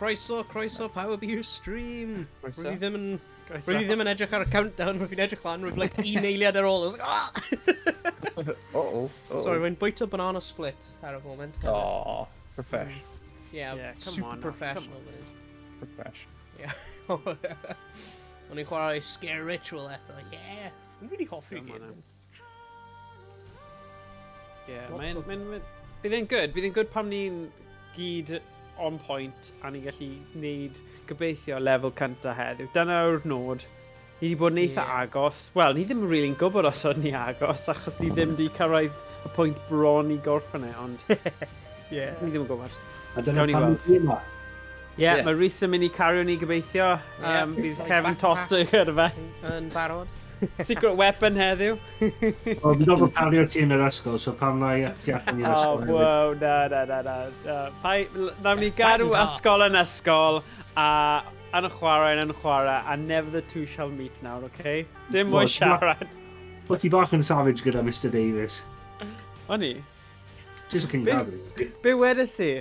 Croeso, croeso pawb i'r stream. Croeso. Rwyf i ddim yn... Croeso. Rwyf i ddim yn edrych ar y countdown, rwyf i'n edrych lan, rwyf like un eiliad ar ôl. I was like, ah! Uh-oh. Uh-oh. Sorry, rwy'n bwyta banana split ar y moment. hefyd. Oh, refresh. Yeah, Yeah, come super on now, professional. come Refresh. O'n i'n chwarae Scare Ritual eto, yeah. Dwi'n really hoffi'r Come on game. now. Yeah, Lots mae'n... of- Mae'n... mae'n- Bydd e'n good. Bydd e'n good pam ni'n gyd on point a ni'n gallu neud gobeithio lefel cynta heddiw. Dyna yw'r nod. Ni wedi bod yn eitha Ie. agos. Wel, ni ddim really'n gwybod os o'n ni agos, achos ni ddim wedi cyrraedd y pwynt bron i gorffen e, ond Yeah. ni ddim yn gwybod. A dyna Gawn ni pam weld. dwi yma. Ie, yeah, Ie. mae Rhys yn mynd i cario ni gobeithio. Ie. Bydd Like Kevin backpack. Toster gyda fe. Yn barod. Secret weapon heddiw. Wel, fi'n gorfod pario ti yn yr ysgol, so pam na i ti allan i'r Oh, ysgol hefyd. wow, na, na, na, na. na. Pai, nawn ni Yeah, gadw fighting ysgol yn ysgol, a yn y chwarae yn y chwarae, a never the two shall meet nawr, okay? Dim mwy Wel, siarad. Wel, ti bach yn savage gyda Mr Davies. O'n i? Just cyn Be- gael. Be wedes i?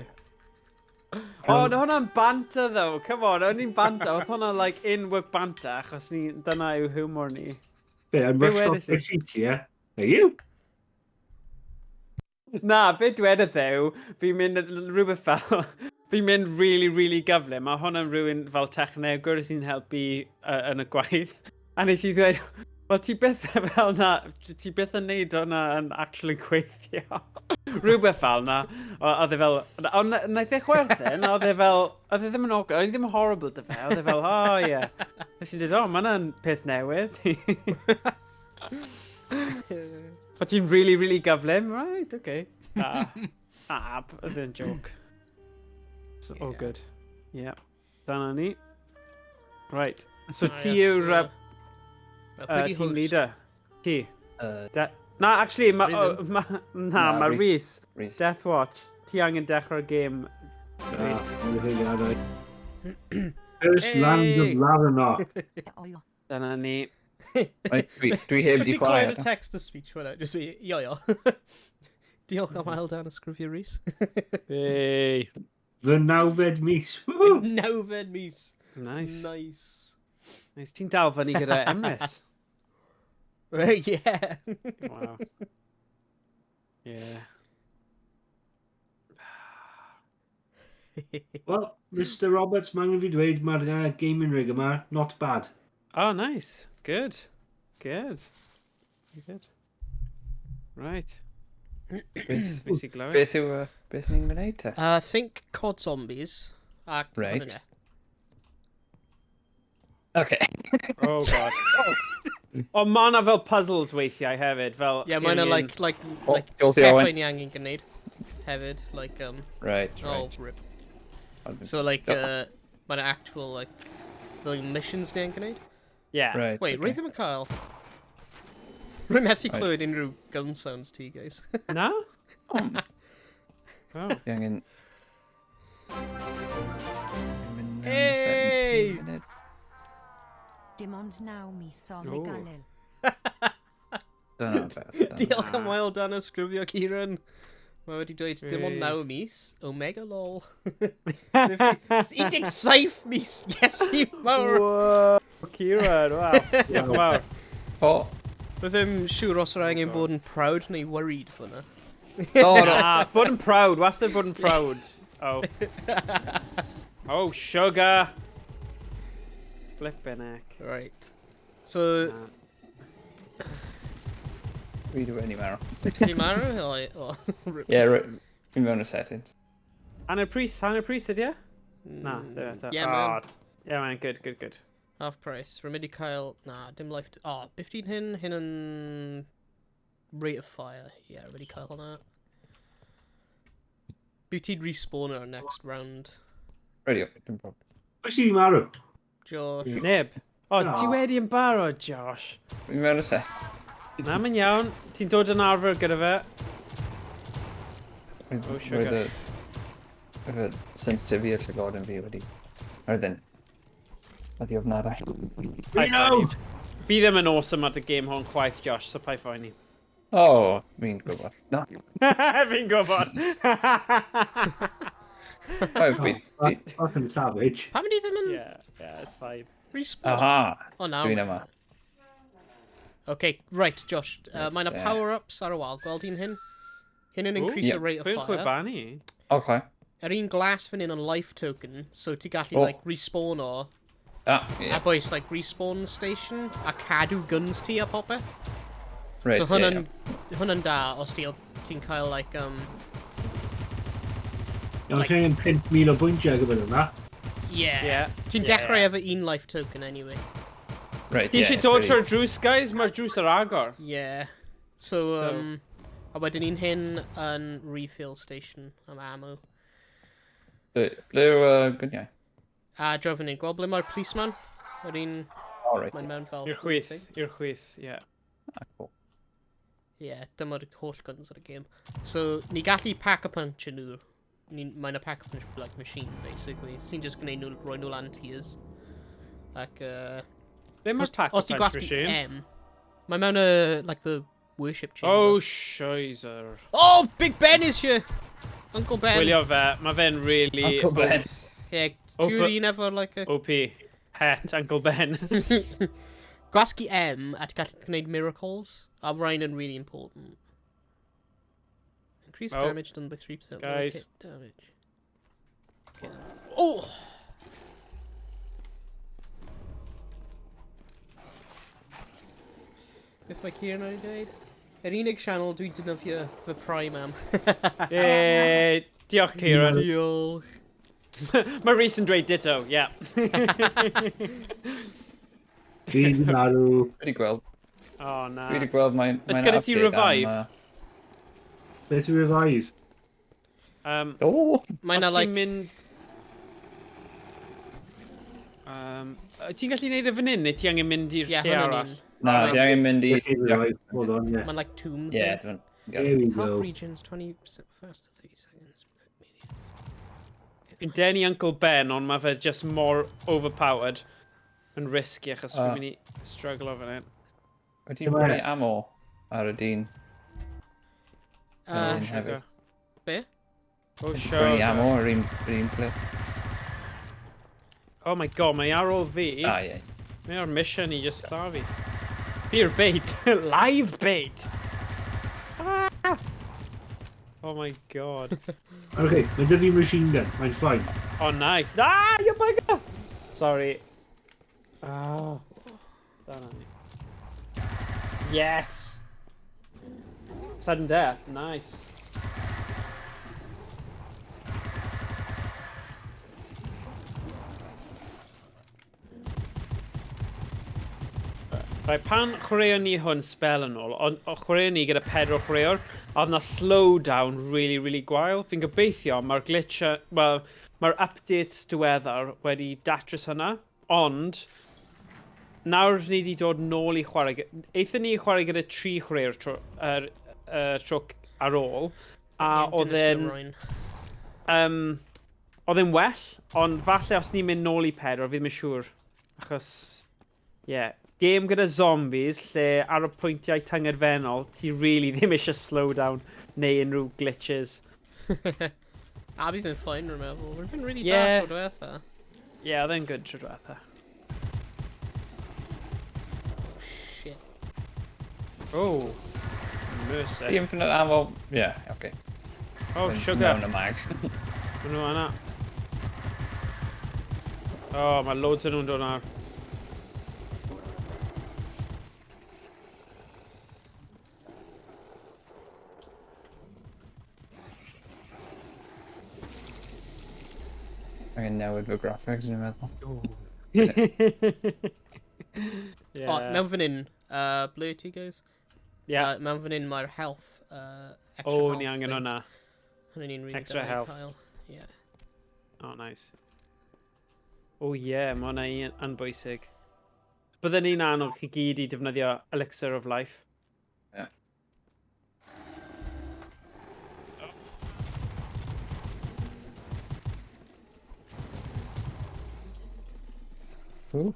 O, oh, hwnna'n banter, though. Come on, o'n i'n banter. Oedd hwnna, like, in-work banter, achos ni, dyna yw humor ni. Be, I'm Be rushed off wedes i? my feet, yeah? Are you? Na, be dwedodd e yw, fi'n mynd rhywbeth fel, fi'n mynd really, really gyflym. Mae hwnna'n rhywun fel technegwr sy'n helpu yn y gwaith. A nes i ddweud, wel ti byth fel na, ti byth yn neud hwnna yn actually gweithio. Rhywbeth fel na. Oedd e fel, ond naeth e chwerthin, oedd e fel, oedd e ddim yn awkward, oedd e ddim yn horrible dy fe, oedd e fel, oh yeah. Nes i dweud, oh, mae hwnna'n peth newydd. O ti'n really, really gyflym? Right, okay. Na, na, oedd e'n joke. So, all Yeah. good. Yeah. Dyna ni. Right. So Ah, ti yes, yw'r Wel, pwy di team host? leader. Ti. Na, actually, ma, Rhi oh, ddim. ma, na, Na, ma Rhys. Rhys. Rhys. Death Watch. Ti angen dechrau'r game. Ah, First land of Hey! Laranok. Dyna ni. Right, dwi heb Wyt di ti'n chwarae clywed y eto. text to speech hwnna? Just fi, io, io. Diolch am ail dan ysgrifio, Rhys. Hey. Fy nawfed mis. Woohoo! Nawfed mis. Nice. Nice. Nice. Ti'n dal fyny gyda Emrys. Yeah. Wow. Yeah. Wel, Mr Roberts, mae angen fi dweud, mae'r gaming rig yma, not bad. Oh, nice. Good. Good. Very good. Right. Beth Beth i glywed? beth yw, beth ni'n gwneud te? Think COD Zombies. Ac Right. hwnna. Okay. Oh, God. Oh, mae yna fel puzzles weithiau hefyd, fel... Yeah, mae yna alien- like, Oh, like, Jolty Owen. pethau ni angen gwneud hefyd, like, Right, oh, right. rip. Ond- So, like, Oh. mae yna actual, like missions ni angen gwneud. Yeah. Right, Wait, okay. rwy ddim yn cael... Rwy'n methu Right. clywed unrhyw gun sounds ti, guys. Na? Oh, Oh. Fi angen... Mynd mewn Hey! 17 munud. Dim ond naw mis on Ooh. ei galil. Dyna beth. dyna. Diolch am wael dan ysgrifio, Kieran. Mae wedi dweud dim ond Hey. 9 mis. Omega lol. 17 mis! Yes, i mawr! Whoa, Kieran, wow. Diolch yn fawr. O, Rwy ddim siŵr os yr angen bod yn proud neu worried fyna. o, no. Ah, bod yn proud, wastad bod yn proud. Oh. Oh, sugar! Flippin' heck. Right. So, Na. Fi dwi wedi marw. ti di marw? O, o, rip. Ie, yeah, fi mewn y settings. Hanner pris, hanner pris ydi e? Na, ddim eto. Yeah, man. Oh, yeah, man, good, good, good. Half price. Rwy'n mynd i cael... Na, dim life... O, oh, 15 hyn, hyn yn... Rate of fire. Yeah, rwy'n mynd i cael hwnna. Bydd ti'n respawn ar next round. Radio, dim problem. Pwy sy'n marw? Josh. Neb. O, ti Aw. wedi yn barod, Josh. Fi mewn y set. Na, mae'n iawn. Ti'n dod yn arfer gyda fe. Roedd Oh, sugar. roedd y... Roedd y sensitivity i'r llygoden fi wedi... Roedd yn... Wedi ofnadau. Reload! Fi ddim yn awesome at y game hwn chwaith, Josh, so paid phoeni. O, fi'n gwybod. Na. Fi'n gwybod. Oh, fi... Fucking savage. Pam ni ddim yn Yeah, it's fine. respawn? Aha! O, na. Dwi'n yma. Okay, right, Josh. Mae yna Right, power-ups ar y wal. Gweld un hyn? Hyn yn Ooh. increase Yeah. the rate of Pwy'n fire. chwibanu? Okay. Yr un glas fan hyn yn life token, so ti gallu, Oh. like, respawn o. Ah, A yeah. boys, like, respawn station, a cadw guns ti a popeth. Right, So yeah, hwnna'n hwnna'n da os ti'n cael, like, Iawn, like, angen 5,000 o bwyntiau gyfer yna. Yeah. Yeah. Ti'n Yeah. dechrau efo un life token anyway. Right, Ti yeah. eisiau dod pretty- trwy'r drws, guys? Mae'r drws ar agor. Yeah. So, So- a wedyn un hyn yn refill station am ammo. Ble ble yw gyniau? A draw fan hyn, gweld ble mae'r policeman? Yr un, Oh, right. mae'n mewn fel... I'r chwith, i'r chwith, yeah. Ah, cool. Yeah, dyma'r holl guns ar y game. So, ni gallu pack-a-punch nhw. Mae'n a pack-a-punch like, machine, basically. Sy'n just gwneud nhw, roi nhw lan tiers. Ac, Ble mae'r os ti pack-a-punch gwasgu machine? M, mae mewn y, like, the worship chamber. Oh, shizer. Oh, Big Ben is here! Uncle Ben. Gwylio fe, mae fe'n really... Uncle Ben. Yeah, Oh, ti'n un efo, like, a... OP. Het, Uncle Ben. Gwasgu M a ti'n gallu gwneud miracles. A rhain yn really important. Increase Oh. damage done by 3%. Guys. Hit damage. Okay. Oh! Beth mae Kieran wedi dweud? Yr unig sianel dwi'n defnyddio fy Prime am. Yay, diolch, Kieran. Diolch. Mae Rhys yn dweud ditto, yeah. Fi di marw. Dwi wedi gweld, Oh, na. dwi wedi gweld mae'n Oes mae'n gyda ti update am, revive? Beth yw revive? Oh! Mae na, Os ti'n like... mynd... Ti'n gallu neud e fan hyn, neu ti angen mynd i'r Ie, lle hwnna'n arall? un. Na, Like- dwi angen mynd i... Beth yw revive? Hold on, yeah. Mae'n like tomb Yeah, thing. dwi'n... There we Health go. regions 20% faster 30 seconds. Fi'n denu Uncle Ben, ond mae fe just more overpowered yn risky achos fi'n mynd i struggle fan hyn. Wedi prynu ammo ar y dyn. Un hefyd. Be? Oh, Prynu sure. ammo ar un, yr un peth. Oh my god, mae ar ôl fi. Ah, ie. Mae ar mission i just lladd fi. Fi yw'r bait. Live bait! Ah! Oh my god. Okay, mae dy fi machine gun. Mae'n fine. Oh, nice. Ah, you bugger! Sorry. Ah. Dyna ni. Yes! Sudden death, nice. Right, pan chwaraeon ni hwn spel yn ôl, ond chwaraeon ni gyda pedwar chwaraewr, a oedd na slowdown really, really gwael. Fi'n gobeithio mae'r glitch, wel, mae'r updates diweddar wedi datrys hynna, ond nawr ni wedi dod nôl i chwarae. Aethon ni i chwarae gyda tri chwaraewr tro, tro ar ôl, a oedd e'n oedd e'n well, ond falle os ni'n mynd nôl i pedwar, fi ddim yn siŵr. Achos, ie, yeah, game gyda zombies, lle ar y pwyntiau tyngedfennol, ti really ddim eisiau slow down neu unrhyw glitches. A bydd yn fine, rwy'n meddwl. Rwy'n been really da tro diwetha. Ie, yeah, oedd e'n good tro diwetha. Shit. Oh, mercy. The infinite ammo. Yeah, okay. Oh, sugar. Mewn y mag. Maen nhw yna. Oh, mae loads o nhw'n dod nawr. Angen newid fy graphics, dwi'n meddwl. Yeah. O, mewn fan hyn, ble ti, guys? Yeah. Mewn fan hyn mae'r health, extra Oh, health ni angen thing. hwnna. Hwnna'n un really Extra da i health. cael. Yeah. Oh, nice. Oh yeah, mae hwnna un yn bwysig. Bydden ni'n annog chi gyd i defnyddio Elixir of Life. Yeah. Ooh.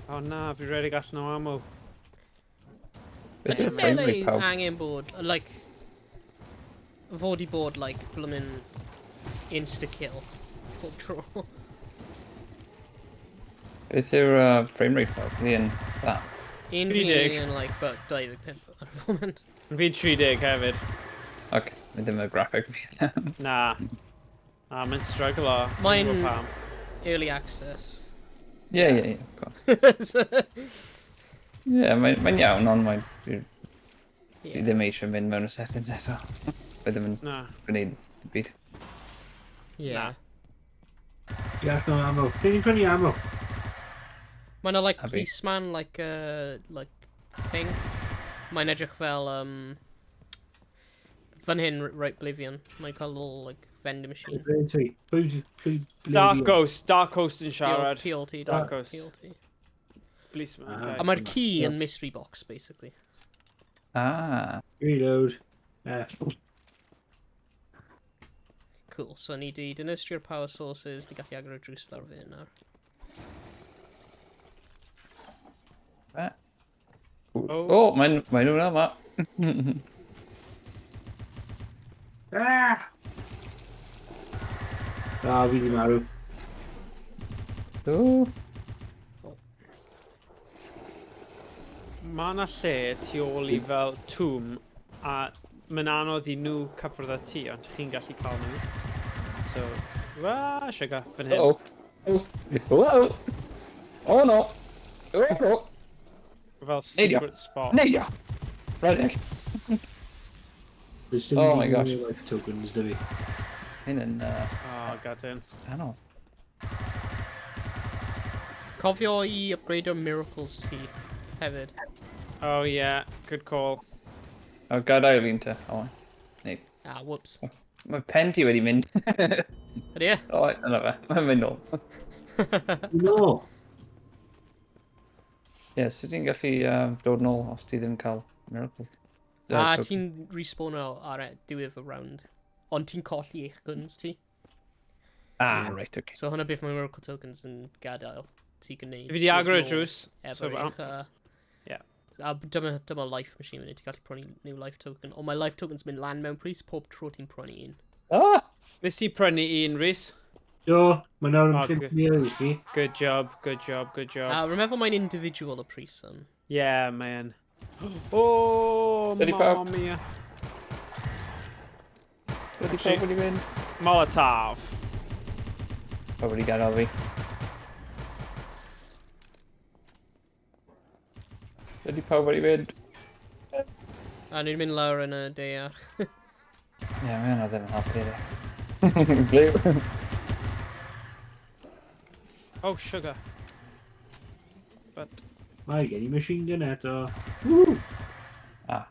Oh na, fi redeg allan o ammo. Beth Ydy'r yw'r frame rate melee pawb? angen bod, like, fod i bod, like, bloomin' insta-kill pob tro. Beth yw'r frame rate pawb? Fi yn dda. Un fi 30. yn, like, about 25 ar y foment. Fi'n 30 hefyd. Ok, mae ddim y graphic fi. Na. Na, mae'n struggle o. Mae'n- Dwi'n gwbod pam. Early access. Ie, of course. Ie, mae'n iawn, ond mae'n... Dwi Yeah. ddim eisiau mynd mewn y settings eto. Mae ddim yn Na. gwneud dim byd. Yeah. Fi allan o ammo. Lle ni'n prynu ammo? Mae'n a, like, A fi. policeman, like, like, thing. Mae'n edrych fel, fan hyn, right, Oblivion. Mae'n cael little, like, vending machine. Ble ti? Pwy pwy ble Dark fi? Ghost, Dark Ghost yn siarad. TLT, Dark Ghost. TLT. Policeman. Ah. Okay. A mae'r key Ie. yn mystery box, basically. Ah, Reload. F. Cool, so ni di dinistrio'r power sources, ni gallu agor y drws lawr fan hyn nawr. Fe. Oh. O, oh, mae'n nhw'n yma. Ah! Ah, fi di marw. O, Mae yna lle tu ôl i fel tomb a mae'n anodd i nhw cyffwrdd â ti, ond chi'n gallu cael nhw. So, wa, sugar, fan hyn. o. O, oh no. O, no. Fel Neidio. secret spot. Neidio. Redeg. There's dim Oh my digon gosh. o life tokens, da fi. Hyn yn Oh, gadyn. anodd. Cofio i upgrade o'r miracles ti hefyd. Oh yeah, good call. O, gadael un te. O, neu. Ah, whoops. Mae pen ti wedi mynd. Ydy e? O, yna fe. Mae'n mynd nôl. No! Ie, yeah, sut ti'n gallu dod nôl os ti ddim cael miracle? A Token. ti'n respawno ar e diwedd y round. Ond ti'n colli eich guns ti. Ah, right, okay. So hwnna beth mae miracle tokens yn gadael. Ti'n gwneud. Fi di agor y dod nôl drws. Efo So, eich... Ie. A dyma life machine fan hyn, ti'n gallu prynu new life token. Ond mae life tokens mynd lan mewn pris pob tro ti'n prynu un. Ah! Nes i prynu un, Rhys. Do, mae nawr Oh, yn 5,000 i chi. Good job, good job, good job. A remember mae'n individual y pris yn. Yeah, man. Oh, Ready, mamma pawb? mia. Ydy pawb wedi mynd? Molotov. Pawb wedi gadael fi. Ydy pawb wedi mynd? A ni'n mynd lawr yn y daear. Ie, yeah, mae hwnna ddim yn helpu iddi. Ble? Oh, sugar. But Mae gen i machine gun eto. Woo! Ah.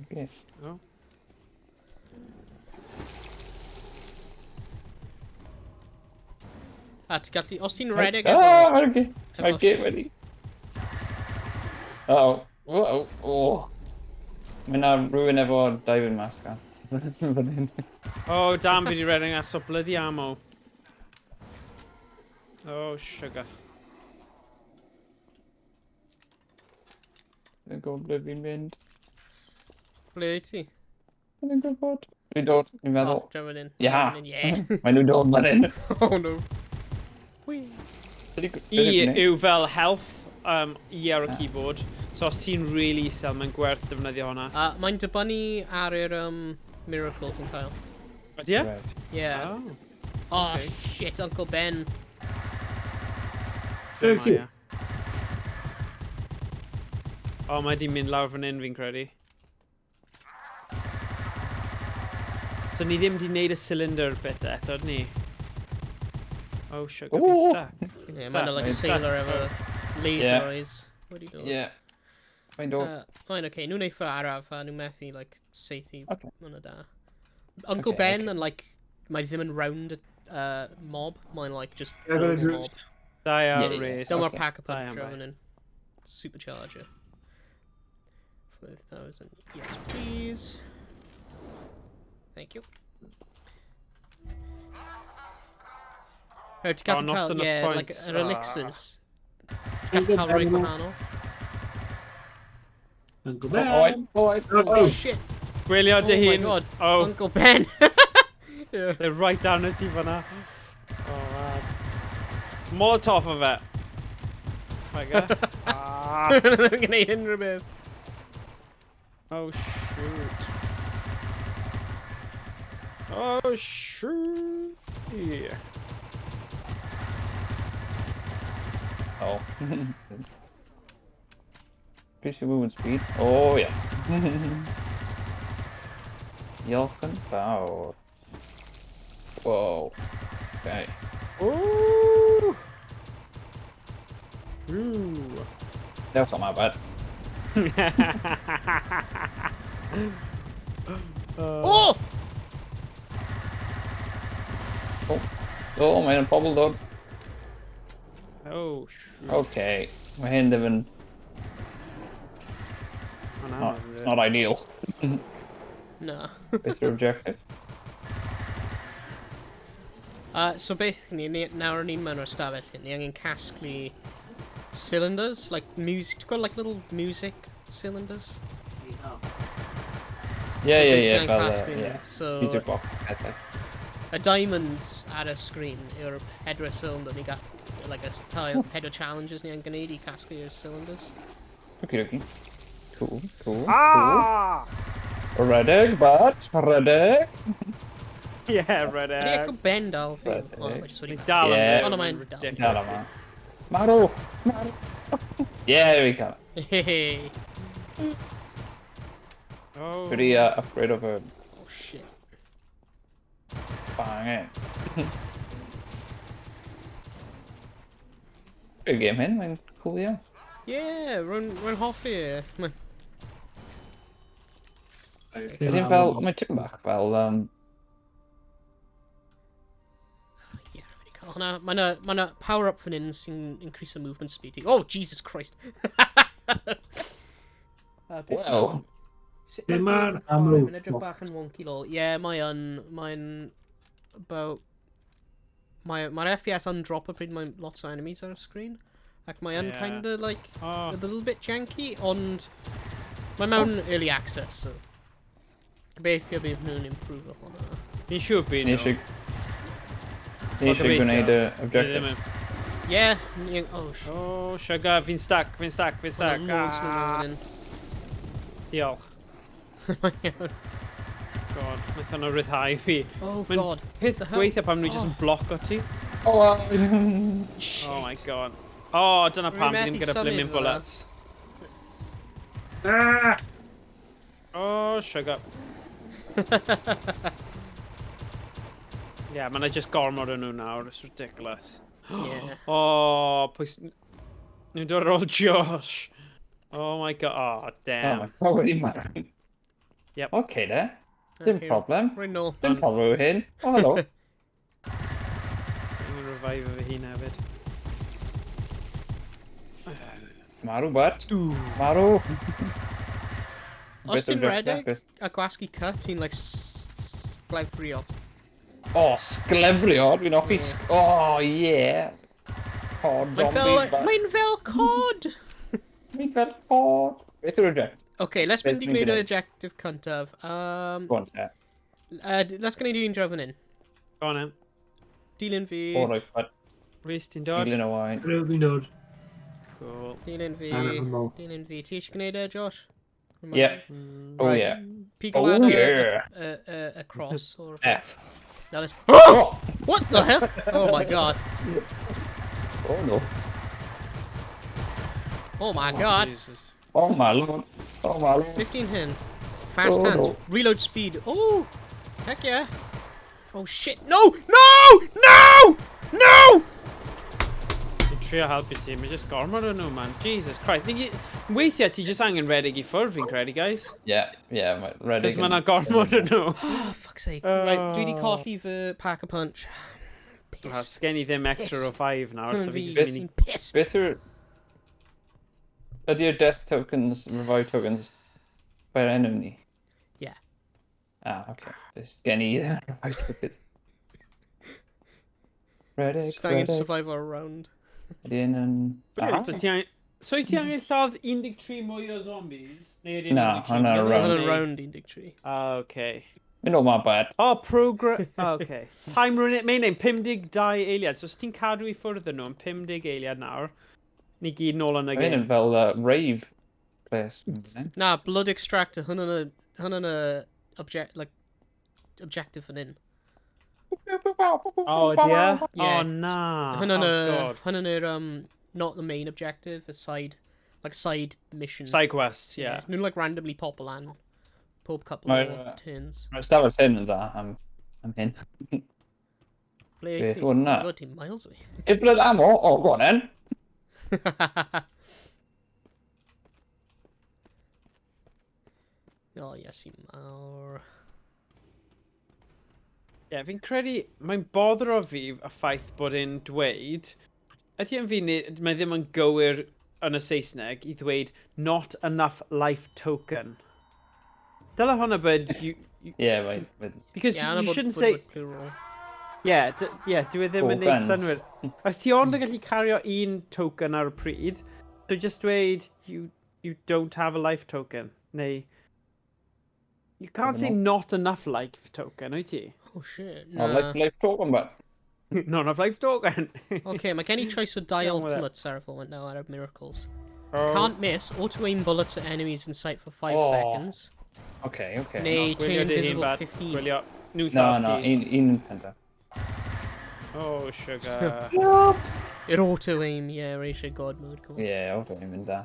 Okay. oh. A ti'n gallu... Os ti'n redeg efo... Ah, mae'r gate, mae'r efo gate wedi. Oh, oh, oh. Mae na rhywun efo diving mask ar. Fan hyn. Oh, damn, fi di redeg as o bloody ammo. Oh, sugar. Ddim gwybod ble fi'n mynd. Ble wyt ti? Ddim gwybod. Fi'n dod, fi'n meddwl. Oh, draw fan hyn. Ia. Draw fan hyn, Yeah. Mae nhw'n dod fan hyn. Oh no. Whee. E yw fel health, E ar y keyboard. So os ti'n really isel, mae'n gwerth defnyddio hwnna. A mae'n dibynnu ar yr miracle ti'n cael. Ydy e? Right. Yeah. Oh, Oh, okay. shit, Uncle Ben. Ble wyt ti? Dyma, ie. O, mae di mynd lawr fan hyn fi'n credu. So ni ddim di wneud y cylinder bit eto, ydyn ni? Oh, sugar, fi'n Ooh. stuck. Fi'n Yeah, stuck. mae'n like Mae'n sailor efo laser Yeah. eyes. What are you doing? Yeah. Mae'n dod. Fine, okay, nhw'n eitha araf a nhw'n methu, like, saethu. Okay. Hwnna da. Uncle Okay, Ben okay. yn, like, mae ddim yn round mob, mae'n, like, just Agor y normal drws. mob. Da iawn, Yeah, yeah. Rhys. Dyma'r Okay. pack a Da punch iawn, draw bai. fan hyn. Supercharger. 5,000. Yes, please. Thank you. Oh, ti'n Oh, gallu not cael, enough yeah, like, points. yr Ah. elixirs. Ti'n gallu cael rhai Uncle Ben gwahanol. Uncle Oh, Ben. oi, oi, Oh, Oh, shit. Gwylio Oh dy my hun. God. Oh, Uncle Ben. Yeah. they're right down at ti fan'na. Oh, man. Molotov o fe. Like, ah. Ddim yn gwneud unrhyw beth. Oh, shoot. Oh, shoot. Yeah. Oh. Increase your movement speed. Oh, yeah. Diolch yn fawr. Whoa. Okay. Ooh. Ooh. That's not my bad. Oh! Oh, oh mae'n pobl dod. Oh, shoot. Okay. Mae hyn ddim yn... Oh, na, Not, it's not ideal. Na. Beth yw'r objective? So beth ni, nawr ni'n mewn o'r stafell hyn, ni angen casglu cylinders, like music, ti'n gweld like little music cylinders? Yeah, Basically fel, casglu nhw. yeah. So, Music box pethau. y diamonds ar y screen yw'r pedwar cylinder ni gall, like a tile, pedwar challenges ni angen gwneud i casglu'r cylinders. Okie dokie. Cool, cool, Ah! cool. Rhedeg, but, rhedeg. Yeah, red Ydy egg. Echo Ben dal fi? Red O, egg. mae jyst wedi Ni dal yn Yeah. byw Oh, no, yn mae'n dal. ridiculous. Dal yma. Marw! Marw! Yeah, there we go. Hey. Oh. Wedi upgrade of a Oh shit. bang Good game hyn, mae'n cool iawn. Yeah, rwy'n hoffi e. Ydy'n fel, mae tipyn bach fel, Yeah, rwy'n wedi cael hwnna. Mae 'na power-up fan hyn sy'n increase the movement speed. Oh, Jesus Christ. Beth Well. Sut Lle ma'r ma'r game yn chwarae? amlwg Mae'n edrych box? bach yn wonky lol. Yeah, mae yn. Mae'n about... Mae'r FPS yn drop o pryd mae lots o enemies ar y screen. Ac mae yn Yeah. kinda like Oh. a little bit janky, ond mae mewn early access, so gobeithio bydd nhw'n improve hwnna. Ni'n siŵr bydd Ni nhw. eisiau... Ni eisiau gobeithio. gwneud y Ni ddim objective. Yeah, oh shit. Oh, sugar, fi'n stuck, fi'n stuck, fi'n Mae stuck. 'na loads nhw Ah, mewn fan diolch. hyn. Mae'n iawn. God, wnaethon nhw ryddhau fi. Oh Mae'n God. Peth The hell? gweithio pam nhw jyst yn bloco ti. Oh, well. Shit. Oh my God. Oh, dyna Rwy'n pam fi ddim methu gyda symud blimmin fel 'na. bullets. Ah! Oh, sugar. Yeah, mae 'na just gormod o nhw nawr. It's ridiculous. Yeah. Oh, pwy... Nhw'n dod ar ôl Josh. Oh my God. Oh, Oh damn. my God, wedi marw. Yep. Okay, de. Dim Okay, problem. Rwy'n nôl. Dim problem yw hyn. Oh, hello. Angen revive fy hun hefyd. Marw, but. Marw. Os Beth ti'n yw'r redeg objective? a gwasgu cut, ti'n like sglefrio. Oh, sglefrio. Dwi'n hoffi... Yeah. Oh, yeah. Cod Mae'n zombie. fel, but- mae'n fel cod! Mae'n fel cod. Beth yw'r objective? Okay, let's Beth mynd i ni'n gwneud y gwneud? objective cyntaf. Go on, te. Let's gwneud un draw fan hyn. Go on, then. Dilyn fi, All right, but Rhys, ti'n dod? Dilyn Owain. Rwy'n fi'n dod. Cool. Dilyn fi, Ar y mo. dilyn fi. Ti eisiau gwneud e, Josh? Yeah. Oh, Right. yeah. Pigo Oh, lan y, yeah. y cross o'r... F. Now let's... Oh! What the hell? Oh my God. Oh, no. Oh my God. Jesus. Oh, my Lord. Oh, my Lord. 15 hyn. Fast Oh, hands. no. Reload speed. Oh! Heck yeah. Oh shit. No! No! No! No! Fi'n trio helpu ti, mae just gormod o nhw, man. Jesus Christ. Weithiau ti just angen redeg i ffwrdd, fi'n credu, guys. Yeah, mae redeg Cos mae yna gormod o nhw. Oh, fuck's sake. Right, dwi di colli fy pack a punch. Ah, Pissed. Sgen i ddim extra o 5 nawr, so fi Fi just mynd i... fi'n pissed. Beth yw'r... Ydy'r death tokens, revive tokens, per enemy? Yeah. Ah, okay. Just gen i revive tokens. Redeg, Just angen redeg. survive our round. Ydy un yn... Brilliant. Ah, So ti angen... So wyt ti angen lladd 13 mwy o zombies? Neu ydy'n Na, 13 hwnna mwy? round. Hwnna'n round 13. Ah, okay. Mynd o ma bad. Oh, progress... Oh, okay. Time run it, mae'n ein 52 eiliad. So os ti'n cadw i ffwrdd yn nhw am 50 eiliad nawr, ni gyd nôl yn y Mae hyn game. yn fel rave place. Na, blood extractor, hwnna'n y... Hwnna'n y... Object, like, objective fan hyn. Oh, ydy e? Yeah. Oh, na. Hwnna'n oh, y... God. Hwnna'n yr, not the main objective, a side... Like, side mission. Side quest, yeah. Nhw'n, like, randomly pop lan. Pob couple Mae, o yy, turns. Mae'r stafell hyn yn dda am, am hyn. Ble wyt Beth ti? hwn na? Oh, ti'n miles away. Infinite ammo? Oh, go on then. Oh, yes, i mawr. Ie, yeah, fi'n credu, mae'n bothero fi y ffaith bod e'n dweud, ydy e'n fi, mae ddim yn gywir yn y Saesneg i ddweud not enough life token. Dyle hwnna bod, you, you, Yeah, mae... mae- because Yeah, you bod, shouldn't bod, say, bod plural. yeah, yeah, dyw e ddim yn neud Tokens. synwyr. Os ti ond yn gallu cario un token ar y pryd, so just dweud, you don't have a life token, neu... You can't say not enough life token, wyt ti? Oh, shit. Oh, Na. life token, but... Not enough life token. Okay, mae gen i choice o dau Iawn with it. ultimates ar y foment now ar y miracles. Oh. Can't miss, auto-aim bullets at enemies in sight for 5 Oh. seconds. Okay, okay. Neu turn Gwylio dy hun, invisible bad. 15. Gwylio. Nhw No, lladd no, ti. un, un cyntaf. Oh, sugar. Yr auto-aim, yeah, rhaid eisiau god mode. Come on. Yeah, auto aim yn da.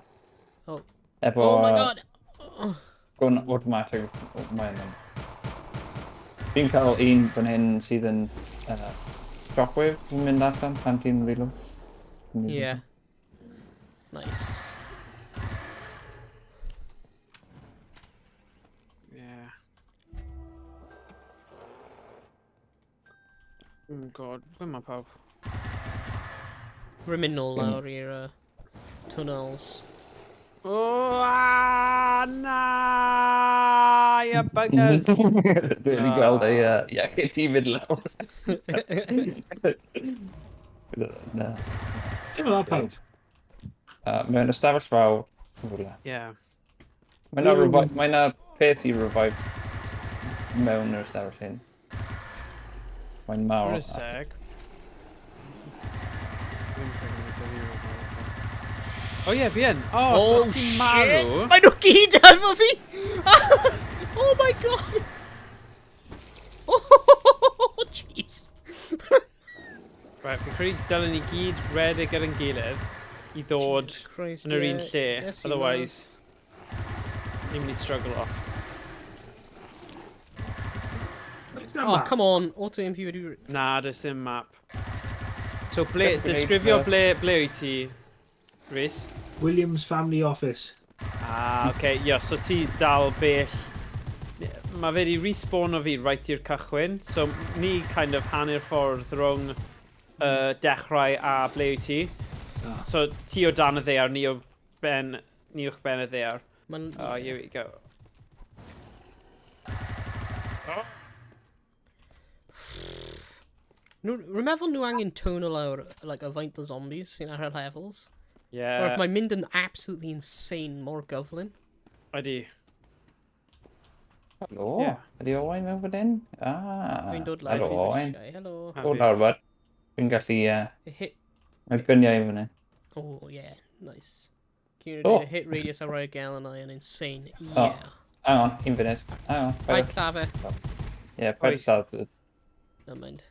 Oh. Efo... Oh my god! Oh. Gun automatic, oh, mae'n... Fi'n cael un fan hyn sydd yn shockwave yn mynd allan pan ti'n reload. Yeah. Nice. Yeah. Oh god, ble mae pawb? Rwy'n mynd nôl lawr i'r tunnels. Oh, ah, na! You buggers! Dwi wedi gweld ei iechyd ti fynd lawr. Na. Dim yma pawb. Mewn ystafell fawr. Rhywle. Yeah. Mae 'na mae 'na peth i revive mewn yr ystafell hyn. Mae'n mawr. Wait a sec. Ddim credu bod fi revive. Oh yeah, fi yn. Oh, so Oh, os ti'n marw... Mae nhw gyd efo fi! Oh my god! Oh, jeez. Right, fi'n credu dylen ni gyd redeg gyda'n gilydd i ddod Jesus Christ, yn yr un yeah. lle. Yes, Otherwise, ni'n mynd i struggle off. Oh, come on. Auto-aim fi wedi... Na, does dim map. So, ble, Beth gwneud, disgrifio ble wyt ti, Rhys? Williams Family Office. Ah, oce, okay, yeah, so ti dal bell... Mae fe wedi respawn o fi right i'r cychwyn, so ni kind of hanner ffordd rhwng dechrau a ble wyt ti. Ah. So ti o dan y ddaear, ni o ben, ni uwch ben y ddaear. Mae'n... Oh, here we go. Oh. Nhw, rwy'n meddwl nhw angen tone o lawr, like, y faint o zombies sy'n ar y levels. Yeah, Or if mae'n mynd yn absolutely insane mor gyflym. ydy. Helo, Yeah. ydy Owain mewn fan hyn? Ah, Dwi'n dod lawr. Helo, i Owain. grisiau. Helo. Happy. Dod lawr, bud. Dwi'n gallu... Hit... Mae'r gyniau fan hyn. Oh, yeah. Nice. Can you Oh. oh. Hit radius ar roi gael yna yn insane. Oh. Yeah. Hang on, un funud. Hang on. Paid llafe. Ie, paid Oi. lladd. Never mind.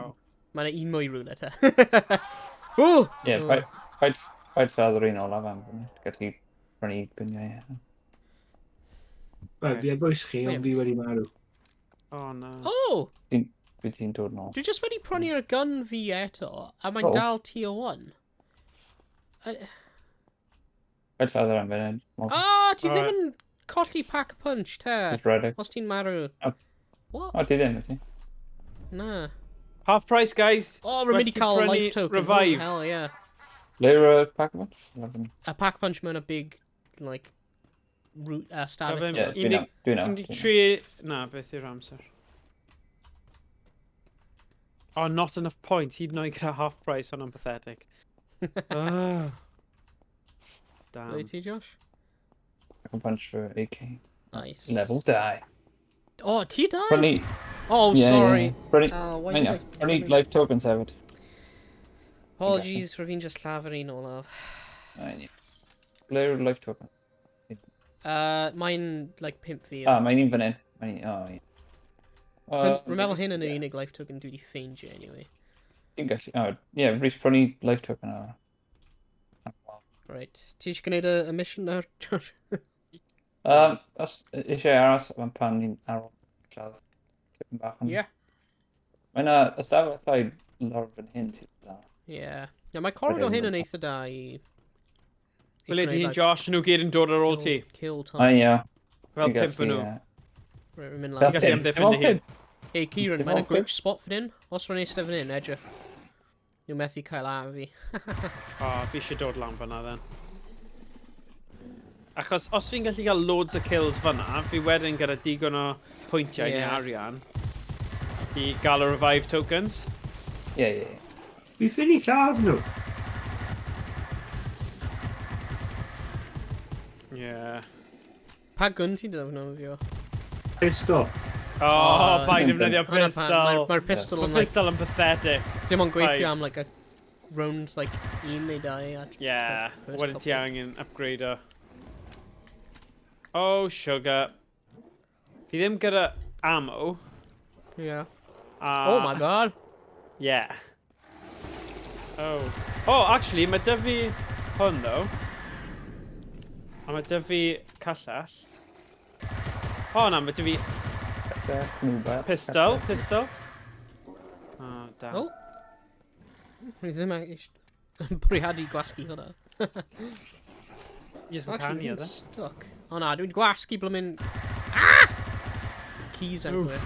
Oh. Mae yna un mwy rhywle te. Ooh! Ie, Oh. paid, paid, paid lladd yr un olaf am funud. Gallu prynu gyniau. Right, fi ar bwys chi, ond fi wedi marw. Oh, no. Oh! Dwi ti'n dod nôl. Dwi just wedi prynu'r gun fi eto, a mae'n Oh. dal tier 1. Paid lladd yr am funud. Ah, ti ddim Alright. yn colli pack a punch, te. Just ready. Os ti'n marw. Oh. What? O, ti ddim, ti? Na. Half price, guys! Oh, rwy'n mynd i Werth i cael prynu life token. revive. Oh, hell yeah. Le yw'r pack punch? A pack punch mewn a big, like, root, stafell. Gafon- Ie, dwi'n awr. Dwi'n awr. 13... Na, beth yw'r amser? Oh, not enough points. Hyd yn oed gyda half price, hwnna'n pathetic. Oh. Damn. Ble ti, Josh? Pack a punch for AK. Nice. Level 2. Oh, ti dau? Prynu... Oh, Ie, ie, sorry. ie. Prynu... Oh, why Mae'n did iawn. I... Prynu life tokens hefyd. Apologies, rwy'n fi'n just llafur un olaf. Mae'n iawn. Ble yw'r life token? Mae'n, like, pimp fi. Ah, mae'n un fan hyn. Mae'n un... Oh, ie. Rwy'n meddwl hyn yn yr unig life token dwi wedi ffeindio, anyway. Fi'n gallu... Oh, ie, Rhys prynu life token ar. Right. Ti eisiau gwneud y, y mission nawr, Josh? Os eisiau aros am pan ni'n ar ôl lladd tipyn bach. Ond Ie. Mae yna ystafell lawr fan hyn sydd dda. Ie. Yeah, mae corridor hyn yn eitha da i... i Wel, ydy gwneud, hi'n like, Josh, nhw gyd yn dod ar ôl ti. Kill time. Ai, ie. Fel Fi'n pimp o'n gallu, nhw. ie. Right, rwy'n mynd Fel lan. gallu pimp. amddiffyn Dim ond dy hun. pimp. Hey, Kieran, Dim mae'n ond pimp. glitch spot fan hyn. Os rwy'n eistedd fan hyn, edrych. Nhw methu cael ar fi. O, fi eisiau dod lan fyna then. Achos os fi'n gallu cael loads o kills fyna, fi wedyn gyda digon o pwyntiau Ie. neu arian i gael y revive tokens. Ie, ie, ie. Fi ffili lladd nhw. Yeah. Pa gun ti'n defnyddio? Pistol. Oh, O, paid dim defnyddio Hwnna pam, pistol. Mae'r mae pistol Mae'r yn like, pistol yn pathetic. dim ond gweithio Paid. am like a rounds like un neu dau. A, Yeah, like, first wedyn ti couple. angen upgrade o. Oh, sugar. Fi ddim gyda ammo. Yeah. A... Oh my god. Yeah. Oh. Oh, actually, mae dy fi hwn, though. A mae dy fi callell. Oh, na, mae dy fi pistol, pistol. Oh, damn. Oh. Fi ddim eisiau bwriadu gwasgu hwnna. Yes, yn Actually, canu, dwi'n oedd e? stuck. O na, dwi'n gwasgu blymyn... Ah! Keys everywhere.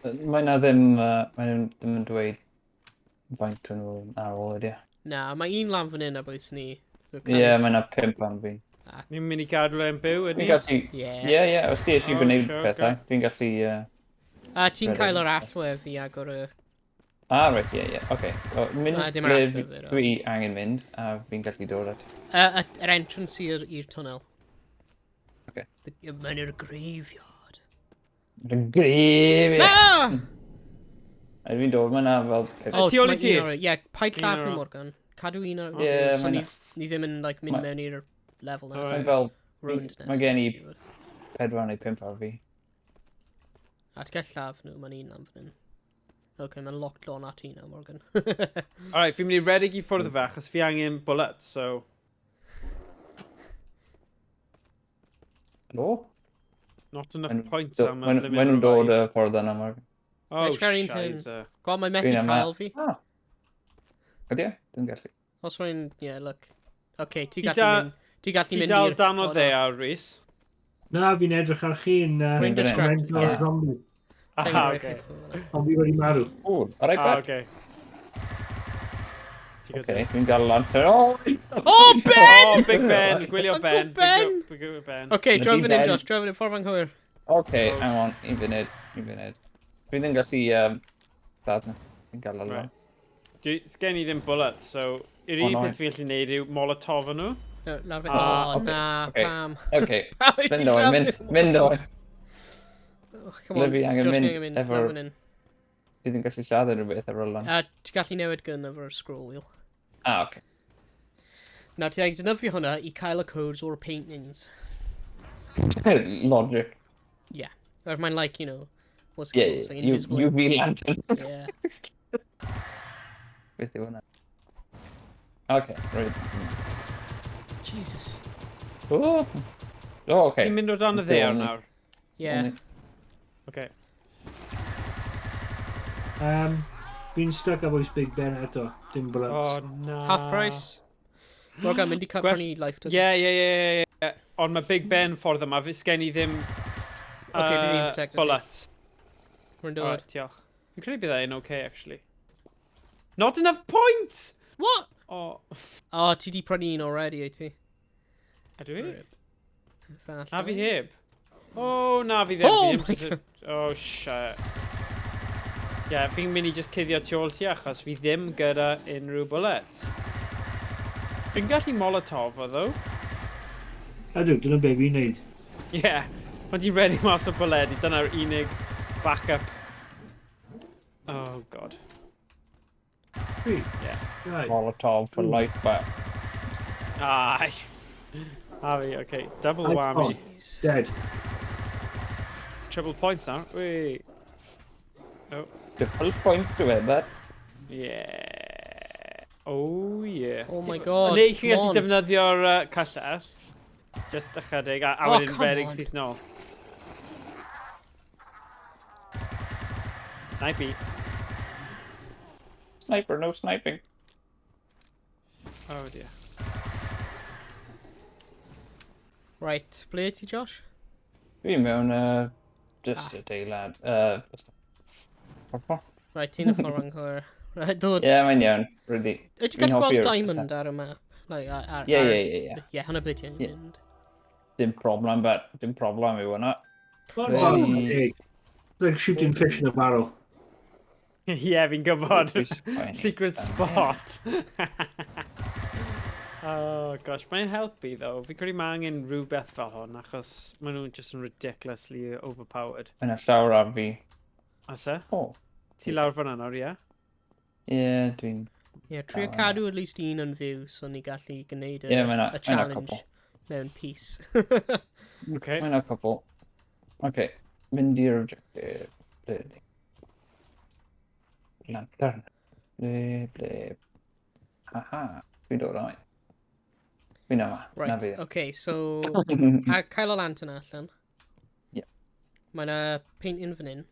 Mae na ddim, mae nhw ddim yn dweud faint o'n nhw ar ôl ydy. e? Na, mae un lan fan hyn a bwys ni. Ie, mae na pimp am fi. Ni'n mynd i gadw e'n byw, ydyn Fi'n ni? gallu... Ie. Ie, ie, os ti eisiau Oh, gwneud sure, pethau, okay. fi'n gallu... A ti'n Ready. cael yr allwedd i agor y... Ah, reit, ie, ie, oce. O, Mynd Na, dim yr ble allwedd, o. dwi angen mynd, a fi'n gallu dod at. Yr entrance i'r i'r tunnel. Ocê. Mae'n i'r graveyard. Y grif! Na! A fi'n dod, mae na fel... pump. Oh, Tu ôl i mae ti? un ar y- Ie, paid Un lladd ar nhw, ôl. Morgan. Cadw un ar... Ie, so mae ni, 'na- ni ddim yn like, mynd Ma- mewn i'r level nesaf. Mae'n fel Round nesaf. mae gen i- ti'n gwbod. pedwar neu pump ar fi. A ti'n gallu lladd nhw, mae'n un lan fan hyn. Ok, mae'n locked on at ti nawr, Morgan. Alright, fi'n mynd i redeg i ffwrdd o fe, achos fi angen bullets, so... Helo? Not enough Maen nhw'n points do- am y maen blooming maen nhw'n dod revive. y ffordd yna, Morgan. Oh, Edrych ar un hyn. shizer. God, mae methu Dwi'n yma. cael fi. Ah. Ydy e? Dwi'n gallu. Os rwy'n... Yeah, look. Ok, ti Ti gallu da- mynd... Ti gallu Ti mynd dal i'r... dan o o, na. dde ar Rhys? Na, fi'n edrych ar chi yn... Rwy'n Mynd fan hyn. distracted. Rwy'n Yeah. zombie. Ah, oce. Ond fi wedi marw. O, alright, Ah, bet. oce. Ti Oce, dwi'n gael lan. Oh! Oh, Ben! Oh, Big Ben! Gwylio Uncle Ben. Ben! Gwylio Ben. Ok, Bloody droi fan hyn, Ben. Josh. Droi fan hyn, ffordd anghywir. Oce, hang on, un funud, un funud. Dwi ddim gallu, lladd nhw. Fi'n gael lan. Right. Dwi, sgen i ddim bullet, so... Yr Oh, unig no. peth fi'n gallu neud yw molotov nhw. No, lawr fe. Ah, Oh, ocê, na, ocê. pam. Oce, Pam wyt ti'n mynd o'i, lladd mynd, nhw? mynd o'i. Oh, come on, Ble fi angen Josh, ni mynd angen mynd. efo'r- Lawr fan hyn. Dwi ddim gallu lladd unrhyw beth ar ôl lan. A ti'n gallu newid gun efo'r scroll wheel. Ah, oce. Nawr, ti angen defnyddio hwnna i cael y codes o'r paintings. Logic. Yeah. Or mae'n like, you know, what's it Yeah, called? yeah, It's like U- invisible. UV lantern. Yeah. Beth yw hwnna? Oce, right. Jesus. Oh, oh oce. Ti'n mynd o dan y ddear Only- nawr. Yeah. Only- Oce. Fi'n stuck ar bwys Big Ben eto. Dim bullets. Oh, na. Half price. Morgan, mynd i cael Gwell- prynu life token. Ie, ie, ie, ie, ie. Ond mae Big Ben ffordd yma, fi sgen i ddim... Ocê, bydd hi'n protected ti. Bullet. Rwy'n dod. Alright, diolch. Fi'n credu bydd e'n okay, actually. Not enough points! What? Oh, Oh, ti di prynu un already, wyt ti? ydw i? Rip. Falle. Na fi heb. Oh, na, fi ddim. Oh fi my ddim jyst- Oh, shit. Yeah, fi'n mynd i just cuddio tu ôl ti achos fi ddim gyda unrhyw bullets. Fi'n gallu molotov o ddo. Ydw, dyna be fi'n neud. Yeah, pan ti'n ready mas o bwledi, dyna'r unig backup. Oh, god. Three. Yeah. Right. Molotov for life, but Aye. Afi, okay. Double Nice whammy. one. Jeez. Dead. Triple points now. Wait. Oh, triple point to it, but yeah. Oh, yeah. Oh my god, Neu chi'n come gallu on. defnyddio'r cyllell. Just ychydig, a Oh, wedyn come redeg on. syth nôl. Snipey. sniper, no sniping. Oh dear. Right, ble ti, Josh? Fi mewn, just adeilad, just a... Right, ti'n y ffordd anghywir. Right, dod. Ie, mae'n iawn, really. Wyt ti'n Fi'n gallu gweld hoffi'r diamond ar y map? Like, ar, Ie, ie, ie, ie. Ie, hwnna ble ti'n Ie. mynd. Dim problem, but dim problem yw hwnna. What Really? Like shooting fish in a barrel. Ie, yeah, fi'n gwybod. Fi'n Secret spot. Oh gosh, mae'n helpu though. Fi'n credu mae angen rhywbeth fel hwn achos maen nhw'n just yn ridiculously overpowered. Mae'n llawr ar fi. Oes e? O, Ti lawr fyna nawr, ie? ie, dwi'n... Ie, trio Ah. cadw at least un yn fyw, so ni gallu gwneud Ie, mae 'na- y mae 'na challenge cwpl. mewn peace. Okay. Mae'n a couple. Okay, mynd i'r objective. Ble ydi? Lantern. Ble, ble. Aha, dwi'n dod o'i. Fi'n yma, na Right, fi. okay, so... A cael y lantern allan. Ie. Mae yna painting fan hyn.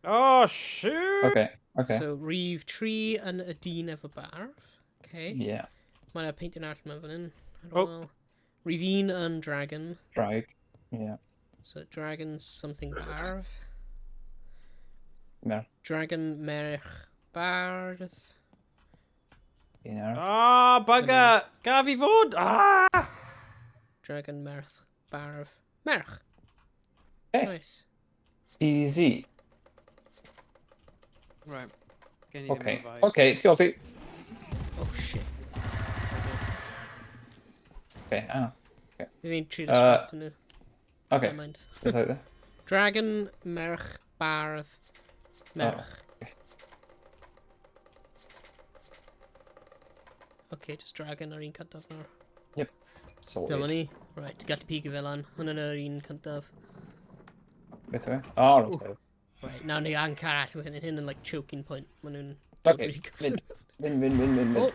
Oh, shoot! Okay, okay. So, rhif 3 yn y dyn efo barf. Okay. Yeah, Mae yna painting arall mewn fan hyn. as Oh. well. Rhif 1 yn dragon. draig. Yeah. So, dragon something barf. Mer. Dragon merch bardd. Un arall. Ah, bugger! Gaf i fod! Ah! Dragon merch barf. Merch! Okay. Nice. Easy. Right. Gen i ddim Okay. revive. Okay, diolch i. Oh shit. Okay, ah. Fi'n trio distract nhw. Okay, Never mind. beth oedd e? Dragon, merch, bardd, merch. okay. Okay, just dragon ar un cyntaf nawr. Sorted. Dyma ni. Right, ti'n gallu pigo fel lan. Hwnna'n yr un cyntaf. Beth yw e? Oh, right. Right, nawr ni angen car allan hyn, hyn yn like choking point. Maen nhw'n... Okay, really gyflym. mynd, mynd, mynd, mynd, mynd. Oh,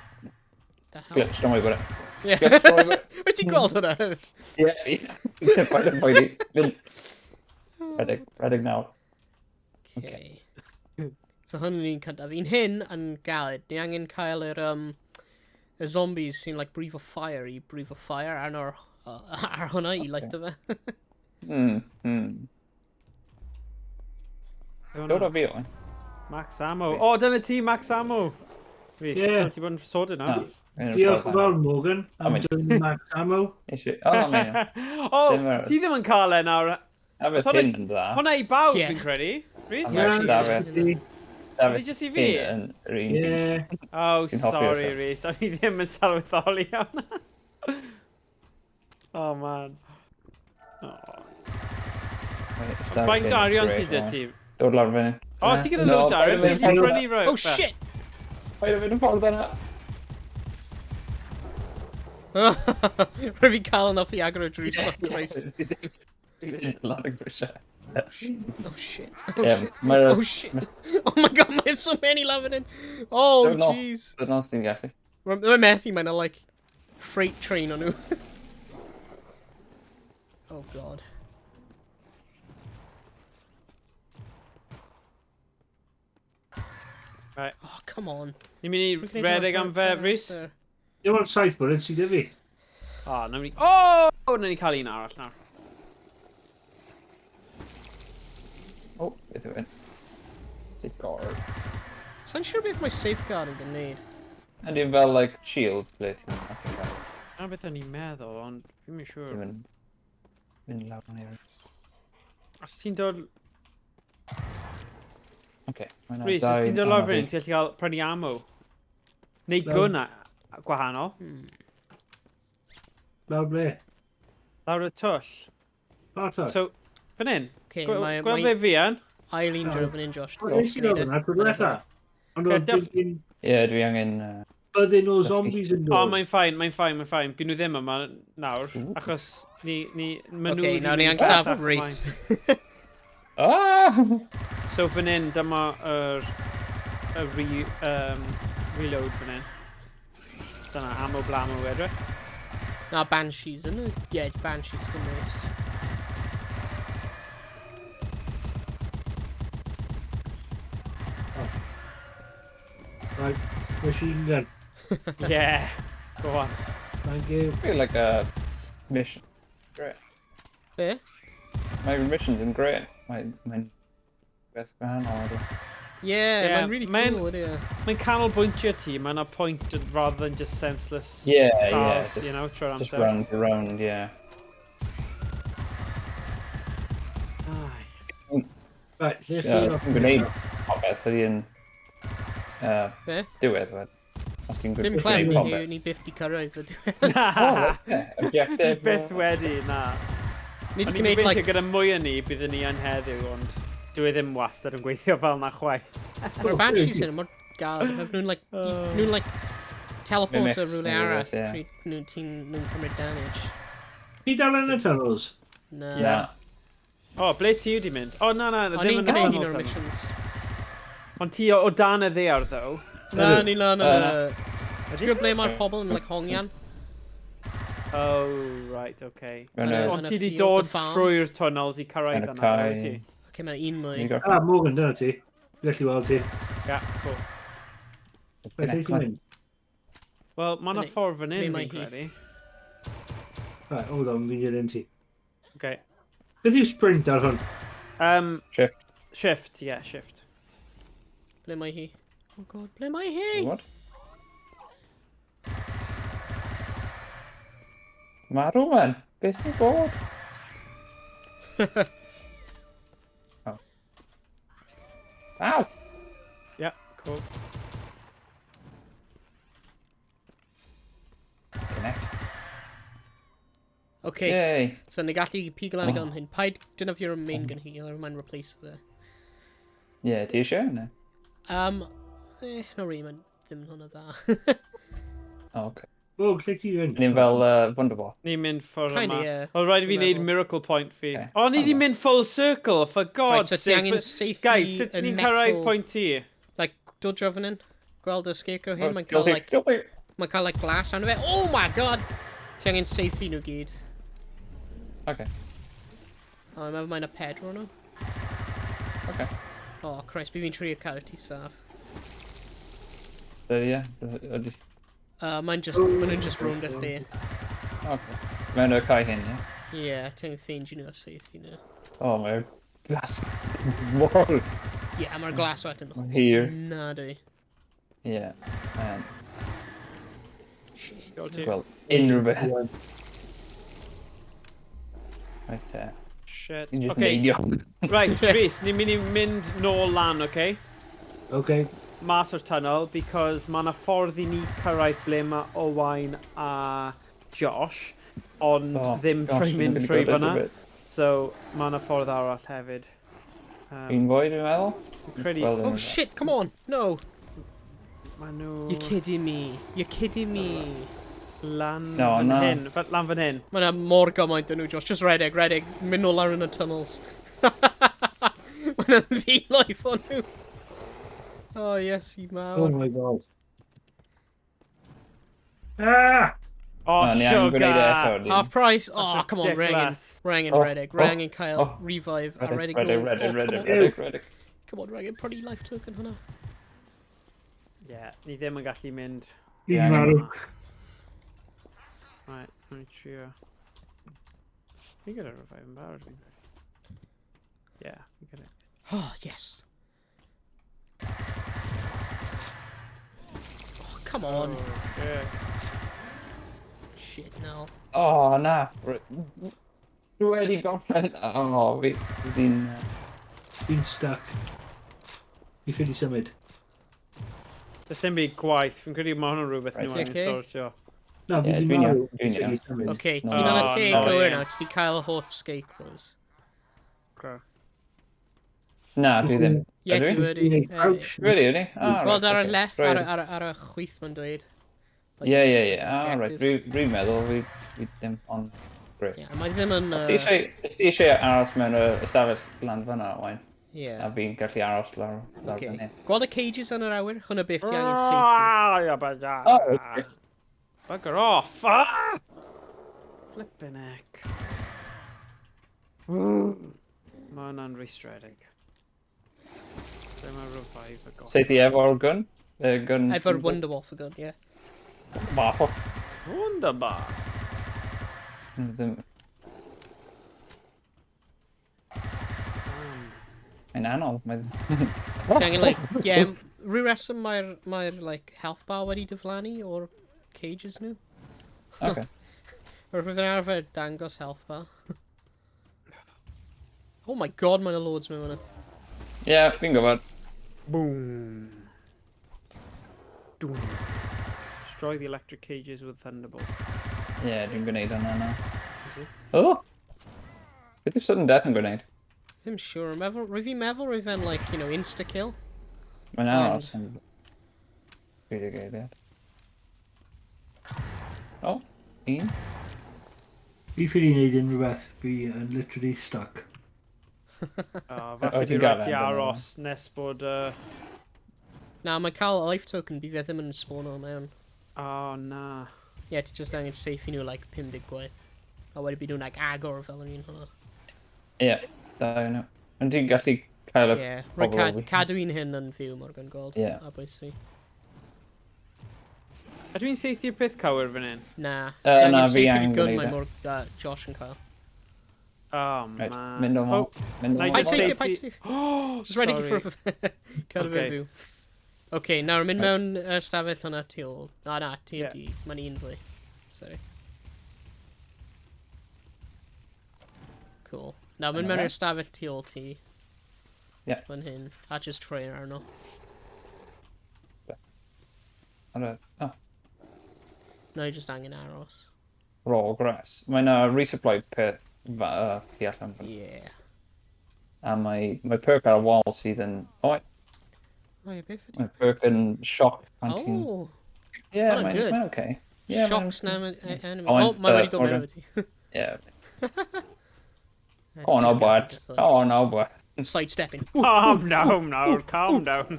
the hell. Glitch, don't worry about it. Yeah. Glitch, don't worry about it. Wyt ti'n gweld hwnna hefyd? Yeah, yeah. Paid yn poeni. Mynd. Rhedeg, rhedeg nawr. Okay. So hwn yn un cyntaf. Un hyn yn galed. Ni angen cael yr, y zombies sy'n like breathe of fire i breathe of fire arno'r, ar hwnna i light fe. Dod o fi o'n. Max ammo. O, oh, dyna ti, Max ammo! Rhys, Ie. yeah. ti bod yn sorted Na. nawr. Diolch yn fawr, Morgan, am dwyn max ammo. Eisiau... O, na, mae'n. O, Ddim ar- ti ddim yn cael e nawr. A beth Hwnna- hyn yn dda. Hwna i bawb, Ie. fi'n credu. Rhys? A mae'r Dafydd. Ie. Dafydd Ydi jyst i fi? hyn yn yr un byd. Ie. Oh, Fi'n hoffi sorry, yourself. Rhys. O'n i ddim yn sylweddoli hwnna. Oh, man. Oh. Dafydd Faint hyn o yn arian great, sydd 'da man. ti? Dod lawr fyny. O, ti gyda No, loads o arian, paid ti'n â mynd prynu rhywbeth. Oh shit! Paid â fynd yn ffordd yna. Rhaid fi cael enough i agor y drws, oh Christ. Lan y grisiau. Oh shit. Oh Ie, shit. mae'r... Oh shit. Oh my god, there's so many loving it. Oh Don't know. jeez. Dyna os ti'n gallu. Mae'n methu, mae'n like freight train o'n nhw. Oh god. Right. Oh, come on. Ni'n mynd i redeg am fe, Rhys? Dim ond 7 bullet sydd 'da fi. O, nawn ni... O! Nawn ni cael un arall nawr. O, beth yw hyn? Safeguard. Sa'n siŵr beth mae safeguard yn gwneud. Ydy fel, like, shield ble ti'n gallu cael. Na beth o'n i'n meddwl, ond fi'n mynd siŵr. Ti'n mynd... Mynd lawr yn i'r... Os ti'n dod... Okay, mae 'na Rhys, os dau ti'n dod lawr arna fan hyn, fi. ti'n gallu cael prynu ammo. Neu Lawr. gwn gwahanol. Lawr ble? Lawr y twll. Pa twll? So, fan hyn. Okay, Gweld mae ble fi yn? ail un dro fan hyn, Josh. O, nes i ddod yna, tro diwetha. Ond Ie, oedd diolch. dim Ie, dwi angen... byddin o Dysgu. zombies yn O, dod. mae'n fine, mae'n fine, mae'n fine. Byd nhw ddim yma nawr, Ooh. achos ni... ma' nhw Okay, 'di nawr ni mynd angen lladd bellach ymlaen. Rhys. Ah! So fan hyn, dyma yr y reload fan hyn. Dyna ammo blamo edrych. Na, Banshees yn y... Yeah, Banshees, dim Rhys. Right, machine gun. Yeah, go on. Thank you. Feel like a mission. Great. Be? Mae missions yn great. Mae'n beth gwahanol ydy. Yeah, Yeah, mae'n really cool, ydy e. Mae'n canolbwyntio ti, mae'n a point rather than just senseless Yeah, lladd, just, you know, trwy'r just amser. round to round, yeah. Ai. Right, lle chi Yeah, off ti'n gwneud popeth ydy yn Be? diwedd wedyn. Os ti'n Dim gwneud clem, ni, popeth. ni byth di cyrraedd y diwedd. Na, Yeah, objective. byth wedi, na. Ni di O'n i'n gwneud, gobeithio like, gyda mwy o ni, byddwn ni yn heddiw, ond dwi e ddim wastad yn gweithio fel na chwaith. Mae'r Banshees yn mor galed. Have nhw'n, like, nhw'n, like, teleport o Mimics rhywle neu arall rhywbeth, ie. pryd nhw'n ti'n nhw'n cymryd damage. Chi dal yn y tunnels? Na. Na. O, ble ti wedi mynd? O, na, na, O'n ddim i'n yn y gwneud tunnel, un o'r tunnel. missions. Ond ti o dan y ddaear, though. Na, ni lan yn y... Ti'n gwybod ble mae'r Yy. pobl yn, like, hongian? Oh, right, okay. Mewn Yn y- Ond y ti wedi field, dod the farm. trwy'r tunnels i cyrraedd Yn y yna, cae. wyt ti? Okay, mae'n un mwy. Ni gorffen. Ah, Morgan, dyna ti. Dwi'n gallu weld ti. Yeah, cool. Right, lle ti'n mynd? Wel, mae yna Fyny. ffordd fan hyn, Be mae fi'n hi? credu. Right, hold on, fi'n dilyn ti. Okay. Beth yw sprint ar hwn? Shift. Shift, yeah, shift. Ble mae hi? Oh god, ble mae hi? What? Marw, man. Beth sy'n bod? Oh. Ow! Yeah, cool. Connect. Okay, Yay. so ni gallu pigo lan y Oh. gun hyn. Paid defnyddio'r main gun hi, oherwydd mae'n replace fe. Yeah, ti eisiau? Ne. Not really, mae'n ddim yn hwnna dda. Oh, okay. O, lle ti'n fynd? Ni'n fel Wonderbot. Ni'n mynd ffordd Kinda, yma. yeah. Wel, rhaid i fi Dwi'n wneud meddwl. miracle point fi. Okay. O, ni di mynd full circle, for Right, God's so ti sake. angen saethu Guys, sut y ni'n cyrraedd metal... pwynt ti? Like, dod draw fan hyn. Gweld y scarecrow hyn, Oh, mae'n cael, guilty, like, guilty. mae'n cael, like, glass arno fe. Oh my god! Ti angen saethu nhw gyd. Okay, O, oh, mae'n mae'n a pedwar nhw. okay. Oh, Christ, bydd fi'n trio cadw ti saff. Ydy, ie. Ydy. Mae'n just, maen nhw'n just rownd y lle. Okay. Mewn y cae hyn, ie? Yeah, ti angen ffeindio nhw a saethu nhw. Oh, mae'r glas mor Yeah, mae'r glas wedyn. hir. Na dwi. Ie. Shit. Gweld unrhyw beth. Right, te. Shit. Ni'n just Okay, neidio. right, Rhys, ni'n mynd i mynd nôl lan, okay? Okay. Mas o'r tunnel, because mae yna ffordd i ni cyrraedd ble mae Owain a Josh, ond Oh, ddim gosh, trwy fi'n mynd gonna trwy gweld fyna. unrhyw beth. So, mae yna ffordd arall hefyd. Un fwy, dwi'n meddwl. Dwi'n credu Gweld Oh unrhyw beth. shit, come on! No! ma nhw You're kidding me. You're kidding me. lan No, fan na. hyn. Lan fan hyn. Mae yna mor gymaint yn nhw, Josh. Just redeg, redeg. Mynd nôl lawr yn y tunnels. Mae yna filoedd o nhw. Oh, yes, i Oh mawr. my god. Ah! Oh, O, ni angen gwneud e eto. sugar! ni. Half price. Oh, That's come on, Rengen. ridiculous. Rengen, Oh, redeg. oh, Rengen cael oh. revive a Redeg, redeg redeg, nôl. redeg, Oh, come redeg, on. redeg, redeg. Come on, Rengen. Prynu life token hwnna. Yeah, ni ddim yn gallu mynd. Fi Ie, di marw. Right, let me trio. Fi gyda revive yn barod, fi'n credu. Yeah, fi gyda. Oh, yes. Oh, come on. Yeah. Shit, no. Oh, na. Dwi wedi gorffen... O, fi... Fi'n... Fi'n stuck. Fi ffili symud. Does dim byd gwaith. Fi'n credu mae hwnna'n rhywbeth Right. nhw angen Okay. sortio. Na, fi Ie, di dwi'n marw. iawn, Fi dwi'n ffili iawn. symud. Okay, No. ti'n yn y Oh, lle no, gywir ie. nawr, ti 'di cael y holl scarecrows. Okay. Na, dwi ddim. Ie, Ydw ti i? wedi. Fi'n neud Ie. crouch. Dwi wedi, ydy? Ah, Gweld right, ar y ocê. left, Reit. ar y chwith mae'n dweud. Like, Ie, ie, ie. Ah, right. objectives. Dwi'n meddwl, fi ddim ond... Great. Ie, mae ddim yn... Os ti eisiau aros mewn y ystafell lan fyna, Owain, Ie. a fi'n gallu aros lawr Okay. fan hyn. Gweld y cages yn yr awyr? Hwna beth ti angen saethu. Ah, yeah, but, ah. Oh, okay. Bugger off! Ah! Flippin' heck. Mae hwnna'n rwystredig. Dyma revive y goll. Saethu efo'r gun? Y gun... Efo'r Wonderwolf y gun, ie. Waffle. Wunderbar. Ddim... Damn. Mae'n anodd. Mae'n... Ti angen, like, ie, rhyw reswm mae'r, like, health bar wedi diflannu o'r cages nhw. Okay. O'r bydd yn arfer dangos health bar. Oh my God, mae'n loads mewn yna. Ie, fi'n gwybod. Boom. Doom. Destroy the electric cages with thunderbolt. Ie, dwi'n gwneud hwnna nawr. Oh! Beth yw sudden death yn gwneud? Ddim siŵr, meddwl, rwy fi'n meddwl rwy fe'n, like, insta-kill. Mae'n aros yn... 30 eiliad. O, un. Fi ffili wneud unrhyw beth. Fi yn literally stuck. Oh, O, falle ti'n di gael rhaid ti e, aros nes bod... Na, mae'n cael life token, bydd e ddim yn spawno mewn. Oh, na. Ie, ti just angen saethu nhw, like, 50 gwaith. A wedyn bydd nhw'n, like, agor fel yr un hwnna. Ie, da iawn. Ond ti'n gallu cael y Ie, rwy'n pobl fi. cadw un hyn yn fyw, Morgan Gold. Ie. A bwysig. Ydw i'n saethu'r peth cywir fan hyn? Na. Yy, Ti angen na, fi saethu'r angen gun gwneud mae e. mor, Josh yn cael. Oh, Right, man. mynd o Oh, Mynd na o i Paid just saethu, saethu- paid saethu. Oh, Just ready sorry. for Cadw fe Okay. fyw. Okay, nawr mynd Right. mewn y stafell hwnna tu ôl. Na, ti Ie. di. Mae'n un fwy. Sorry. Cool. Nawr mynd Dyna mewn fe. i'r stafell tu ôl ti. Ie. Fan hyn. A just troi arno. Ar y... Oh, No, just angen aros. progress. Mae yna resupply peth tu allan. fan. Yeah. A mae perk ar y wall sydd yn... O, O, ie, beth ydi? mae perk yn shock pan ti'n... Oh, Ie, hwnna'n mae'n good. mae'n okay. Ie, mae'n Shocks okay. na enemy. Oh, Oh, mae wedi dod mewn Morgan. efo ti. Ie. Oh, no, bud. Oh, no, bud. Sidestepping. Calm down now, calm down.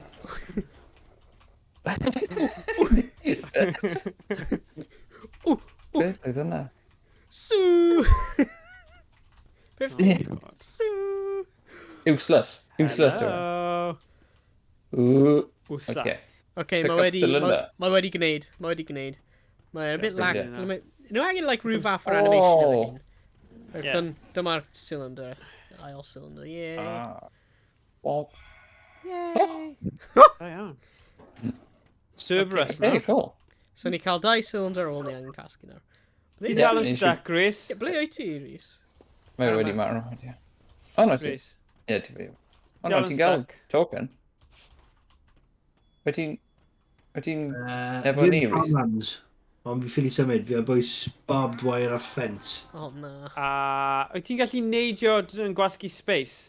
Beth oedd hwnna? Sue! Beth? Ie. Sue! Useless. Useless. yw e. Hello. Ooh. Wsa. Okay. Okay, Pick mae up wedi, cylinder. mae wedi gwneud, mae wedi gwneud. Mae'n a bit lag. brilliant. Nhw angen like rhyw fath o'r animation efo Oh. hyn. Like, Yeah. Dyma'r cylinder, ail cylinder, yeah. Ah. Well, Yay! Da iawn. Cerberus, okay, no? cool. So ni cael dau cylinder ôl ni angen casglu nawr. Ble, Ti Ie. dal yn nes i- stuck, Rhys? Ie, ble wyt ti, Rhys? Mae Ar wedi y marw. Ie. O, no, ti... Rhys. Ie, ti wedi. O, Dal no, yn ti'n gael stuck. token. Wyt ti'n... Wyt ti'n... Efo Fi ni, yn Rhys? Farmlands, ond fi ffili symud. Fi ar bwys barbed wire a fence. Oh, na. A wyt ti'n gallu neidio yn gwasgu space?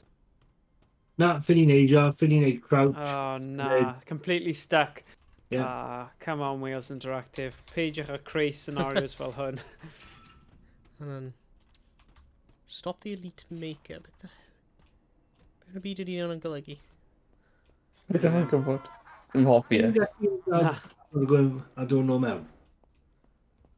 Na, ffili neidio, ffili neud crouch. Oh, na. Neud. Completely stuck. Yeah. Ah, come on, Wales Interactive. Peidiwch â creu scenarios fel hwn. Hwnna'n... Stop the elite maker. Beth the... Beth yn y byd ydi hwnna'n golygu? Fi ddim yn gwybod. Ddim hoffi e. Na. A dod nôl mewn.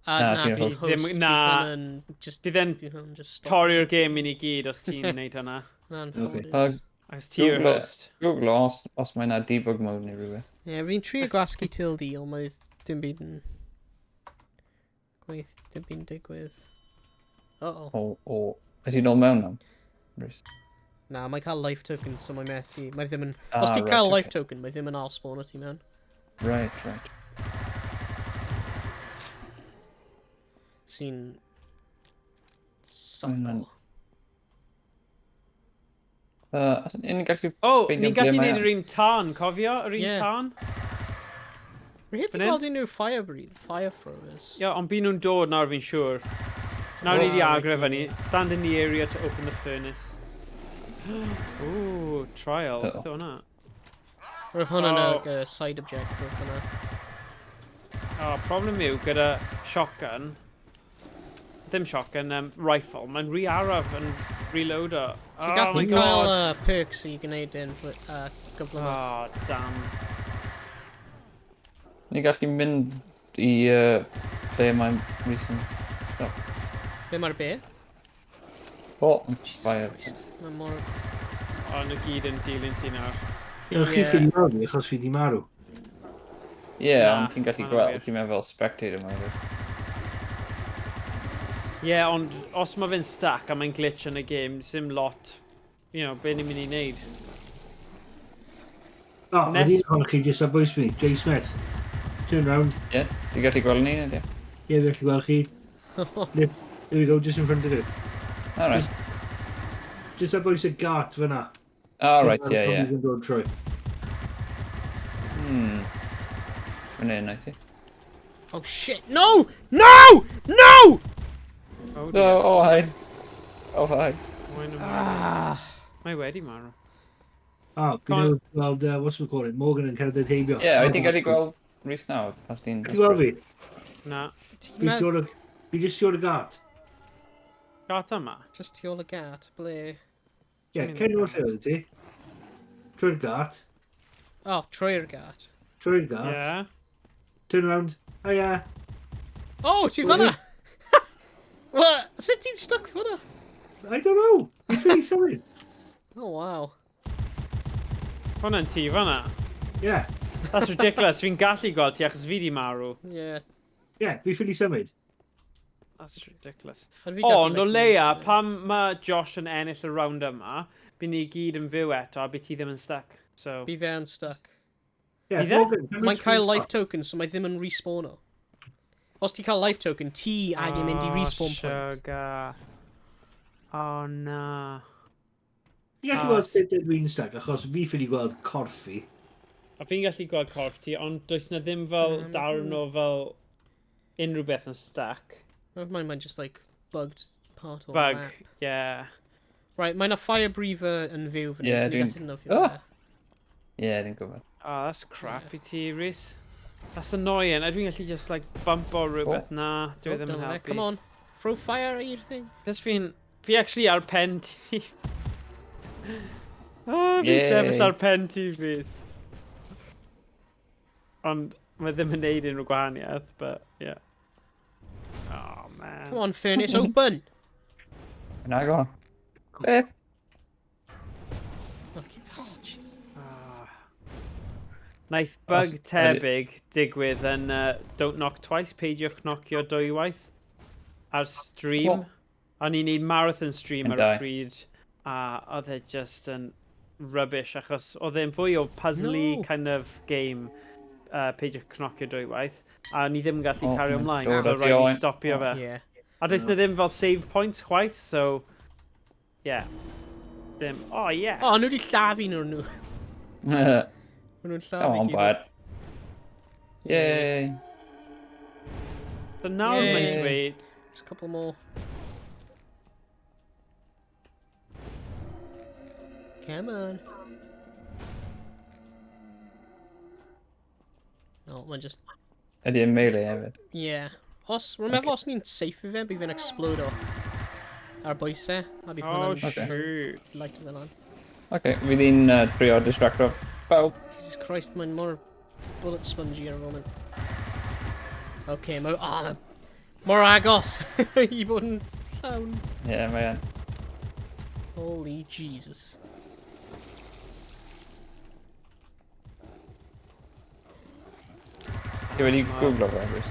A Na, na, ti'n fi'n host. host. Ddim- Bydd na. hwn yn just... Bydd e'n Bydd hwn yn just stop. torri'r gêm i ni gyd os ti'n neud hwnna. Hwnna'n Okay. ffodus. Os ti yw'r Google it. host. Google os mae yna debug mode neu rhywbeth. Ie, fi'n trio gwasgu tilde, ond mae dim byd yn... Gweith, dim byd yn digwydd. Uh-oh. O... Ydy nôl mewn am? Rhys. Na, mae'n cael life token, so mae methu... Mae ddim yn... Ah, Os ti'n right, cael okay. life token, mae ddim yn ail spawn o ti mewn. Right. Sy'n... Suckle. Os ni'n gallu Oh, ffeindio ni'n ble gallu mae neud e? yr un tân, cofio? Yr un Ie. tân? Rwy heb di Fan hyn? gweld unrhyw fire breathe, fire throwers. Ie, ond byd nhw'n dod nawr fi'n siŵr. Nawr ni Oh, di agro right, fyny. Stand in the area to open the furnace. Ooh, trial. Uh-oh. Beth o hwnna? Roedd hwnna'n Oh. like, a side objective hwnna. Oh, problem yw gyda shotgun, ddim shotgun, rifle, mae'n rhy araf yn reloader. Ti'n Oh gallu my cael god. perks i gwneud yn gyflym. Oh, damn. Ni'n gallu mynd i lle mae'n recent. Be mae'r be? O, Jesus fire. Christ. Mae mor... O, nhw gyd yn dilyn ti nawr. Ie, chi Ie. ffili marw fi, achos fi di marw. Ie, Na, ond ti'n gallu ma' hwnna'n gweld, wir. ti'n meddwl fel spectator mae'n rhaid. Ie, yeah, ond os mae fe'n stuck a mae'n glitch yn y game, sim lot, you know, be ni'n mynd i wneud. O, oedd Nes- un ohonoch chi jyst ar bwys fi, Jay Smith. Turn round. Ie, ti'n gallu gweld ni, ydy? Ie, fi gallu gweld chi. There we go, just in front of you. Alright. Just ar bwys y gart fyna. Alright, ie, ie. Yn dod trwy. Fan hyn, wyt ti? Oh shit, no! No! No! Oh Oh, dear. oh, hi. Oh, hi. Mae'n Ah. Mae wedi marw. O, fi Go on. newydd gweld, what's we call it, Morgan yn cerdded heibio. Ie, wyt ti'n gallu gweld Rhys nawr? Os ti'n... Ti'n gweld fi? Na. Ti'n Fi medd- tu ôl y... Fi just tu ôl y gart. Gart yma? Just tu ôl y gart, ble... Ie, Dwi'n cen mynd o'r lle oedd ti. Trwy'r gart. Oh, trwy'r gart. Trwy'r gart. Ie. Turn round. Oh yeah. Oh, ti fanna! Well, sut ti'n stuck fanna? I don't know. Fi ffili symud. Oh, wow. Hwnna'n ti fanna. Yeah. That's ridiculous. Fi'n gallu gweld ti achos fi di marw. Yeah. Yeah, fi ffili symud. That's ridiculous. Ond fi gallu, Ond o like, leia, move, pam mae Josh yn ennill y round yma, bydd ni gyd yn fyw eto a bydd ti ddim yn stuck. So, Fi fe yn stuck. Yeah, Bydd e? Morgan, cymryd Mae'n cael screenshot. life token, so mae ddim yn respawno. Os ti'n cael life token, ti angen mynd i Oh, respawn point. Sugar. Oh, na. Fi'n gallu Ah, gweld sut dwi'n stuck, achos fi ffili gweld corff fi. A fi'n gallu gweld corff ti, ond does na ddim fel darn o fel unrhyw beth yn stuck. Mae'n just like bugged part o'r Bug, map. yeah. Right, mae'n a fire breather yn fyw fan Ie, hyn, so ni'n dwi'n- gallu nofio Oh! fe. Ie, dwi'n gwybod. Oh, that's crap i ti, Rhys. That's annoying. A dwi'n gallu just like bump o rhywbeth. Na, dwi Oh, ddim yn dyna fe. helpu. Come on, throw fire at your thing. Cos fi'n... Fi actually ar pen ti. Oh, fi'n Yay. sefyll ar pen ti, Rhys. Ond mae ddim yn neud unrhyw gwahaniaeth, but yeah. Oh, man. Come on, furnace, open! Na go. Beth? Okay. Oh, jeez. Ah. Naeth bug tebyg digwydd yn Don't Knock Twice, peidiwch knocio dwywaith ar stream. What? O'n i'n neud marathon stream Yn ar y dau. pryd, a oedd e just yn rubbish, achos oedd e'n fwy o puzzly No. kind of game, peidiwch knocio dwywaith, a ni ddim yn gallu Oh, cario mae'n ymlaen, dod so at rhaid i oen. stopio Oh. fe. Yeah. A does na ddim fel save points chwaith, so... Yeah. Ddim. Oh, yes! Oh, nhw wedi llafu nhw nhw. Maen nhw'n llafu Come on, gyd. bud. Yay. So nawr mae'n Yay. dweud... Just a couple more. Come on. No, mae'n just... Ydy yn melee hefyd. Yeah. Os, rwy'n meddwl os ni'n safe i fe, bydd fe'n explodo. Ar bwysau, a bydd Oh, hwnna'n Okay. shoot. light fel lan. Okay, fydd hi'n trio distracto bawb. Jesus Christ, mae'n mor bullet spongy ar y moment. Okay, mae... Oh, mae mor agos i fod yn llawn. Ie, yeah, mae yn. Holy Jesus. Ti wedi googlo fe, Rhys?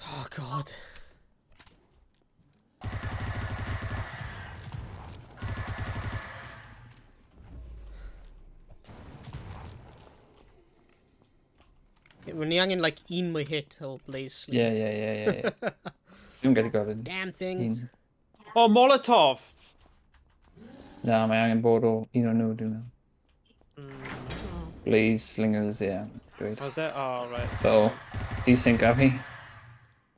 Oh, God. Okay, Rwy'n ni angen, like, un mwy hit o Blaze Sleep. Ie, ie, ie, ie, ie. Dwi'n gallu gweld un. Damn things. Un. O, Molotov! Na, mae angen bod o un o nhw, dwi'n meddwl. Blaze Slingers, ie. Yeah, dweud. Was it? Oh, right. So, desync af hi.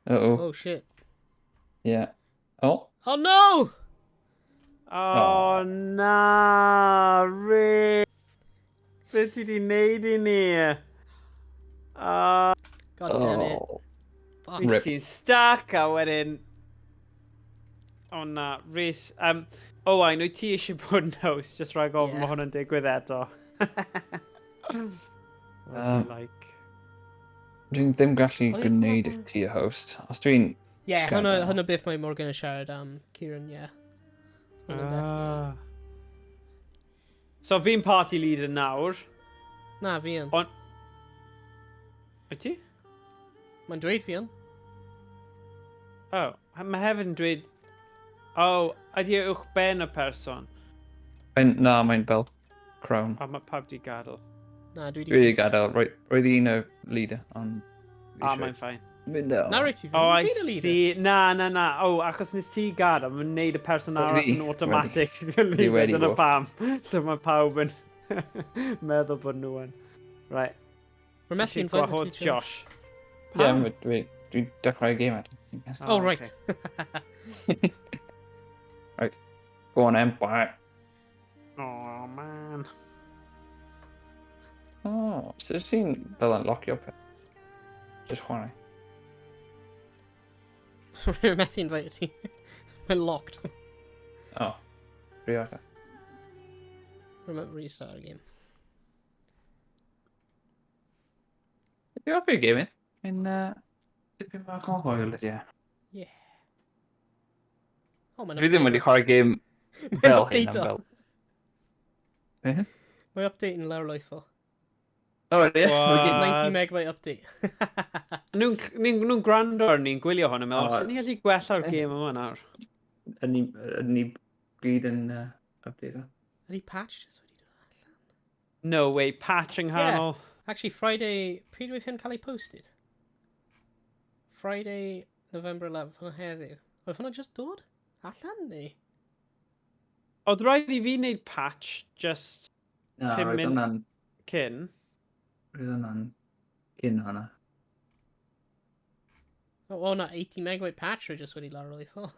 Uh-oh, Oh shit. yeah. Oh, Oh no! Oh, na, Rhys. Beth ti di wneud i ni? Oh, God damn it. oh. Fuck. Rip. Ti'n stuck a wedyn... O na, Rhys. Owain, wyt ti eisiau bod yn host, just rhag ofn Ie. mae hwn yn digwydd eto. What's it like? Dwi'n ddim gallu Oh, ie, gwneud hwnna- ti y host. Os dwi'n... Yeah, hwnna, Gadael. hwnna beth mae Morgan yn siarad am, Kieran, yeah. Hwnna definitely. Ah. So fi'n party leader nawr. Na, fi yn. Ond... Wyt ti? Mae'n dweud fi yn. Oh, mae hefyd yn dweud... Oh, ydy e uwch ben y person? Mae'n, na, mae'n fel crown. A mae pawb di gadael. Na, dwi Dwi di... wedi gadael, roedd un o leader, ond... fi A, eisiau mae'n fine. Mynd o. Na, reit ti fi. Oh, I Fi'n y leader. see. Na, na, na. Oh, achos nes ti gadael, mae'n neud y person Wedi, arall yn automatic leader, wedi dyna bod. pam. So mae pawb yn meddwl bod nhw yn. Right. Rwy'n methu Ti invite gwahodd ti, Josh. Ie, Pam? dwi'n dechrau gêm eto. Oh, right. Right. Go on, Empire. Oh, man. Oh, so ti'n fel yn locio peth? Just chwarae. Rwy'n methu invite ti. Mae'n locked. Oh. Rhi allan. Rwy'n methu restart y game. Dwi'n hoffi'r gêm un. Mae'n dipyn bach o hwyl ydi e. Yeah. Oh, mae'n Dwi ddim wedi chwarae gêm Mae'n fel hyn am update o. fel... Beth? Mae'n update yn lawr lwytho. O, ydi e? Mae gêm- What? 90 megabyte update. Nhw'n nhw gwrando ar ni'n gwylio hwn yn meddwl, O, os ni'n gallu gwella'r eh. gêm yma nawr. Ydyn ni gyd yn update o. Ydy patch just wedi dod allan? No way, patch yng nghanol. Actually, Friday... Pryd oedd hyn cael ei posted? Friday, November 11th, hwnna heddiw. Oedd hwnna just dod? Allan neu? Oedd rhaid i fi wneud patch just Na, Pum roedd mun- hwnna'n... cyn. Roedd hwnna'n cyn hwnna. Oh, well, na, 80 megabyte patch oedd just wedi lawr lwytho.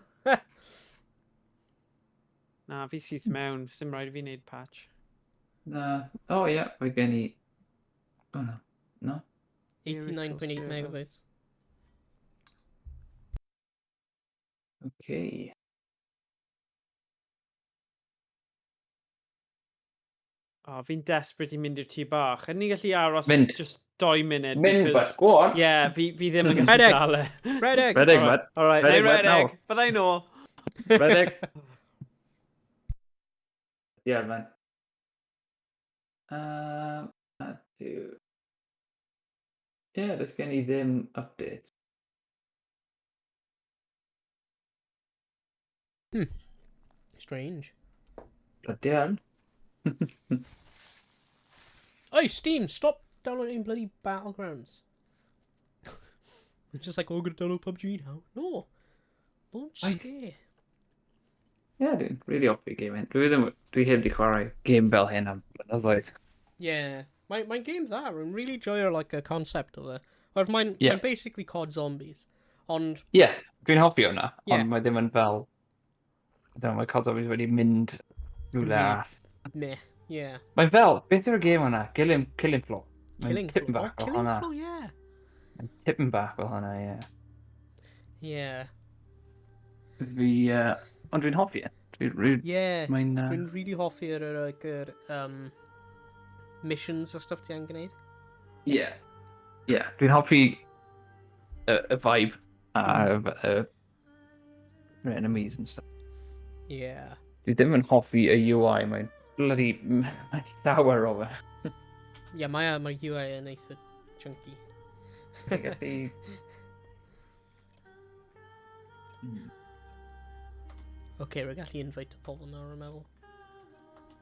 Na, fi syth mewn, sim rhaid i fi wneud patch. Na. O, ie, mae gen i... O, na. No. 89.8 servers. megabytes. Okay. O, fi'n desperate i mynd i'r tŷ bach. Ydyn ni'n gallu aros Mynd. just 2 munud? Mynd, because- but go on. Yeah, fi ddim yn gallu Redeg. dal e. Redeg! Redeg, Alright, bud. Alright, neu Redeg, bud, redeg. nawr. Bydda i nôl. Redeg. Yeah, man. Do... Yeah, does gen i ddim update. Strange. Bloody hell. Oi, Steam, stop downloading bloody Battlegrounds. I'm just like, oh, I'm gonna download PUBG now. No. Launch Ai. scare. Yeah, dwi'n really hoffi game hyn. Dwi ddim, dwi heb di chwarae game fel hyn am blynyddoedd. Yeah. Mae'n game dda. Rwy'n really joio like, y concept o fe. Oherwydd mae'n Yeah. mae basically COD Zombies. Ond, Yeah, dwi'n hoffi hwnna, Yeah. ond mae ddim yn fel... I don't know, mae COD Zombies wedi mynd rhywle Really? arall. meh. Yeah. Mae'n fel, beth yw'r game hwnna? Killing Floor. Mae'n Killing tipyn Floor. Oh, bach fel Killing hwnna. Floor, yeah. Mae'n tipyn bach fel hwnna, ie. Yeah. Fi, ond dwi'n hoffi e. Dwi'n, Yeah. mae'n... Dwi'n really hoffi yr, like, yr, missions a stuff ti angen gwneud. Yeah. Yeah, dwi'n hoffi y vibe a y enemies and stuff. Yeah. Dwi ddim yn hoffi y UI, mae'n bloody... Mae'n llawer o fe. Yeah, mae UI yn eitha chunky. Dwi'n gallu... Okay, rwy'n gallu invite pobl nawr, rwy'n meddwl.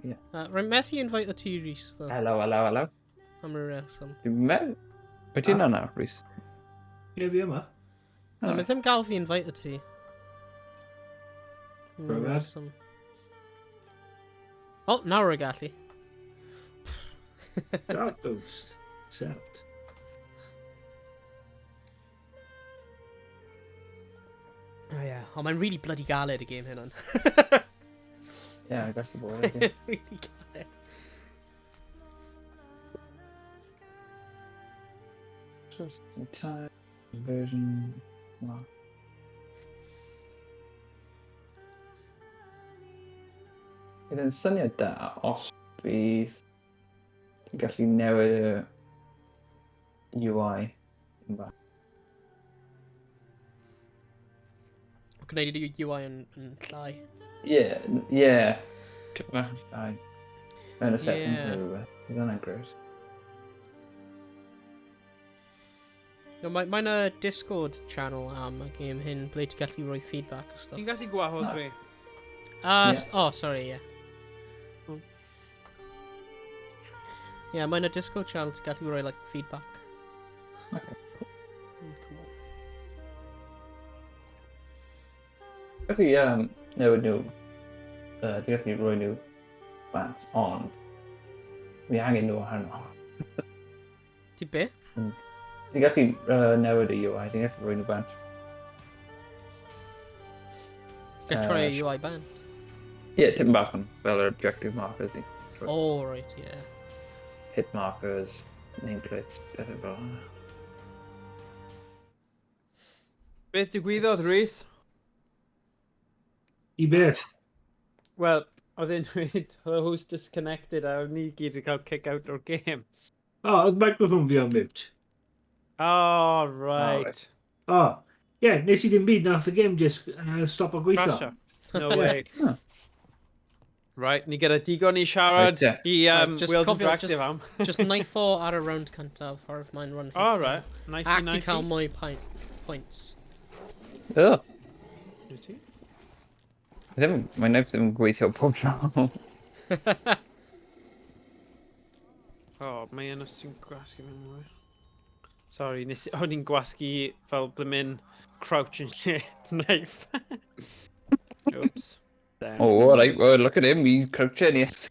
Ie. Rwy'n methu invite o ti, Rhys, though, Hello, hello, hello. am ryw reswm. Dwi'n meddwl... Wyt ti'n yna, Rhys? Ie, fi yma. Na, mae ddim gael fi invite ti. Rhyfedd. O, nawr y gallu. Dark Ghost. Accept. Oh yeah, ond mae'n really bloody galed y game hyn on. Yeah, gallu bod. ydi. Really galed. Just in time, version... No. Bydd yn syniad da os bydd ti'n gallu newid y UI. yn bach. Gwneud y UI yn llai. Ie, ie. Tipyn bach yn llai. Mewn y settings Ie. neu rhywbeth. Bydd hwnna'n grêt. No, mae'n y Discord channel am y game hyn, ble ti'n gallu rhoi feedback a stuff. Ti'n gallu gwahodd fi? Ah, Ie. oh, sorry, ie. Yeah, mae'n y Discord channel ti'n gallu rhoi, like, feedback. Okay. Cool. Gallu newid nhw, dwi'n gallu rhoi nhw bant, ond fi angen nhw arno. Ti be? Dwi'n gallu newid y UI, dwi'n gallu rhoi nhw bant. Ti'n gallu troi y UI bant? Ie, tipyn bach yn fel yr objective markers ni. Oh, right, yeah. Hit markers, nameplates, bethau fel yna. Beth digwyddodd, Rhys? I beth? Wel, oedd e'n dweud, oedd y host disconnected a oedd ni gyd wedi cael kick out o'r game. O, oedd microphone fi on mute. Oh, right. right. O, ie, yeah, nes i ddim byd, nath y game just stop o gweithio. Crasio. No way. Huh. Right, ni gyda digon i siarad Right, i Right, just Wales cofio, Interactive am. Just knife o ar y round cyntaf, oherwydd mae'n run hit. Oh, right. Knifey, Ac ti cael knifey. mwy points. Oh, Wyt ti? ddim, mae knife ddim yn gweithio pob tro. Oh, mae yn os ti'n gwasgu fe'n mwy. Sorry, nes, o'n i'n gwasgu fel blymyn crouch yn lle knife. Oops. There. Oh, all right, well, look at him, he's crouching, yes.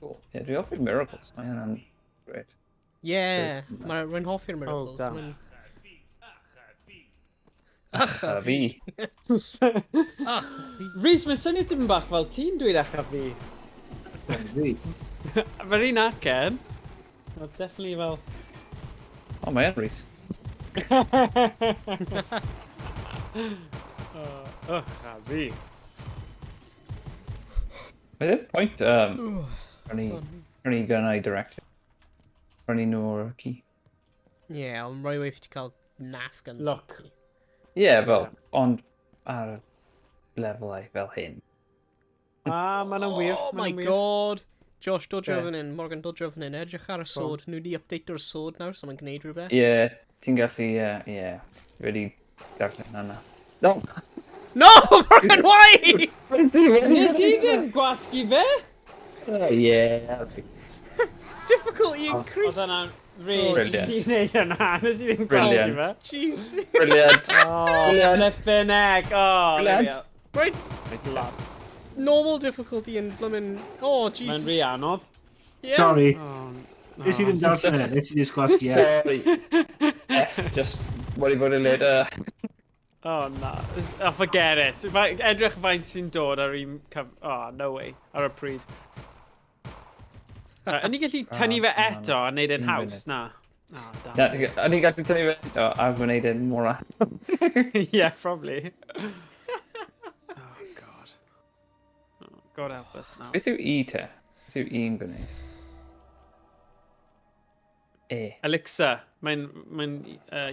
Cool. Yeah, dwi'n hoffi Miracles, mae hynna'n great. Yeah, Great. mae rwy'n hoffi'r Miracles. damn. Mae'n- A fi. Ach, Rhys, mae'n syniad dim bach fel ti'n dweud ach a fi. Fi. Fe'r un acen. Well, definitely fel... O, mae yn Rhys. Ugh, a fi. Mae ddim pwynt, prynu gynnau directive. Prynu nhw o'r ci. Yeah, ond rhoi waith ti cael naff guns. Look. Ie, yeah, fel, ond ar y lefelau fel hyn. Ah, ma' hwnna'n wir. Oh ma' my hwnna'n wir. God! Josh, dod Be? draw fan hyn. Morgan, dod draw fan hyn. Edrych ar y sword. Nhw wedi updateo'r sword nawr, so mae'n gwneud rhywbeth. Ie, yeah, ti'n gallu, ie, yeah, ie. Yeah. Wedi darllen hwnna. No! No! Morgan, why? Nes i ddim gwasgu fe! Ie, right. Difficulty Oedd increased. hwnna'n Rhys, Brilliant. ti'n neud hwnna, nes i ddim gwasgu Brilliant. fe. Jeez. Brilliant. Oh, flippin' egg. Oh, there we Brilliant. are. Right, normal difficulty yn blymyn... Oh, Jesus. Mae'n rhy anodd. Yeah. Sorry, Oh, nes i ddim darllen e, nes i just gwasgu e. Sorry. F, just worry about it later. Oh, na. Oh, forget it. Edrych faint sy'n dod ar un. Oh, no way. Ar y pryd. Right, yn ni gallu tynnu fe Ah, na, eto a neud e'n Un haws? munud. Na. Oh, damn. Na, o'n i'n gallu tynnu fe eto a gwneud e'n mor anodd. Yeah, probably. Oh, God. Oh, God help us now. Beth yw E te? Beth yw E yn gwneud? E. Elixir. Mae'n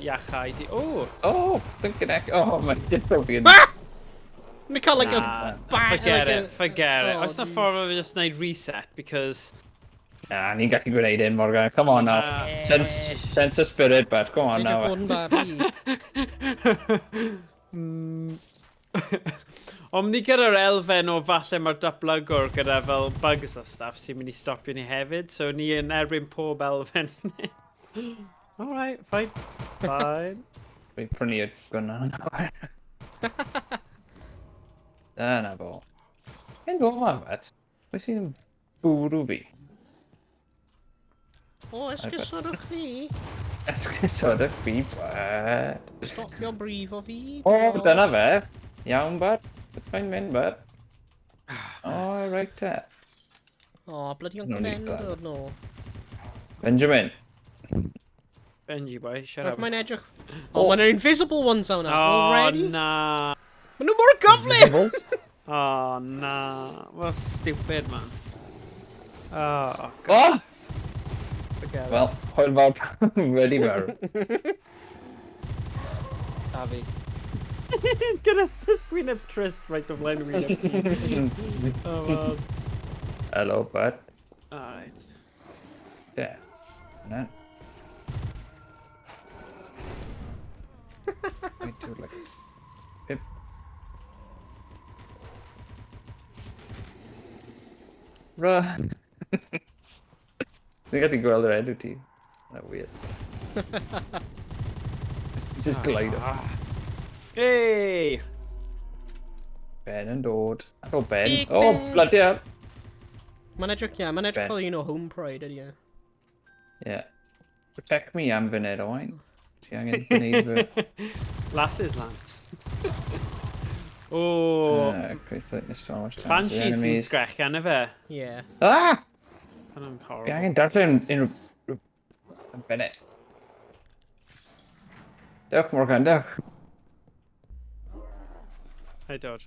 iachau di. Oh! Oh, thinking heck. Oh, mae'n difficulty yn... Ah! Mae'n cael like a Nah, bang... forget like it, forget it. Oh, Oes na jeez. ffordd o fi just wneud reset, because... Na, ni'n gallu gwneud un, Morgan. Come on now. Sense of spirit, but come on Nid now. bod yn babi. Ond ni gyda'r elfen o falle mae'r datblygwr gyda fel bugs a stuff sy'n mynd i stopio ni hefyd, so ni yn erbyn pob elfen. Alright, fine. Fine. Dwi'n prynu y gynna. Dyna fo. Hyn fo ma, bet. Pwy sy'n bwrw fi? O, esgusodwch fi. Esgusodwch fi, bud. Stopio brifo fi. O, dyna fe. Iawn, bud. Beth mae'n mynd, bud? O, reit te. O, bloody Uncle No need Ben for that. dod nôl. Benjamin. Benji boy, shut Roedd up. mae'n edrych... O, oh, mae'n invisible ones yna Oh, already. na. Maen nhw mor gyflym! Invisibles? Oh, na. Well, stupid, man. Oh, God. Oh! Forget it. Wel, hwyl fawr wedi marw. Afi. Gyda just gwyneb trist right o flaen wyneb ti. Oh, man. Hello, bud. Alright. Yeah. Na. Wait to like. Pip. Run. Fi'n gallu gweld yr enw ti. That's weird. Just glide up. Hey! Ben yn dod. Oh, Ben. Big Oh, Ben. bloody hell. Mae'n edrych, ie, mae'n edrych Ben. fel un o Home Pride ydy e. Yeah. Protect me am funud, Owain. Ti angen gwneud fy... Lasses Lance. Oh, Create lightness so much time to the Banshees sy'n enemies. sgrechian, efe? Ie. Ah! Hwna'n Fi horrible. angen darllen unrhyw... Am funud. Dewch, Morgan, dewch. Hi, dod.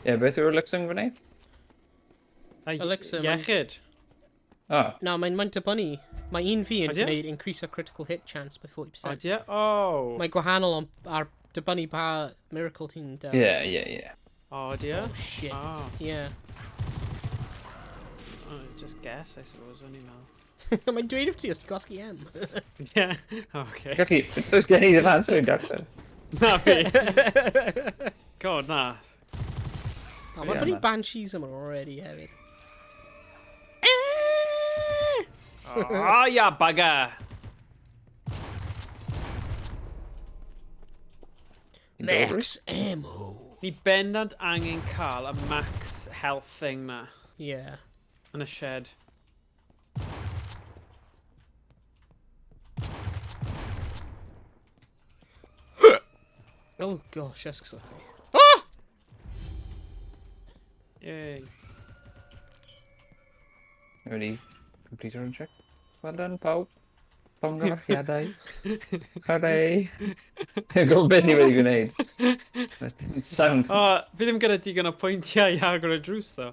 Ie, yeah, beth yw'r elixir yn gwneud? Ai, Elixir, ma'n- Iechyd. Oh, Na, mae'n mae'n dibynnu. Mae un fi yn Ydy e? gwneud increase a critical hit chance by 40%. Ydy e? Oh. Mae gwahanol ond ar dibynnu pa miracle ti'n dewis. ie, ie, ie. Oh, ydy e? Oh, shit. Oh, Yeah. oh, just guess, I suppose, o'n i'n meddwl. Mae'n dweud wrth ti os ti'n gwasgu M. Yeah, okay. Gallu, does gen i ddim answer i'n darllen. Na fi. God, na. Oh, mae'n Yeah, bloody man. banshees yma already hefyd. Oh, yeah, bugger. Ti'n dod, Rhys? Max ammo. Ni bendant angen cael y max health thing ma. Yeah. Yn y shed. Oh gosh, esgusodwch fi. Ah! Yay. Wedi complete our check. Well done, pawb. Llongyfarchiadau. Hooray. Dwi'n gwybod beth ni wedi gwneud. Sound. Oh, fi ddim gyda digon o pwyntiau i agor y drws, though.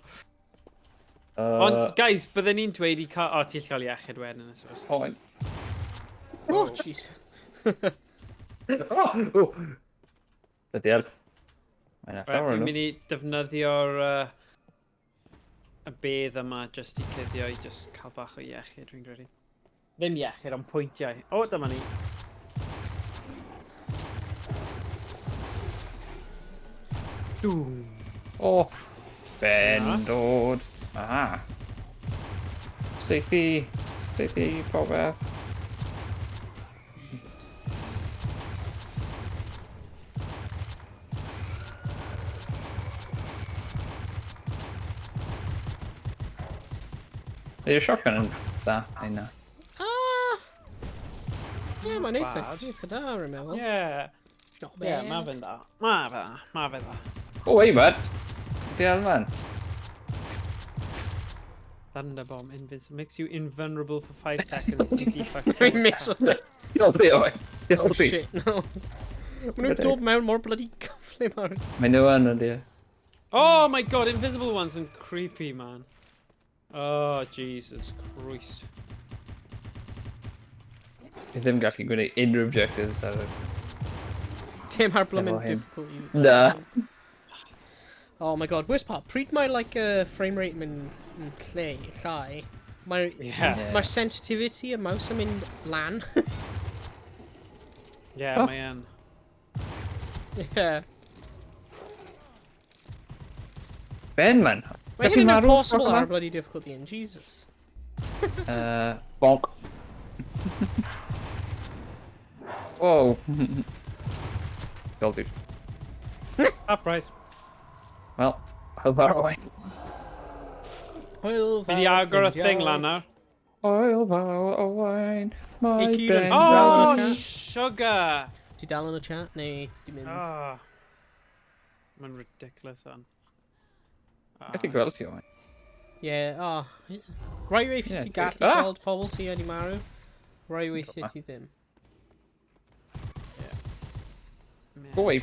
Ond, guys, bydden ni'n dweud i cael... O, ti'n cael iechyd wedyn, I suppose. Oh, Oh, jeez. oh, oh. Bloody hell. Mae'n Right, allan fi'n nhw. mynd i defnyddio'r y bedd yma just i cuddio i just cael bach o iechyd, fi'n credu. Ddim iechyd, ond pwyntiau. O, dyma ni. Dŵm. O, Ben dod. Aha. Seithi. Seithi popeth. Ydy'r shotgun yn dda, neu na? Ah! Yeah, mae'n eitha, Bad. eitha da, rwy'n meddwl. Yeah. Not bad. Yeah, mae fe'n da. Mae fe, mae fe dda. Oh, hey, bud. Di hell, man. Thunderbomb invincible makes you invulnerable for 5 seconds and defect. Dwi'n miss o fe. Diolch fi, oi. Oh Diolch fi. shit, no. Maen nhw'n dod mewn mor bloody gyflym ar... Mae nhw yn, ydy. e. Oh my god, invisible ones yn creepy, man. Oh, Jesus Christ. Fi ddim gallu gwneud unrhyw objectives ar y... Dim ar blymyn Efo hyn. difficulty. Na. Oh my god, worst part, pryd mae like frame rate mynd yn lle, llai, Mae'r Yeah. mae sensitivity y mouse yn mynd lan. Yeah, Oh. mae yn. Yeah. Ben, man. Mae Gallu hyn yn marw impossible ffordd ar yma? y bloody difficulty yn, Jesus. Bonk. Whoa. Go, dude. Half price. Well, how far away? Hwyl Fi di fawr, agor y ffrindiau. thing lan nawr. Oil fawr o wine, my Hey, Kieran, Ben. ti dal Oh, yn y chat? sugar! Ti dal yn y chat, neu ti di mynd? Ah. Mae'n ridiculous on. Ah, Gallu gweld ti, Owain. Ie, oh. Rai weithiau Ie, ti'n ti- gallu Ah! gweld pobl sydd wedi marw. Rai weithiau ti ddim. man. Go away.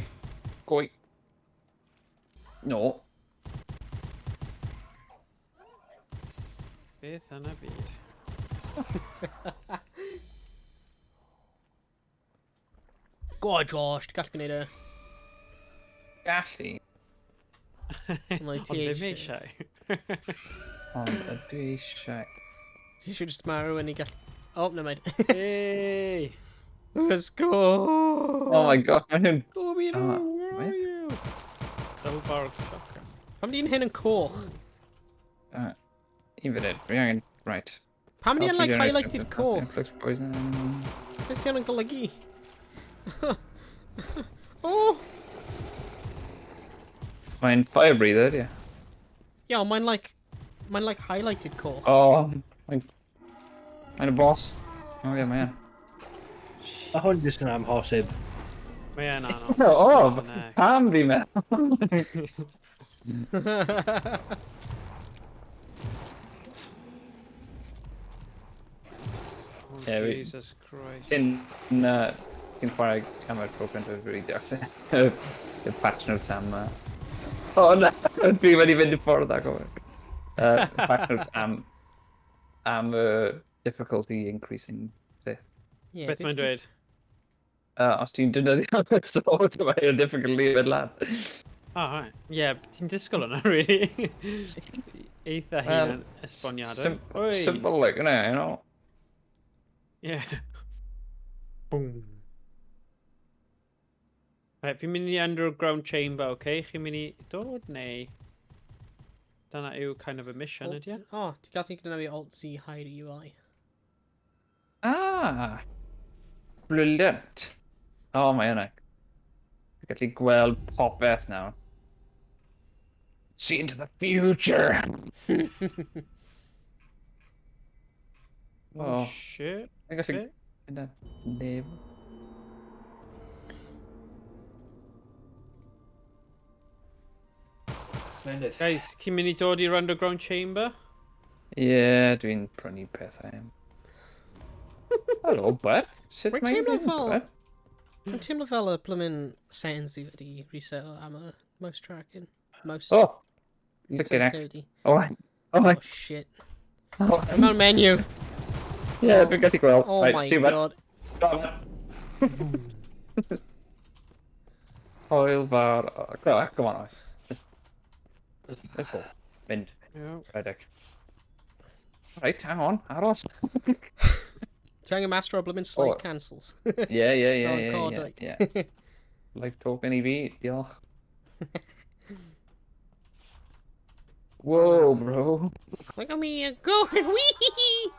Go away. No. Beth yn y byd? Go on, Josh, ti'n gallu gwneud e. Gallu. Mae Ond ti ddim eisiau. eisiau. Ond ydw i eisiau. Ti eisiau just marw yn i gall... Oh, never mind. Hey! Let's go! Oh my god, mae nhw'n... Scooby-Doo, Ah, where are beth? you? Double barrel shotgun. Pam di'n hyn yn coch? Un funud, fi angen... Right. Pam di'n like highlighted coch? Influx poison. Beth ti yn golygu? Oh! Mae'n fire breather, ie. Yeah, ond mae'n like... Mae'n like highlighted coch. Oh, mae'n... Mae'n y boss. Oh ie, mae'n. Mae hwn jyst yn amhosib. Mae e'n anodd. Oh, Flippin' heck. pam fi meddwl? Oh, Ie, fi- Jesus Christ. Cyn, cyn chwarae am y tro cyntaf dwi wedi deall y patch notes am... O na, dwi wedi fynd i ffordd ag o. Patch notes am am y difficulty increasing thing. Yeah, Beth mae'n dweud? Os ti'n defnyddio y sword, mae'r difficulty yn mynd lan. Oh, right. Ie, yeah, ti'n disgwyl hwnna, really. Eitha Wel, hun esboniadau. Simple, simple like, you know. Yeah. Boom. Right, fi'n mynd i underground chamber, okay? Chi'n mynd i dod neu... Dyna yw kind of a mission, ydy e? Oh, ti'n gallu defnyddio Alt Z hide UI. Ah! Brilliant. Oh, mae hynna. Dwi'n gallu gweld popeth nawr. See into the future! Oh, Oh, shit. dwi'n gallu... Be? Yna, neb. Splendid. Guys, chi'n mynd i dod i'r underground chamber? Ie, yeah, dwi'n prynu pethau. Hello, bud. Sut Rwy'n mae'n teimlo mynd, fel- bud? Mae'n teimlo fel y blymyn settings i wedi reset am y mouse tracking. Mouse Oh! Look at that. sensitivity. Oh, oh, Oh shit. oh. I'm on menu. Yeah, dwi'n gallu gweld. Oh Right, my see you, bud. god. Oil fawr. Oh, go on, come on. Just... Let's go. Mynd. Yeah. Rhedeg. Right, hang on. Aros. Ti angen master o blymyn slide Oh. cancels. Yeah, Oh, yeah, God, yeah, like. yeah. Like token i fi, diolch. Whoa, bro. Look at me going wee.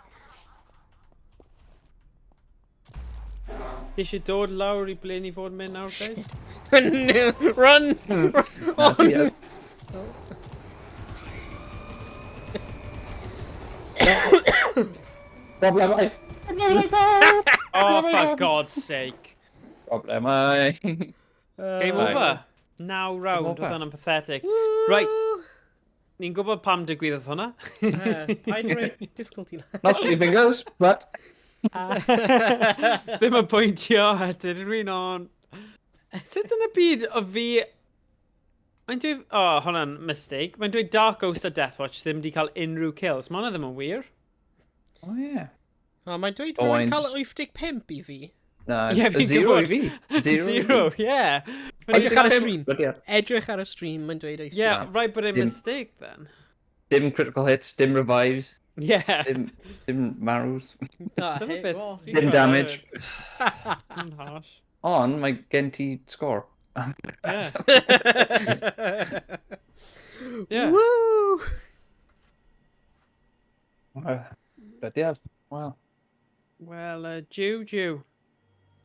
Ti eisiau dod lawr i ble ni fod yn mynd nawr, guys? No, run! Oh, Yeah. no. Problemau. Oh, for God's sake. Problemau. Game Right. over. Naw round, over. oedd hwnna'n pathetic. Woo! Right. Ni'n gwybod pam digwyddodd hwnna. Paid rhoi difficulty lan. Not your fingers, but... Ddim yn pwyntio at unrhyw un ond... Sut yn y byd o fi... Mae'n dweud... O, oh, hwnna'n mistake. Mae'n dweud Dark Ghost a Deathwatch ddim wedi cael unrhyw kills. Mae hwnna ddim yn wir. Oh, yeah. Oh, mae'n dweud Oh, rhywun I'm cael just- 85 i fi. Na, Ie, fi'n zero i gwybod. fi. Zero. i fi. Zero, yeah. Mae'n Edrych ar y dweud- stream. Bloody hell. Edrych ar y stream, mae'n dweud 85. Yeah, right, but a Dim- mistake then. Dim critical hits, dim revives. Yeah. Dim, dim marws. Na, Dyma hit, beth well. fi'n Dim gweld damage. hefyd. Yn harsh. Ond mae gen ti sgor. Yeah. Yeah. Woo! Bloody hell. Wel, Wel, jiw jiw.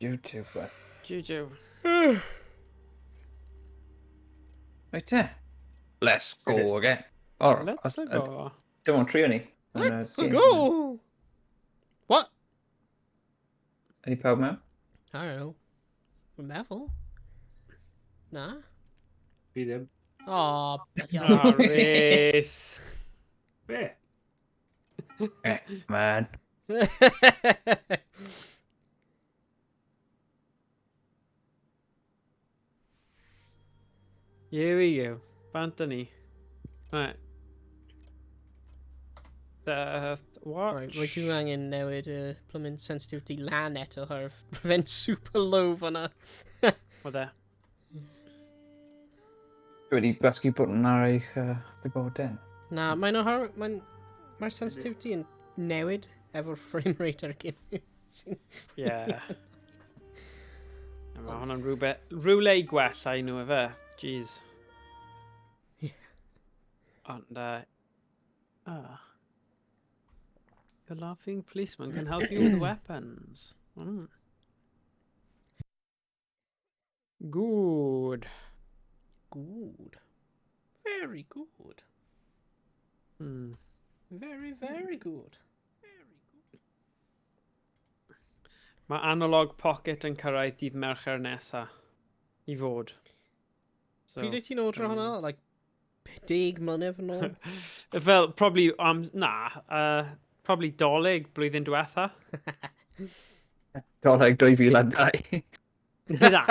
YouTube. Jiw jiw. Right te. Let's go again. Or, Let's go. Dim ond trio ni. Let's go! What? Ydy pawb mewn? I don't know. Dwi'n meddwl. Na? Fi ddim. Oh, bloody hell. Oh, Rhys. Be? Man. Here we go. Bant â ni. Right. Watch. Right, rwy dwi angen newid y plymyn sensitivity lan eto oherwydd prevent super low fanna. What there? Dwi wedi gwasgu bwtyn ar eich wyboden. Na, mae'n oherwydd... Mae'n... Mae'r sensitivity yn newid efo'r frame rate ar y game. Sy'n- Yeah. Mae hwnna'n rhywbeth, rhywle i gwella i nhw efe. Jeez. Yeah. Ond, ah. The laughing policeman can help you with weapons. Good. Good. Very good. Very, very good. Very good. Mae Analog Pocket yn cyrraedd dydd Mercher nesa. I fod. So, Pryd wyt ti'n ordro hwnna? Like, 10 mlynedd yn ôl? Fel, probably, na, probably dolyg blwyddyn diwetha. Doleg 2002. Na.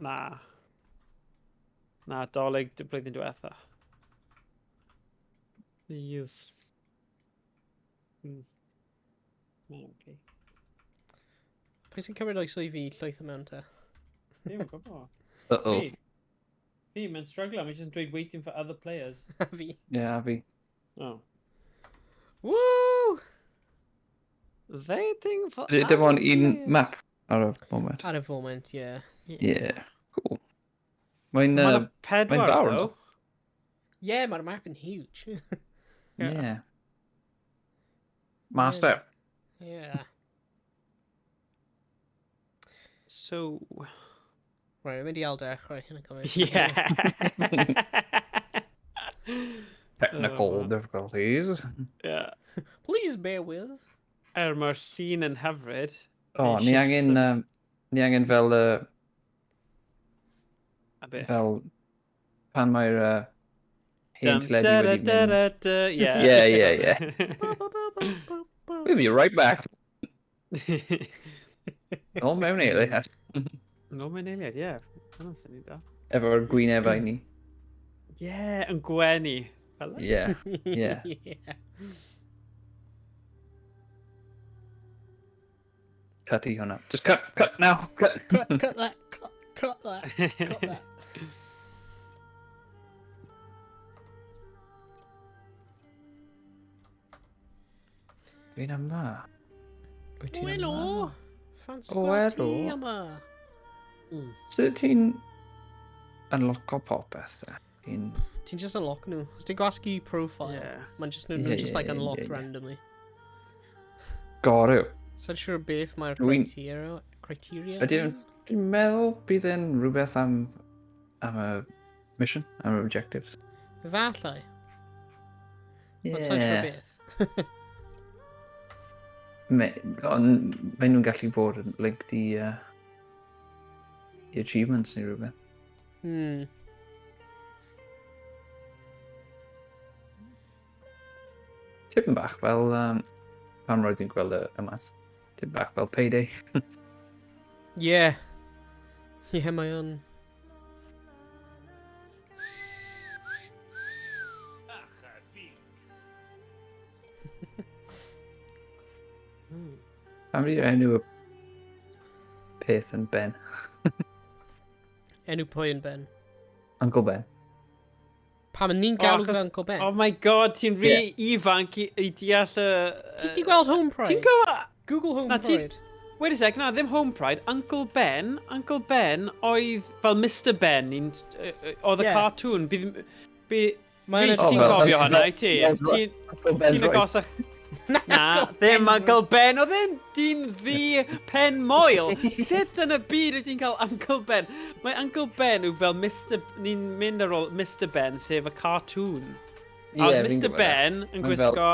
Na. Na, dolyg blwyddyn diwetha. Yes. Okay. Pwy sy'n cymryd oes i fi llwyth o mewn te? Ddim yn gwybod. Uh-oh. Fi. Fi, mae'n struggling. Mae'n just yn dweud waiting for other players. Fi. Yeah, fi. Oh. Woo! Waiting for Dim ond other un players. map ar y moment. Ar y foment, yeah. Yeah, cool. Mae'n... Mae 'na mae'n pedwar, fawr, though. Yeah, mae'r map yn huge. Yeah. Yeah. Master. Yeah. So... Right, rwy'n mynd i ail dechrau hyn yn cymryd. Yeah. Technical Oh. difficulties. Yeah. Please bear with. Er, mae'r llun yn hyfryd. O, It's ni just angen... Ni angen fel... A bit. Fel... Pan mae'r hen Dum, teledu da, wedi da, mynd. da, da, Yeah. Yeah. We'll be right back. Nôl mewn eiliad. Nôl mewn eiliad, ie. Hwnna'n syniad da. Efo'r gwynebau ni. Yeah, yn gwenu. Fel 'na. Yeah, yeah. Yeah. Cut i hwnna. Just cut, cut now, cut. Cut, cut that, cut, cut that, cut that. Dwi'n yma. Wyt ti'n Helo! yma? Fancy O, gweld ti helo. yma. Sut ti'n unlocko popeth te? Ti'n... Ti'n just unlock nhw. Os ti'n gwasgu profile, Yeah. mae'n just, nhw'n Yeah, just like yeah, unlocked yeah. randomly. Gorw. Sa'n siŵr beth mae'r Dwi'n- criteria Ydy- Dwi'n meddwl bydd e'n rhywbeth am y mission, am y objectives. Efallai. Ond sa'n siŵr Yeah. beth. Ond maen nhw'n gallu bod yn linked i achievements neu rhywbeth. Tipyn bach fel pan roedd i'n gweld y mas. Tipyn bach fel Payday. Yeah. Yeah, mae o'n... Pam ydi'r enw y peth yn Ben? Enw pwy yn Ben? Uncle Ben. Pam yn ni'n galw fe Uncle Ben? Oh my god, ti'n rhy ifanc i, i deall y... Ti di gweld Home Pride? Ti'n gwybod... Google Home Na, Pride. Wait a sec, na, ddim Home Pride. Uncle Ben, Uncle Ben oedd fel Mr Ben, oedd y cartoon. Bydd, by, Mae'n Rhys, ti'n cofio hwnna, i ti? Ti'n agosach... Na, ddim Uncle Ben, oedd e'n dyn ddi pen moel. Sut yn y byd wyt ti'n cael Uncle Ben? Mae Uncle Ben yw fel Mr... Ni'n mynd ar ôl Mr Ben, sef y cartoon. A oedd Mr Ben yn gwisgo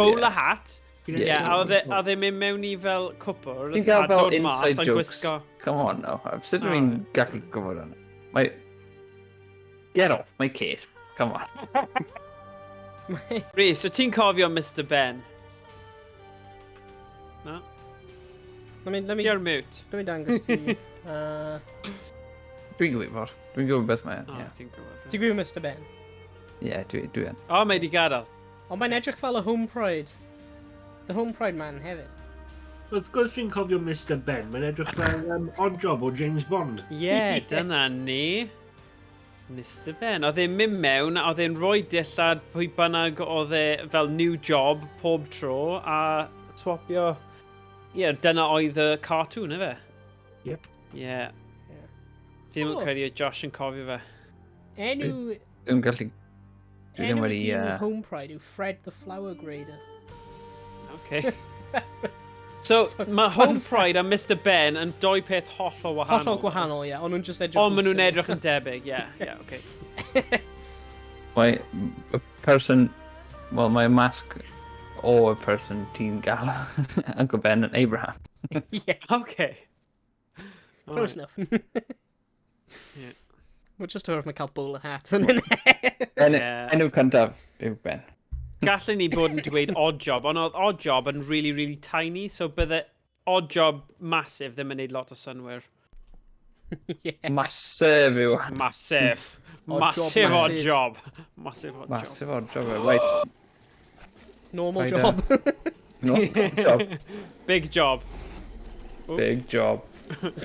bowler hat. Ie, a oedd e, e'n mynd mewn i fel cwpwrdd a dod mas a'n gwisgo... Come on now, sut dwi'n gallu gwybod hwnna? Mae... Get off my case, come on. Rhys, so ti'n cofio Mr Ben? Na? Let me, let me, Ti ar mute. Let me dangos ti. Dwi'n gwybod. Dwi'n gwybod beth mae e. Ti'n gwybod. Ti'n gwybod Mr Ben? Ie, yeah, dwi, dwi yn. O, mae di gadael. Ond mae'n edrych fel y Home Pride. The Home Pride Man hefyd. Wrth gwrs fi'n cofio Mr Ben, mae'n edrych fel Odd Job o James Bond. Ie, yeah, dyna ni. Mr Ben. Oedd e'n mynd mewn, a oedd e'n rhoi dillad pwy bynnag oedd e fel new job pob tro, a swapio... Ie, yeah, dyna oedd y cartoon, efe? Yep. Ie. Yeah. Fi ddim yn credu Josh yn cofio fe. Enw... Dwi'n gallu... Dwi ddim wedi... Enw Home Pride yw Fred the Flower Grader. Okay. So, mae Home Pride a Mr Ben yn doi peth hollol wahanol. Hollol gwahanol, ie. Ond nhw'n just edrych Ond maen nhw'n edrych yn debyg, ie. Ie, okay. Mae y person... Wel, mae masg o y person ti'n gael Uncle Ben yn Abraham. Yeah. Okay. Close enough. Yeah. Wel, just oherwydd mae'n cael bowler hat yn yna. Enw cyntaf yw Ben. Gallen ni bod yn dweud odd job, ond oedd odd job yn really, really tiny, so bydde odd job massive ddim yn neud lot o synwyr. Yeah. Massive yw. Massive. Odd job Massive odd massive. job. Massive odd job. Massive odd job. Right. Normal Paid â- job. No, job. Big job. Big job.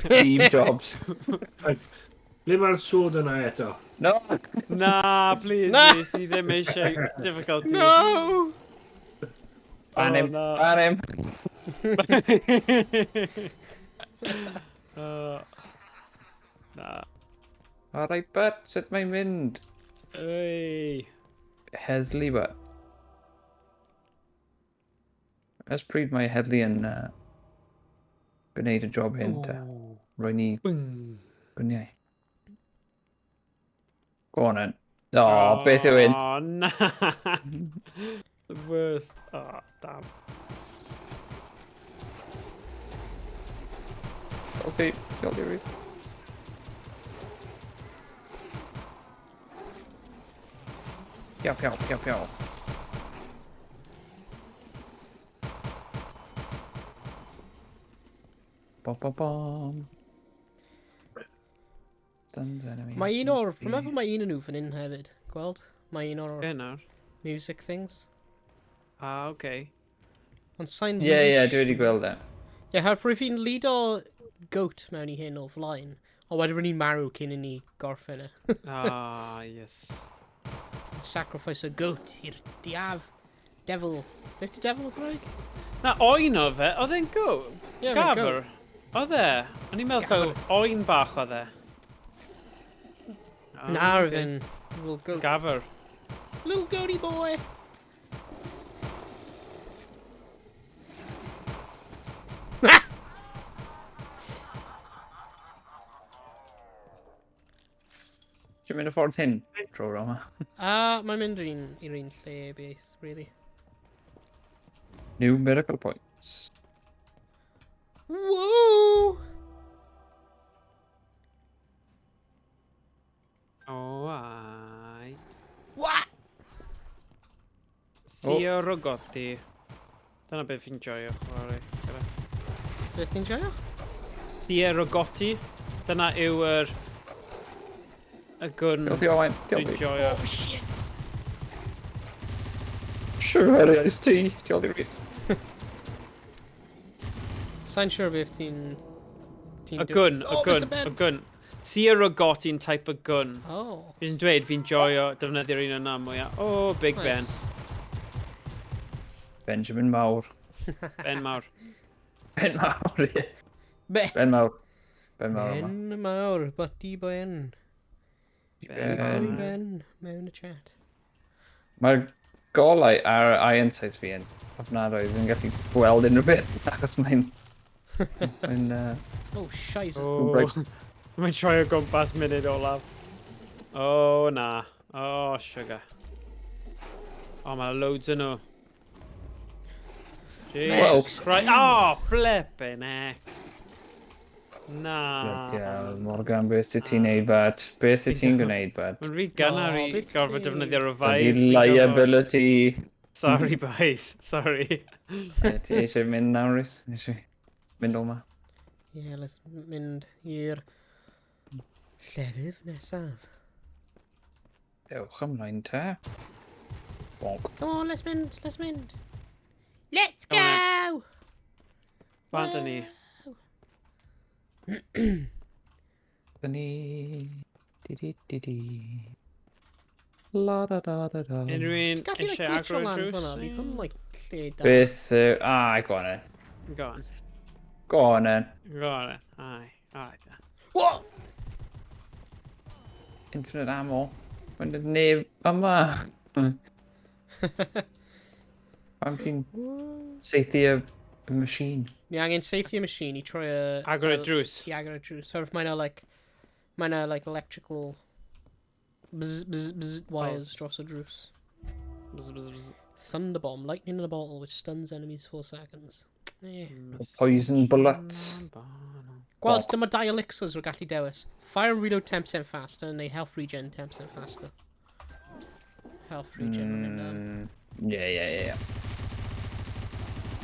Steve Jobs. Ble mae'r sword yna eto? No! Na, please, Na. please, ni ddim eisiau difficulty. No! Ban him. Oh, na. Ban him. Na. Alright, but sut mae'n mynd? Ei. Heddlu, but. Ers pryd mae heddlu yn gwneud y job hyn, te? Roi ni gwniau. Go on then. Oh, beth yw hyn? Oh, na. The worst. Oh, damn. Diolch ti. Diolch ti, Rhys. Piaw, piaw, piaw, piaw. Bom, bom, bom. Stuns enemy. Mae un o'r... Dwi'n meddwl mae un yn nhw fan hyn hefyd. Gweld? Mae un o'r Be nawr? music things. Ah, okay. Ond sa'n Ie, ie, dwi wedi gweld e. Ie, yeah, rwyf fi'n lead o goat mewn i hyn o flaen. Ond wedyn rwy'n ni'n marw cyn i ni gorffen e. Ah, yes. Sacrifice a goat i'r diaf. Devil. Beth di devil o Gymraeg? Na, oen o fe, oedd e'n go? Ie, mae'n Gafr. Oedd e? O'n i'n meddwl Gafr. taw oen bach oedd e. Ah, Na, ocê. roedd e'n little goat. Gafr. Little goaty boy! Ti'n mynd y ffordd hyn? Tro yma. A, mae'n mynd i'r un, i'r un lle, base, really. New miracle points. Whoa! O, ai. What? Sio Rogotti. Dyna beth fi'n joio chwarae. gyda. Beth ti'n joio? Sio Rogotti. Dyna yw yr... Y gwn Diolch i Owain. Diolch dwi'n i. joio. Oh, shit! Sure, iced tea. Diolch i Rhys. Sa'n siŵr beth ti'n... Ti'n Y gwn, y Oh, gwn, Mr Ben! y gwn. Sierra-Gotin type of gun. Oh. Fi'n dweud, fi'n joio defnyddio'r un yna mwyaf. Oh, Big Nice. Ben. Benjamin Mawr. Ben mawr. Ben Mawr, ie. Be Ben Mawr. Ben Mawr yma. Ben mawr, Buddy Ben. Ben. Buddy Ben, mewn y chat. Mae'r golau ar iron sights fi yn ofnadwy. Fi'n gallu gweld unrhyw beth achos mae'n... Mae'n... Oh, shizer. Oh. Right. Mae'n troi o gwmpas munud olaf. Oh, na. Oh, sugar. Oh, mae loads yn nhw. Well, Jesus Christ. Oh, flipping heck. Na. Bloody Morgan, beth wyt ti'n neud, bud? Beth wyt ti'n gwneud, bud? Mae'n rhy gynnar Oh, i beth gorfod ti'n defnyddio Bloody revive. Fi'n gorfod- liability. Sorry, boys. Sorry. Ti eisiau mynd nawr, Rhys? Eisiau mynd o ma? Yeah, let's mynd i'r llefydd nesaf. Ewch ymlaen te. Bonk. Come on, let's mynd, let's mynd. Let's Come on go! Bant ni. Dyn ni... Di di di di. La da da da da. Unrhyw un Ti'n gallu, like, eisiau glitcho agor y lan drws? fyna? Fi ddim, like, lle da. Beth yw... Ah, go on then. Go on. Go on then. Go on then. Aye. Aye. then. Whoa! Infinite ammo. Mae'n neb yma. Pam ti'n saethu y y machine? Ni angen safety machine i troi y... Agor y drws. I agor y drws. Herwydd mae 'na, like... Mae 'na, like, electrical... Bzz, bzz, bzz wires dros y drws. Bzz, bzz, bzz. Thunderbomb, lightning in a bottle which stuns enemies 4 seconds. Eh. Poison bullets. Gweld, Bonk. dyma dau elixirs rwy'n gallu dewis. Fire and reload 10% faster, neu health regen 10% faster. Health regen mm. yn Yeah.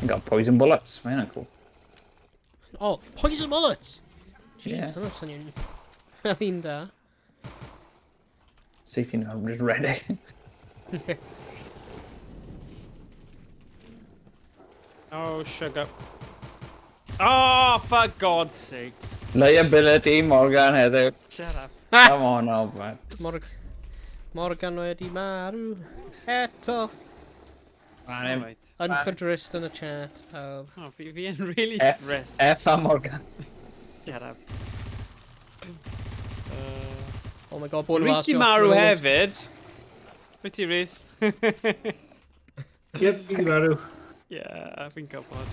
You got poison bullets. Mae hynna'n cool. Oh, poison bullets! Jeez, Yeah. hwnna'n swnio'n fel un da. Saethu nhw, I'm just ready. Oh, sugar. Oh, for God's sake. Liability Morgan heddiw. Shut up. Come on now, man. Morgan wedi marw. Eto. Man, Alright. Unfydrist yn y chat, pawb. Oh, fi yn really F, drist. F am Morgan. Shut up. Oh my god, bod yn Rhys fast, ti Josh. marw Roll. hefyd. Wyt ti, Rhys? Yep, fi di marw. Yeah, fi'n gwybod.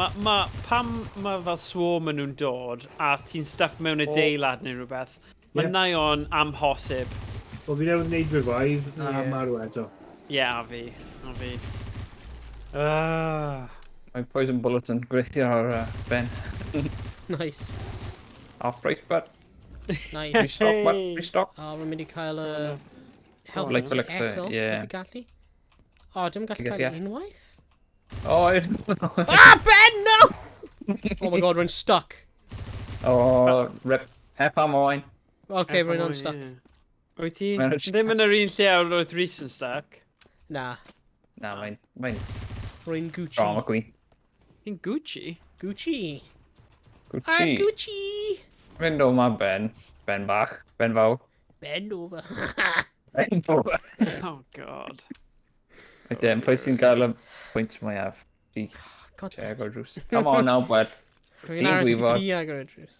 Ma, ma, pam mae fel swarm yn nhw'n dod a ti'n stuck mewn adeilad neu rhywbeth, mae Ie. yeah. o'n amhosib. Wel, fi newydd wneud revive a Ie. marw eto. Ie, yeah, a fi. A fi. Mae poison bullets yn gweithio ar Ben. Nice. Off right, but Nice. restock, but Hey. restock. O, rwy'n mynd i cael y health Like elixir, eto, ie. Fi gallu. O, dim gallu Ti'n cael gallu, unwaith? Oh, I... Ah, Ben, no! Oh my god, rwy'n stuck. Oh, rip. F am oen. Okay, rwy'n unstuck. Ie. Wyt ti Mae'n- ddim yn yr un lle ar oedd Rhys yn stuck? Na, Na, mae'n... Mae'n rwy'n Gucci. drama queen. Ti'n Gucci? Gucci. Gucci. Ah, Gucci! Mynd o ma Ben. Ben bach. Ben fawr. Bend over. Ben fawr. Oh god. Wedyn, pwy sy'n gael y pwynt mwyaf? Ti. God Ti agor drws. Come on now, bud. Rwy'n Ti'n aros i gwybod. ti agor y drws.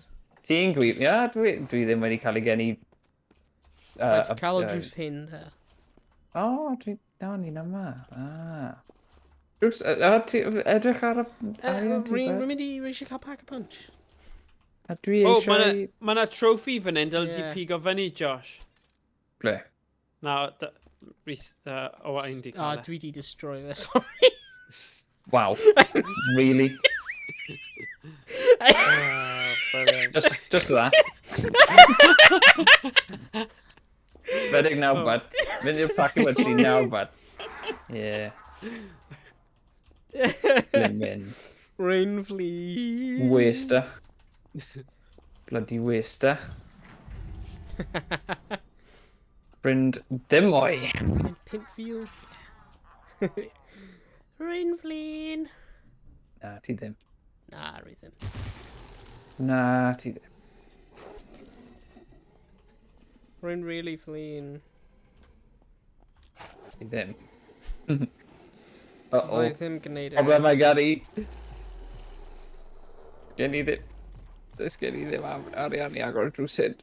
Ti'n gwybod. Ia, dwi ddim wedi cael ei geni... Rhaid cael y drws hyn, te. O, dwi... Na, ni'n yma. Ah. Drws, ti edrych ar y arian ti, Rwy'n bud? mynd i... Rwy'n eisiau cael pack a punch. A dwi Oh, eisiau... mae ma na trophy fan hyn, dyle ti Ie. pigo fyny, Josh. Ble? Na, Rhys, Owain di Ah, cael e. dwi di destroy fe, sorry. Wow. Really? Oh, brilliant. Just that. Redig now, bud. Mynd i'r pack a punch ti now, bud. Yeah. Blimmin. Rwy'n flin. Waster. Bloody waster. Ffrind dim mwy. Yn Pimpfield. Rwy'n flin. Na, ti ddim. Na, rwy ddim. Na, ti ddim. Rwy'n really flin. Fi ddim. Uh-oh. Fydda i ddim gwneud e. Problemau Gary. Gen i ddim... Does gen i ddim arian i agor y drws hyn.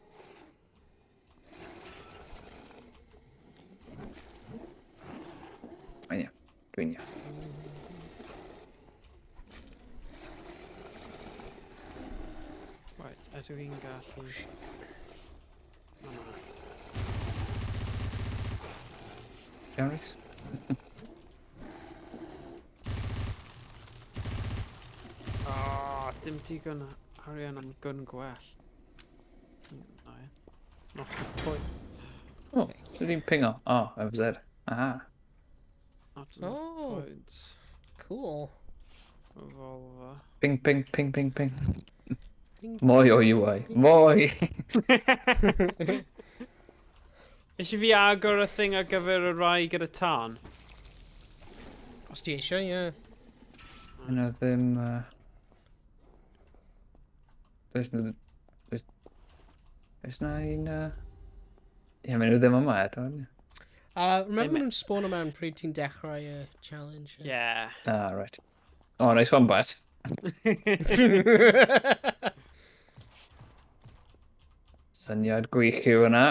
Mae'n iawn. Dwi'n iawn. Right, ydw i'n gallu... O, na. Iawn, Rhys? Oh, dim digon arian am gun gwell. No, not enough points. O, so di'n pingo. O, oh, FZ. Aha. Not enough Oh. points. Cool. Revolver. Ping, ping, ping, ping, ping. Ping, Mwy o UI. Mwy! Eisiau fi agor y thing ar gyfer y rai gyda tân? Os ti eisiau, ie. Yna ddim... Does nhw... Does... Oes na un... Ie, maen nhw ddim yma eto. Remember Ddim- nhw'n spawn mewn pryd ti'n dechrau y challenge? Yeah. Ah, right. Oh, nice one, Bart. Syniad gwych yw hwnna.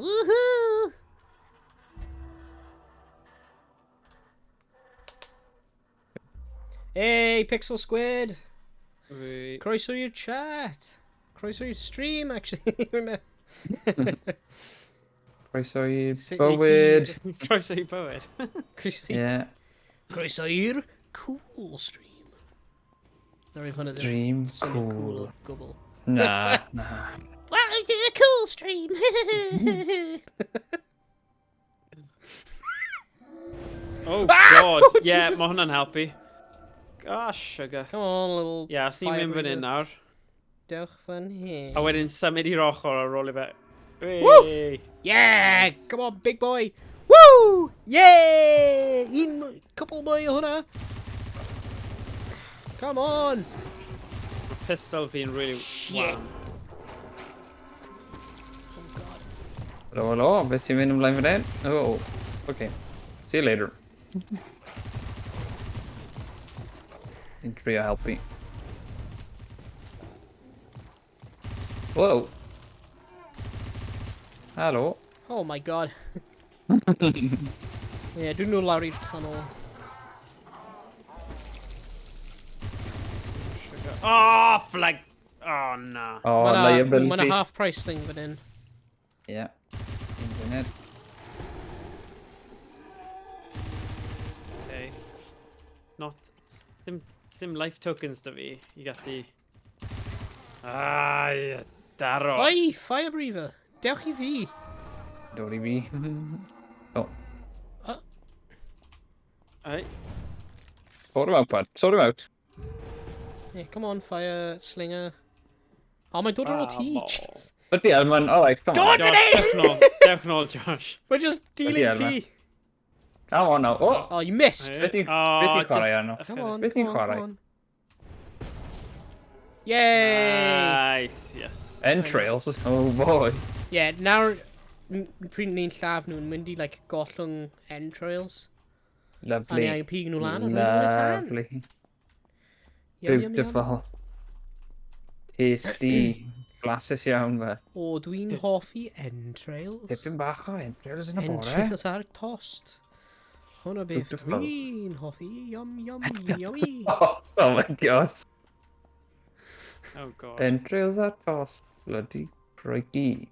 Woohoo! Hey, Pixel Squid! Fi... Croeso i'r chat! Croeso i'r stream, actually. Croeso i Sut wyt ti? bywyd. Croeso i bywyd. Croeso i- Yeah. Croeso i'r cool stream. Sorry, hwnna ddim Dream swnio cool cool. o gwbl. Na, na. Welcome to the cool stream! Oh Ah! god, Oh, yeah, Jesus. mae hwnna'n helpu. Gosh, sugar. Come on, little Yeah, os ni'n mynd fan fire hyn nawr. Dewch fan hyn. A wedyn symud i'r ochr ar ôl i fe. Woo! Whee! Yeah! Come on, big boy! Woo! Yeah! Un couple mwy o hwnna! Come on! Mae pistol fi'n really Shit. wan. Oh god. Helo, helo, beth sy'n mynd ymlaen fan hyn? Oh, okay. See you later. Ni'n trio helpu. Whoa. Helo. Oh my god. Yeah, dwi'n nhw lawr i'r tunnel. Sugar. Oh, flag! Oh, na. Oh, Ma' 'na- liability. Ma' 'na half price thing fan hyn. Yeah. Un funud. Okay. Not... Dim, dim life tokens da fi i gallu... Ai, daro. Oi, fire breather! Dewch i fi! Dod i fi. Oh, Ai. sort him out, bud. Sort him out. Yeah, come on, fire slinger. Oh, mae'n dod ar ôl ti. Ah, Jeez. But yeah, man, alright, come on. Dod! Josh, dewch nôl. Dewch nôl, Josh. We're just dealing Bloody hell, tea. Come on now. Oh! Oh, you missed! Beth i- Oh, beth i chwarae just arno? Come on, Beth come i'n on, chwarae? come on. Yay! Nice, yes. Entrails. Oh boy. Yeah, nawr, pryd ni'n lladd nhw'n mynd i, like, gollwng entrails. A Lovely. ni angen pig nhw lan a rhoi nhw yn y tân. Lovely. Yum, yum, yum. Beautiful. Tasty. Blasus iawn fe. O, dwi'n hoffi entrails. Tipyn bach o entrails yn y bore. Entrails ar tost. Hwna beth Beautiful. dwi'n hoffi. Yum, yum, yummy. Oh, oh my gosh. Oh god. Entrails ar tost. Bloody crikey.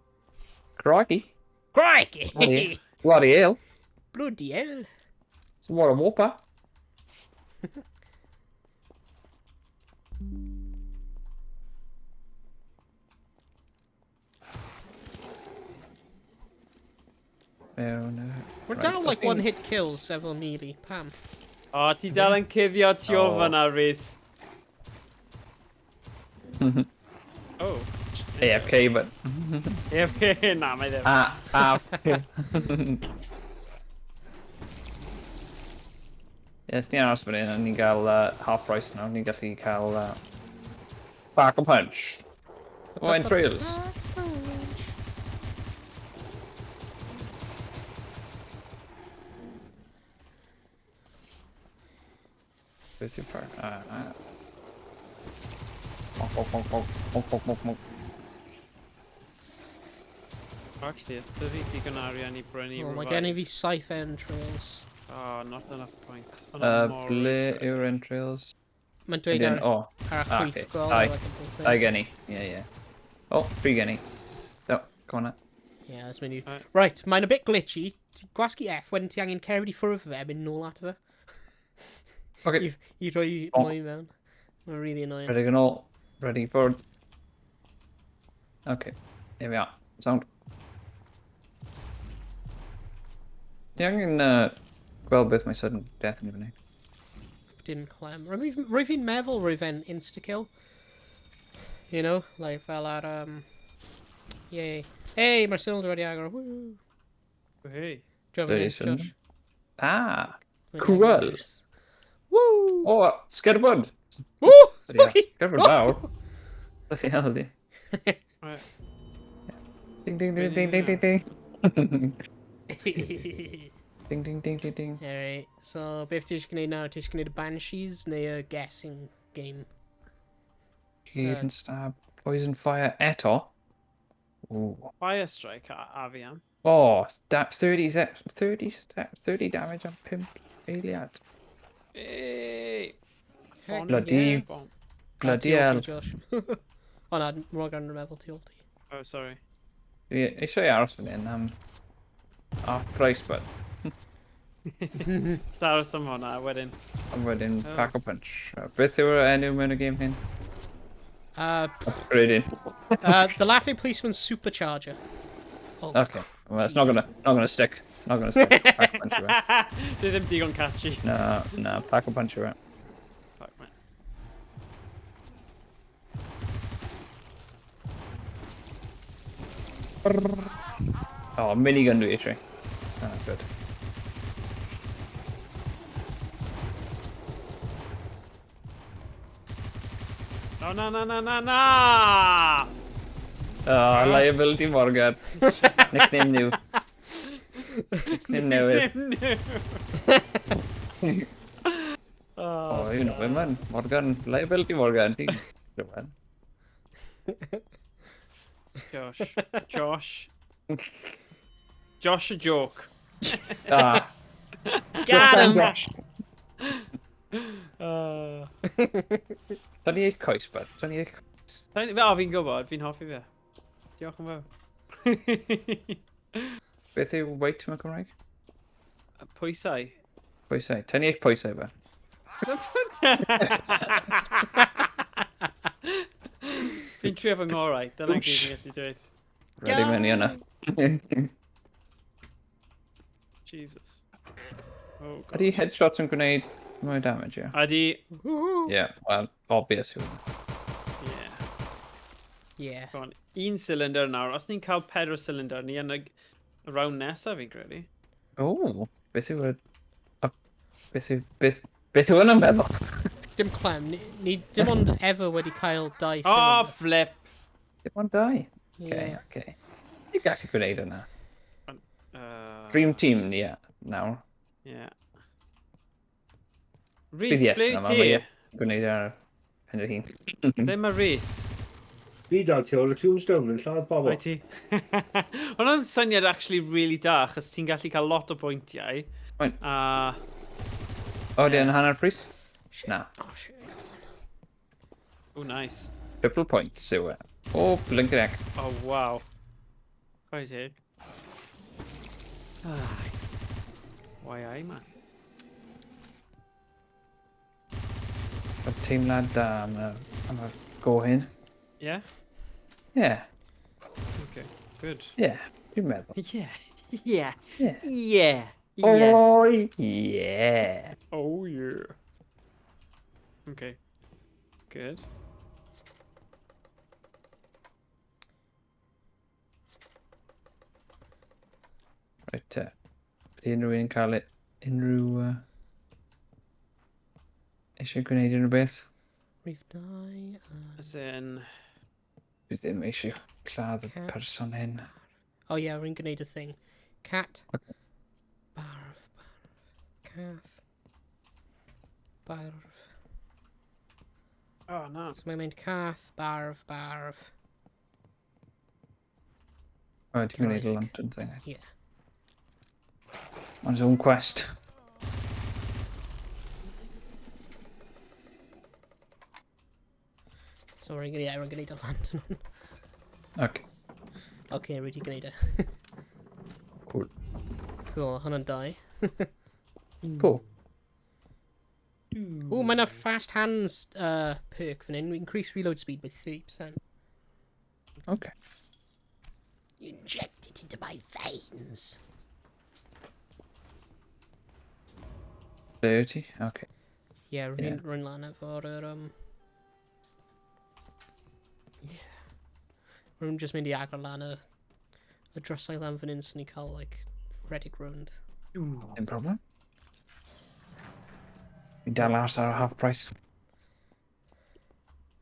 Crikey. Crikey! Bloody, bloody hell. Bloody hell. It's what a whopper. Mewn... We're Right, down os like ni'n- one hit kills efo melee. Pam. O, ti dal yn cuddio tu ôl Oh. fan'na, Rhys. Oh. AFK, but... AFK, na, mae ddim. Ah, ah. Yes, ni'n aros fan hyn, a ni'n gael half price nawr. Ni'n gallu cael Pack a Punch. O, entrails. Beth yw'r ffordd? Ah, ah. Bonk, bonk, bonk, bonk, bonk, bonk, bonk, bonk. Actually, os dy fi digon arian i brynu Oh, mae gen i fi saith entrails. Oh, not enough points. Oh, Ble yw'r entrails? Mae'n dweud ar, oh. ar y ah, chwith okay. gol. Dau. Like, Dau gen i. Ie, ie. Oh, tri gen i. Oh, come on. Yeah, that's mynd i... Right. Right, mae'n a bit glitchy. Ti gwasgu F, wedyn ti angen cerdded i ffwrdd fe, mynd nôl ato fe. Okay. I rhoi Oh. mwy mewn. Mae'n really annoying. Ready yn ôl. Ready forward. Okay. Here we are. Sound. Ti angen gweld beth mae sudden death yn ei wneud. Dim clem. Rwy fi'n meddwl rwy fe'n insta-kill. You know, like fel ar... Yay. Hey, mae'r cylinder wedi agor. Woo! Hey. Drefn Ready, Josh. cylinder? Ah! Mae Cool. angen Woo! O, oh, sgerbwd! Woo! Spooky! Sgerbwd fawr. Bloody hell, di. Right. Ding, ding, ding, ding, ding, ding, ding. Ding, ding, ding, ding, ding. Alright, so beth ti eisiau gwneud nawr? Ti eisiau gwneud y Banshees neu y guessing game? Hit and stab. Poison fire eto. Ooh. Fire strike a, a fi am. Oh, 30, 30, 30 damage am 5 eiliad. Hey. Heck Bloody- yeah. Bomb. Bloody Ti ulti, hell. Josh. O na, Morgan yn meddwl ti ulti. Oh, sorry. Dwi eisiau aros fan hyn am half price, but Just aros am hwnna, wedyn. am wedyn Oh. pack a punch. Beth yw'r enw mewn y game hyn? Upgrading. The Laughing Policeman Supercharger. Oh, Okay. Well, it's not gonna stick. Not gonna stick. Pack a punch yw e. Dwi ddim digon catchy. Na, na, pack a punch yw e. Fuck, man. Oh, minigun dwi eisiau. Ah, good. Oh, na, na, na, na, na! Oh, liability Morgan. Nickname new. Nickname newydd. Nickname new. Oh, you know him, man. Morgan. Liability Morgan. Ti'n gwybod. Josh. Josh. Josh a joke. Ah. Got him! Josh. 28 coes, bud. 28 coes. O, fi'n gwybod, fi'n hoffi fe. Diolch yn fawr. Beth yw weight mewn Cymraeg? Pwysau. Pwysau. 28 pwysau fe. Fi'n trio fy ngorau, dyna gyd Whoosh. fi'n gallu dweud. Ready mewn i yna. Jesus. Oh, God. Ydy headshots yn gwneud mwy damage, ie? Ydy... Woohoo! Yeah, well, obvious yw. Yeah. Yeah. Go on. Un cylinder nawr. Os ni'n cael pedwar cylinder, ni yn y round nesaf fi'n credu. O, beth yw y... Beth yw... Beth yw hwnna'n meddwl? Dim clem. Ni dim ond ever wedi cael dau Oh, cylinder. flip! Dim ond dau. Okay, Yeah. okay. Ti'n gallu gwneud hwnna. Dream team ni, ie, nawr. Yeah. Bydd Rhys, yes ble yna, wyt mae ti? e gwneud ar pen dy hun. Ble mae Rhys? Fi dal tu ôl y tombstone yn lladd pobl. Wyt ti? Hwna'n syniad actually really da, achos ti'n gallu cael lot o bwyntiau. Right. A... O, di yn hanner pris? Shit. Na. Oh, shit. Oh, nice. Triple points yw e. O, blinking heck. Oh, wow. Chwarae teg. Ah. Why I, man? Y teimlad da am y, am y go hyn. Yeah? Yeah, Okay. Good. yeah, dwi'n meddwl. Yeah. Yeah. Yeah. Yeah. Yeah. Oh, yeah. Oh, yeah. Okay. Good. Right, te. Ydy unrhyw un cael unrhyw... Eisiau gwneud unrhyw beth? Rhif dau. As in... Dwi ddim eisiau lladd y Cat. person hyn. Oh yeah, rwy'n gwneud y thing. Cat. Barf, barf. Cath. Barf. Oh, na. So mae'n mynd cath, barf, barf. O, ti'n gwneud y Draig. lantern thing. Yeah. On his own quest. So rwy'n gwneud, yeah, rwy'n gwneud y lantern on. Okay, Okay, rwy wedi gwneud e. cool. Cool, hwnna'n dau. Cool. Ooh, mae yna fast hands perk fan hyn. Increase reload speed by 30%. Okay. Inject it into my veins. Ble wyt ti? Okay. Yeah, rwy'n Yeah. rwy'n lan efo'r... Yeah. Rwy'n just mynd i agor lan y drysau lan fan hyn so ni cael, like, redeg round. Dim problem. Fi'n dal aros ar half price.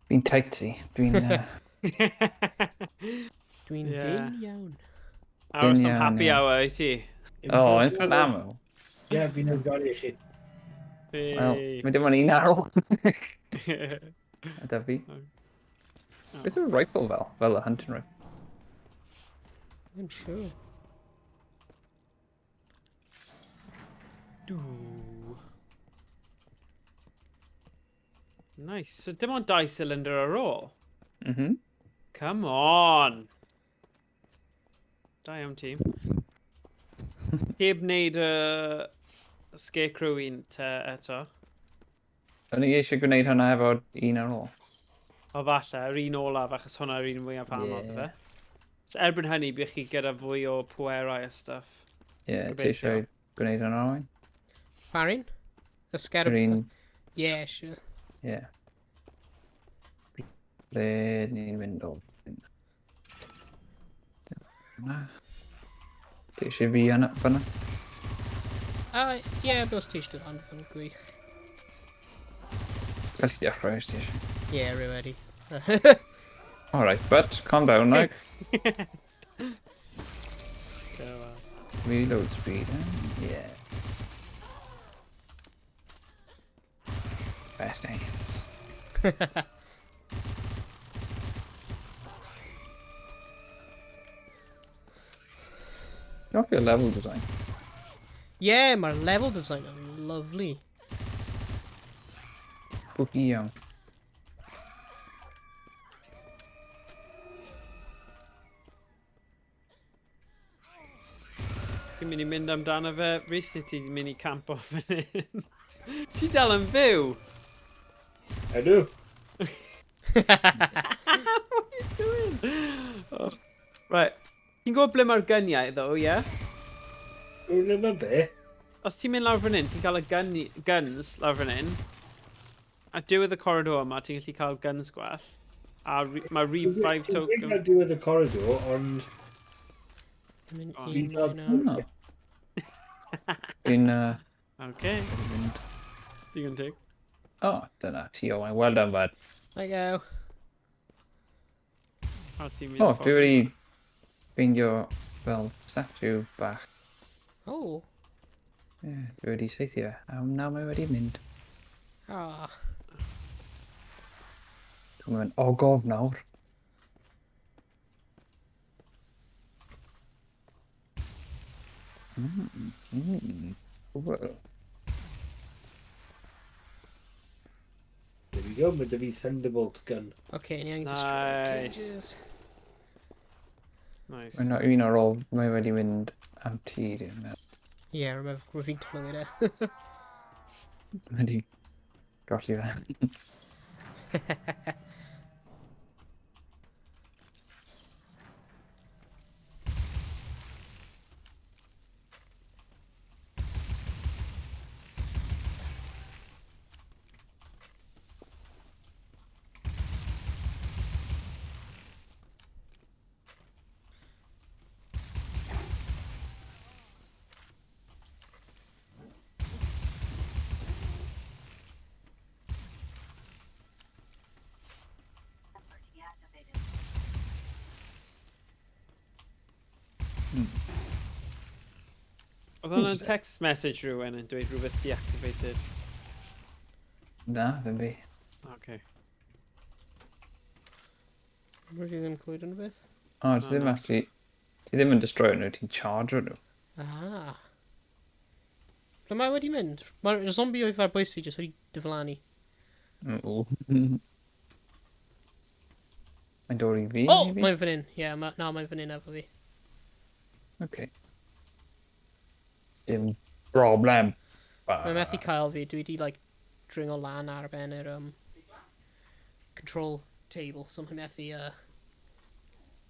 Fi'n tight ti. Dwi'n... Dwi'n Yeah. dyn iawn. Aros am Iawn, happy ie. hour, i ti. oh, infinite ammo. Ie, fi'n ymgori i chi. Wel, mae dim ond un ar ôl. A da fi. Oh. Beth yw'r rifle fel? Fel y hunting rifle. I'm sure. Dw. Nice. So dim ond dau cylinder ar ôl. Mhm. Come on! Da iawn tîm. Heb wneud y Scarecrow un te eto. O'n i eisiau gwneud hwnna efo un ar ôl. O falle, yr un olaf, achos hwnna'r un mwyaf anodd Ie. yeah. fe. So erbyn hynny, bydd chi gyda fwy o pwerau a stuff. Ie, yeah, ti Gobeithio. eisiau gwneud hwnna oen? Farin? Y Yr scarab... un... Yeah, sure. Ie. Ble ni'n mynd o? Yna. Ti eisiau fi yna fyna? Yeah, os ti eisiau dod lan fan gwych. Gallu dechrau os ti eisiau. Yeah, rwy wedi. Alright, but calm down, like. Reload speed, eh? Yeah. Fast hands. Not your level design. Yeah, mae'r level design yn lovely. Spooky iawn. Ti'n mynd i mynd amdano fe, Rhys, neu ti'n mynd i campo fan hyn? Ti dal yn fyw? Ydw. What are you doing? Oh. Right. Ti'n gwybod ble mae'r gyniau, ddo, ie? Yeah? Dwi'n ddim yn be. Os ti'n mynd lawr fan hyn, ti'n cael y gun, guns lawr fan hyn. A diwedd y corridor yma, ti'n gallu cael guns gwell. A re mae revive Dwi'n token... cael diwedd y corridor, ond Mynd Oh, un fi'n cael... nawr. No. Fi'n... Okay, mynd... digon teg. Oh, dyna ti Owain. Well done, bud. There you go. A ti'n mynd Oh, ffordd dwi wedi ffeindio fel statue bach. Oh. Ie, yeah, dwi wedi saethu fe. A nawr mae wedi mynd. Ah. Dwi'n mynd ogof nawr. Well, There we go, mae 'da fi Thunderbolt gun. Okay, ni angen destroy Nice. cages. Nice. Mae'n un ar ôl, mae wedi mynd am ti, dwi'n meddwl. Yeah, remember, rwy'n fi'n clywed e. Wedi golli fe. Oedd hwnna'n text message rhywun yn dweud rhywbeth deactivated? Na, ddim fi. Okay. Rwy'n i ddim clywed yn beth. O, ti ddim actually... Ti ddim yn destroy nhw, ti'n charge nhw. Ah. Ble mae wedi mynd? Mae'r zombie oedd ar bwys fi jyst wedi diflannu. O. Mae'n dod i fi, O! maybe? Mae'n fan hyn. Ie, yeah, ma, na, mae'n fan hyn efo fi. Okay. Dim problem. Mae'n methu cael fi. Dwi wedi, like, dringo lan ar ben yr control table, so mae'n methu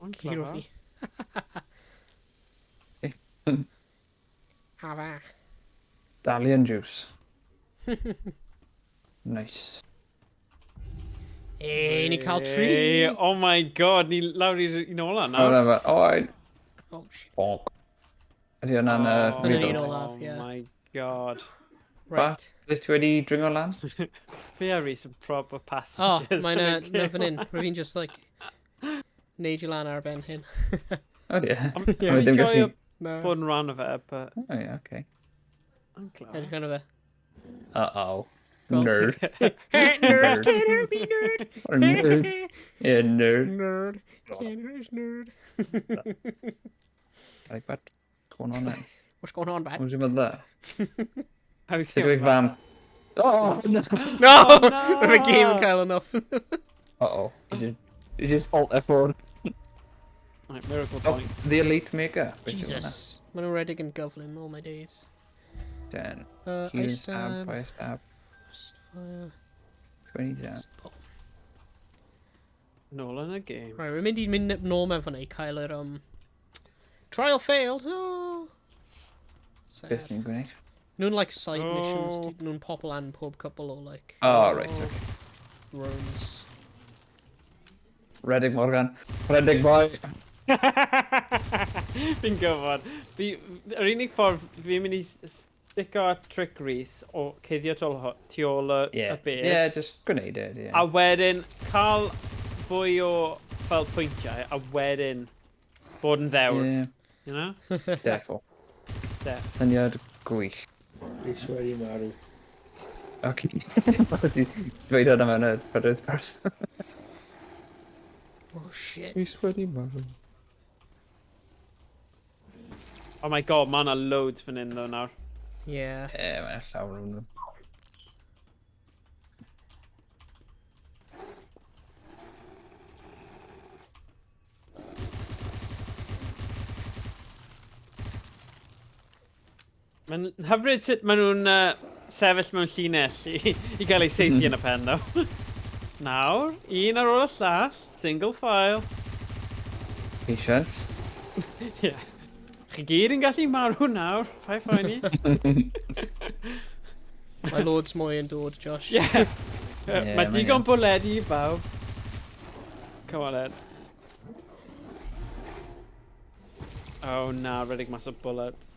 O'n curo clever. fi. A fach. Dalian juice. Nice. Ei, ni cael tri! Hey, oh my god, ni lawr i'r un ola Oh, nawr. na, fe. Oh, I... Oh, shit. Bonk. Ydy hwnna'n Yn yr un rebuild? olaf, ie. Oh my god. Right. Beth ti wedi dringo lan? Fi a Rhys yn proper Oh, passengers. mae'n yn y mae'n game. fan hyn. Rwy'n fi'n just, like, neud i lan ar ben hyn. O, dear. Ond Mae Fi'n ddim gallu... joio No. bod yn rhan o fe, but Oh, yeah, okay. I'm glad. Edrych arno fe. Uh-oh. Go. Nerd. Nerd, Nerd. can you be nerd? Or nerd. Yeah, nerd. Nerd. Can is nerd. Like, what? What's going on then? What's going on, bad? What was about that? How's Sut yw'ch fam? Oh, no. No! Oh, no. Rwy'n game yn cael enough. Uh-oh. You just alt F4. Right, miracle Oh, point. the Elite Maker. Beth yw hwnna? Jesus. Maen nhw'n rhedeg yn gyflym all my days. 10. Heal, Ice stab, stab, fire stab. fire, 20 jab. oh. Nôl yn y game. Right, rwy'n mynd i mynd nôl mewn fan'na i cael yr, trial failed. Oh. Sad. Beth ni'n gwneud? Nhw'n like side missions, Oh. nhw'n pop lan pob couple o like Oh, right, okay. runs. Redig Morgan. Redig boy. Fi'n gwybod. Fi, yr unig ffordd fi'n mynd i stico at trick Rhys o cuddio tu ôl y, Yeah. y bedd. Yeah, just gwneud it, yeah. A wedyn cael fwy o fel pwyntiau, a wedyn bod yn ddewr. Yeah, You know? defo. De. Syniad gwych. Rhys wedi marw. Okay. Di dweud hwnna mewn y trydydd person. Oh shit. Rhys wedi marw. Oh my god, mae yna loads fan hyn ddo nawr. Yeah. Ie, mae'n llawer o'n nhw. Mae'n hyfryd sut maen nhw'n sefyll mewn llinell i gael eu saethu yn y pen, ddo. Nawr, un ar ôl y llall, single file. Patience. Yeah. Chi gyd yn gallu marw nawr, paid phoeni. Mae loads mwy yn dod, Josh. Yeah. Ie, Mae mae digon yn. bwledi i bawb. Come on then. Oh na, redig mas o bullets.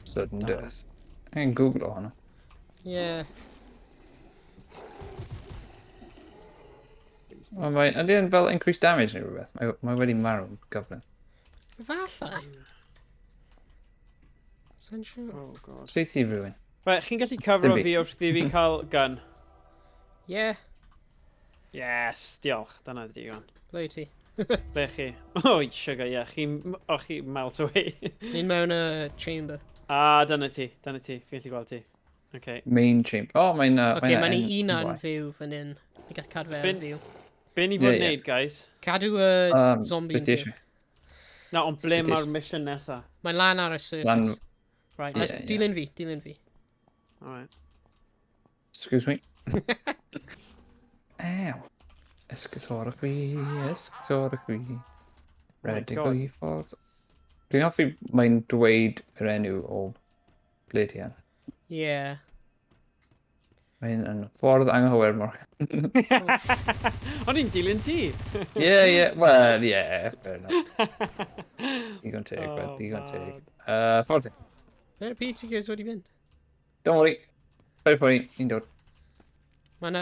Sudden death. Angen Google o hwnna. Yeah. Wel, mae, ydy yn fel increased damage neu rhywbeth? Mae wedi marw yn gyflym. Efallai. Sa'n siŵr. Oh god. Saethu rhywun. Right, chi'n gallu cyfro Dim fi. fi wrth i fi cael gun? Yeah. Yes, diolch. Dyna digon. Ble ti? Ble chi? Oh, sugar, yeah. Chi'n... Oh, chi miles away. Ni'n mewn y chamber. Ah, dyna ti. Dyna ti. Fi'n gallu gweld ti. Okay. Main chamber. Oh, mae'n... Oce, mae'n mae'n N- un an Y. fyw fan hyn. Ni gall cadw fe ar Bin- fyw. Be ni fod Ie, ie. wneud, guys? Cadw y zombie Beth yn ti fyw. eisiau? Na, ond ble Beth ti mae'r mission nesa? Mae'n lan ar y surface. Lan- Right, Ie, let's ie. dilyn fi, dilyn fi. Alright. Excuse me. Ew. Esgusorwch fi, esgusorwch fi. Redig God. o'i ffordd. Dwi'n hoffi mae'n dweud yr enw o ble ti yn. Yeah. Mae'n yn ffordd anghywir, Morgan. O'n i'n dilyn ti! Ie, ie, well, ie, fair enough. Digon teg, Oh, oh, digon teg. man. Ffordd ti. Ble y Peter Gears wedi mynd? Don't worry. Very funny, ni'n dod. Mae'n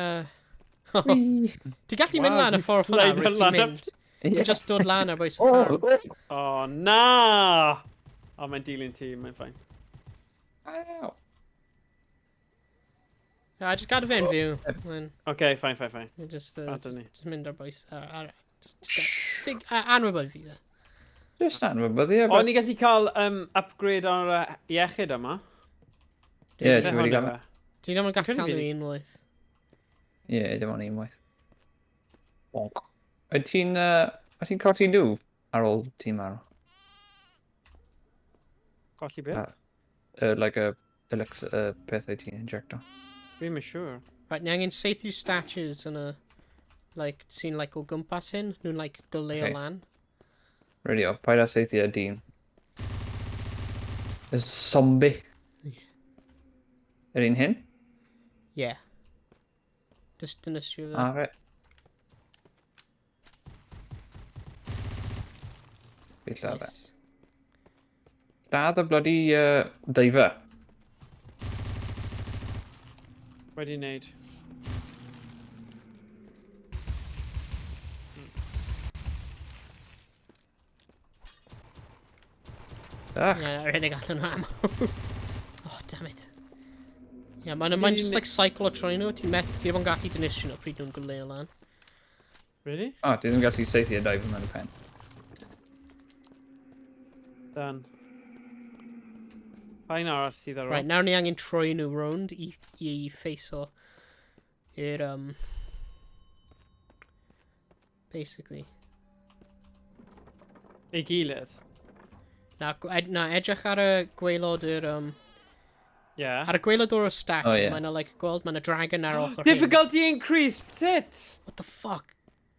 Whee! Ti'n gallu mynd Wow, lan y ti'n ffordd hwnna, slido rwyt ti'n lan up. mynd. Ti'n just dod lan ar bwys y Oh, ffarm. O, na! O, mae'n dilyn ti, mae'n fine. Ow. Yeah, just gadw fe'n fyw. Mae'n Okay, fine, fine, fine. just, Adwn ni. just mynd ar bwys. Ar, just anwybod fi dde. Just anwybyddu, ie. O, ni gallu cael upgrade ar iechyd yma. Ie, Be ti wedi hwn gael... yw e? Ti ddim yn gallu Credu cael fi nhw unwaith. Ie, dim ond unwaith. Bonk. Wyt ti'n... Wyt ti'n colli nhw ar ôl ti'n marw? Colli beth? Like a elixir, pethau ti'n injecto. Fi'n yn siŵr. Right, ni angen saethu statues yn y... Like, sy'n like o gwmpas hyn. Nhw'n like goleo Okay. lan. Really, o, paid â saethu y dyn. Y zombie. Yr un hyn? Yeah. Just dynystrio fe. A fe. Fi lladd e. Nice. Lladd y bloody diver. Wedi wneud. Ach, Yeah, yr unig allan o ammo. Oh, damn it. Yeah, mae'n mae just like cycle o troi nhw. Ti'n met, ti ddim yn gallu dynystrio nhw pryd nhw'n goleo lan. Really? O, ti ddim yn gallu saethu y diver mewn y pen. Done. Pa un arall sydd ar ôl? Right, nawr ni angen troi nhw rownd i ffeiso i'r, basically. Ei gilydd. Na, na, edrych ar y gwaelod yr, Yeah. Ar y gwaelod o'r statue, Oh, ie. mae yna, like, gweld, mae yna dragon ar ochr hyn. Difficulty increased! Sut? What the fuck?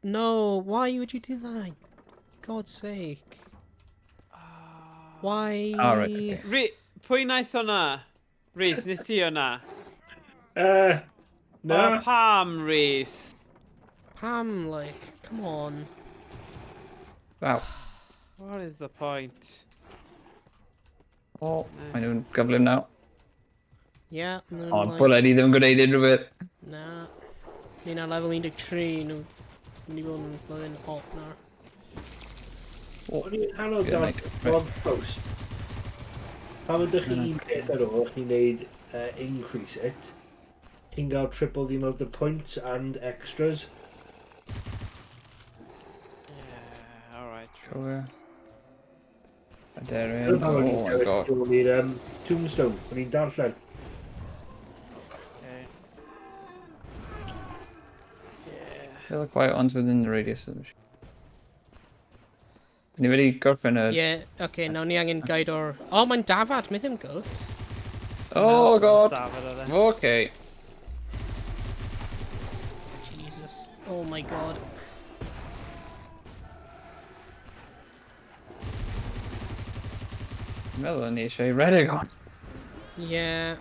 No, why would you do that? God's sake. Why? Oh, right, okay. Pwy wnaeth hwnna? Rhys, nes ti hwnna? Na. O, pam, Rhys? Pam, like, come on. Wow. What is the point? O, mae nhw'n gyflym nawr. Yeah, and then, O, like, bwled i ddim yn gwneud unrhyw beth. Na. Ni'n ar level 13, nhw mynd i fod yn blwyddyn op nawr. O'n i'n anodd Good dar night. blog post. Pan ydych chi un peth ar ôl, chi'n neud increase it, chi'n gael triple the amount of points and extras. Yeah, alright. Cofio. Dyna Aderyn. pam o'n i'n Oh my dewis God. dod i'r Tombstone, o'n i'n darllen. Okay. Yeah. Kill the quiet ones within the radius of the machine. Ni wedi gorffen y... Yeah, okay, nawr ni angen guide o'r... Oh, mae'n dafad, mae ddim goat. Oh God. Dafad oedd e. Okay. Jesus. Oh my God. Dwi'n meddwl ni eisiau redeg on. Yeah.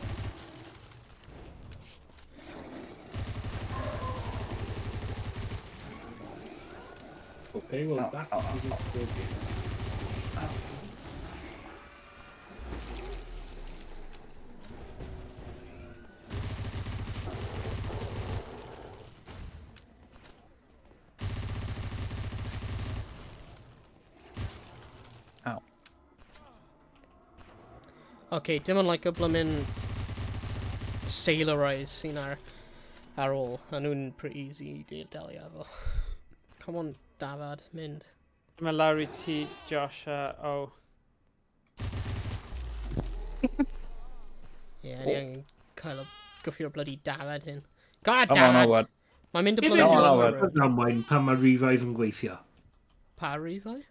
Okay, well Oh, that oh, oh, isn't working. Ow. Okay, dim ond like y blymyn sailor eyes sy'n ar ôl. A nhw'n pretty easy i delio efo. Come on, dafad, mynd. Mae lawr i ti, Josh, a... Oh. Yeah, ni angen cael y gyffio'r bloody dafad hyn. God, Come on, dafad! Owen. Mae'n mynd y Come bloody on, lower Owen. road. Damwain pan mae revive yn gweithio. Pa revive?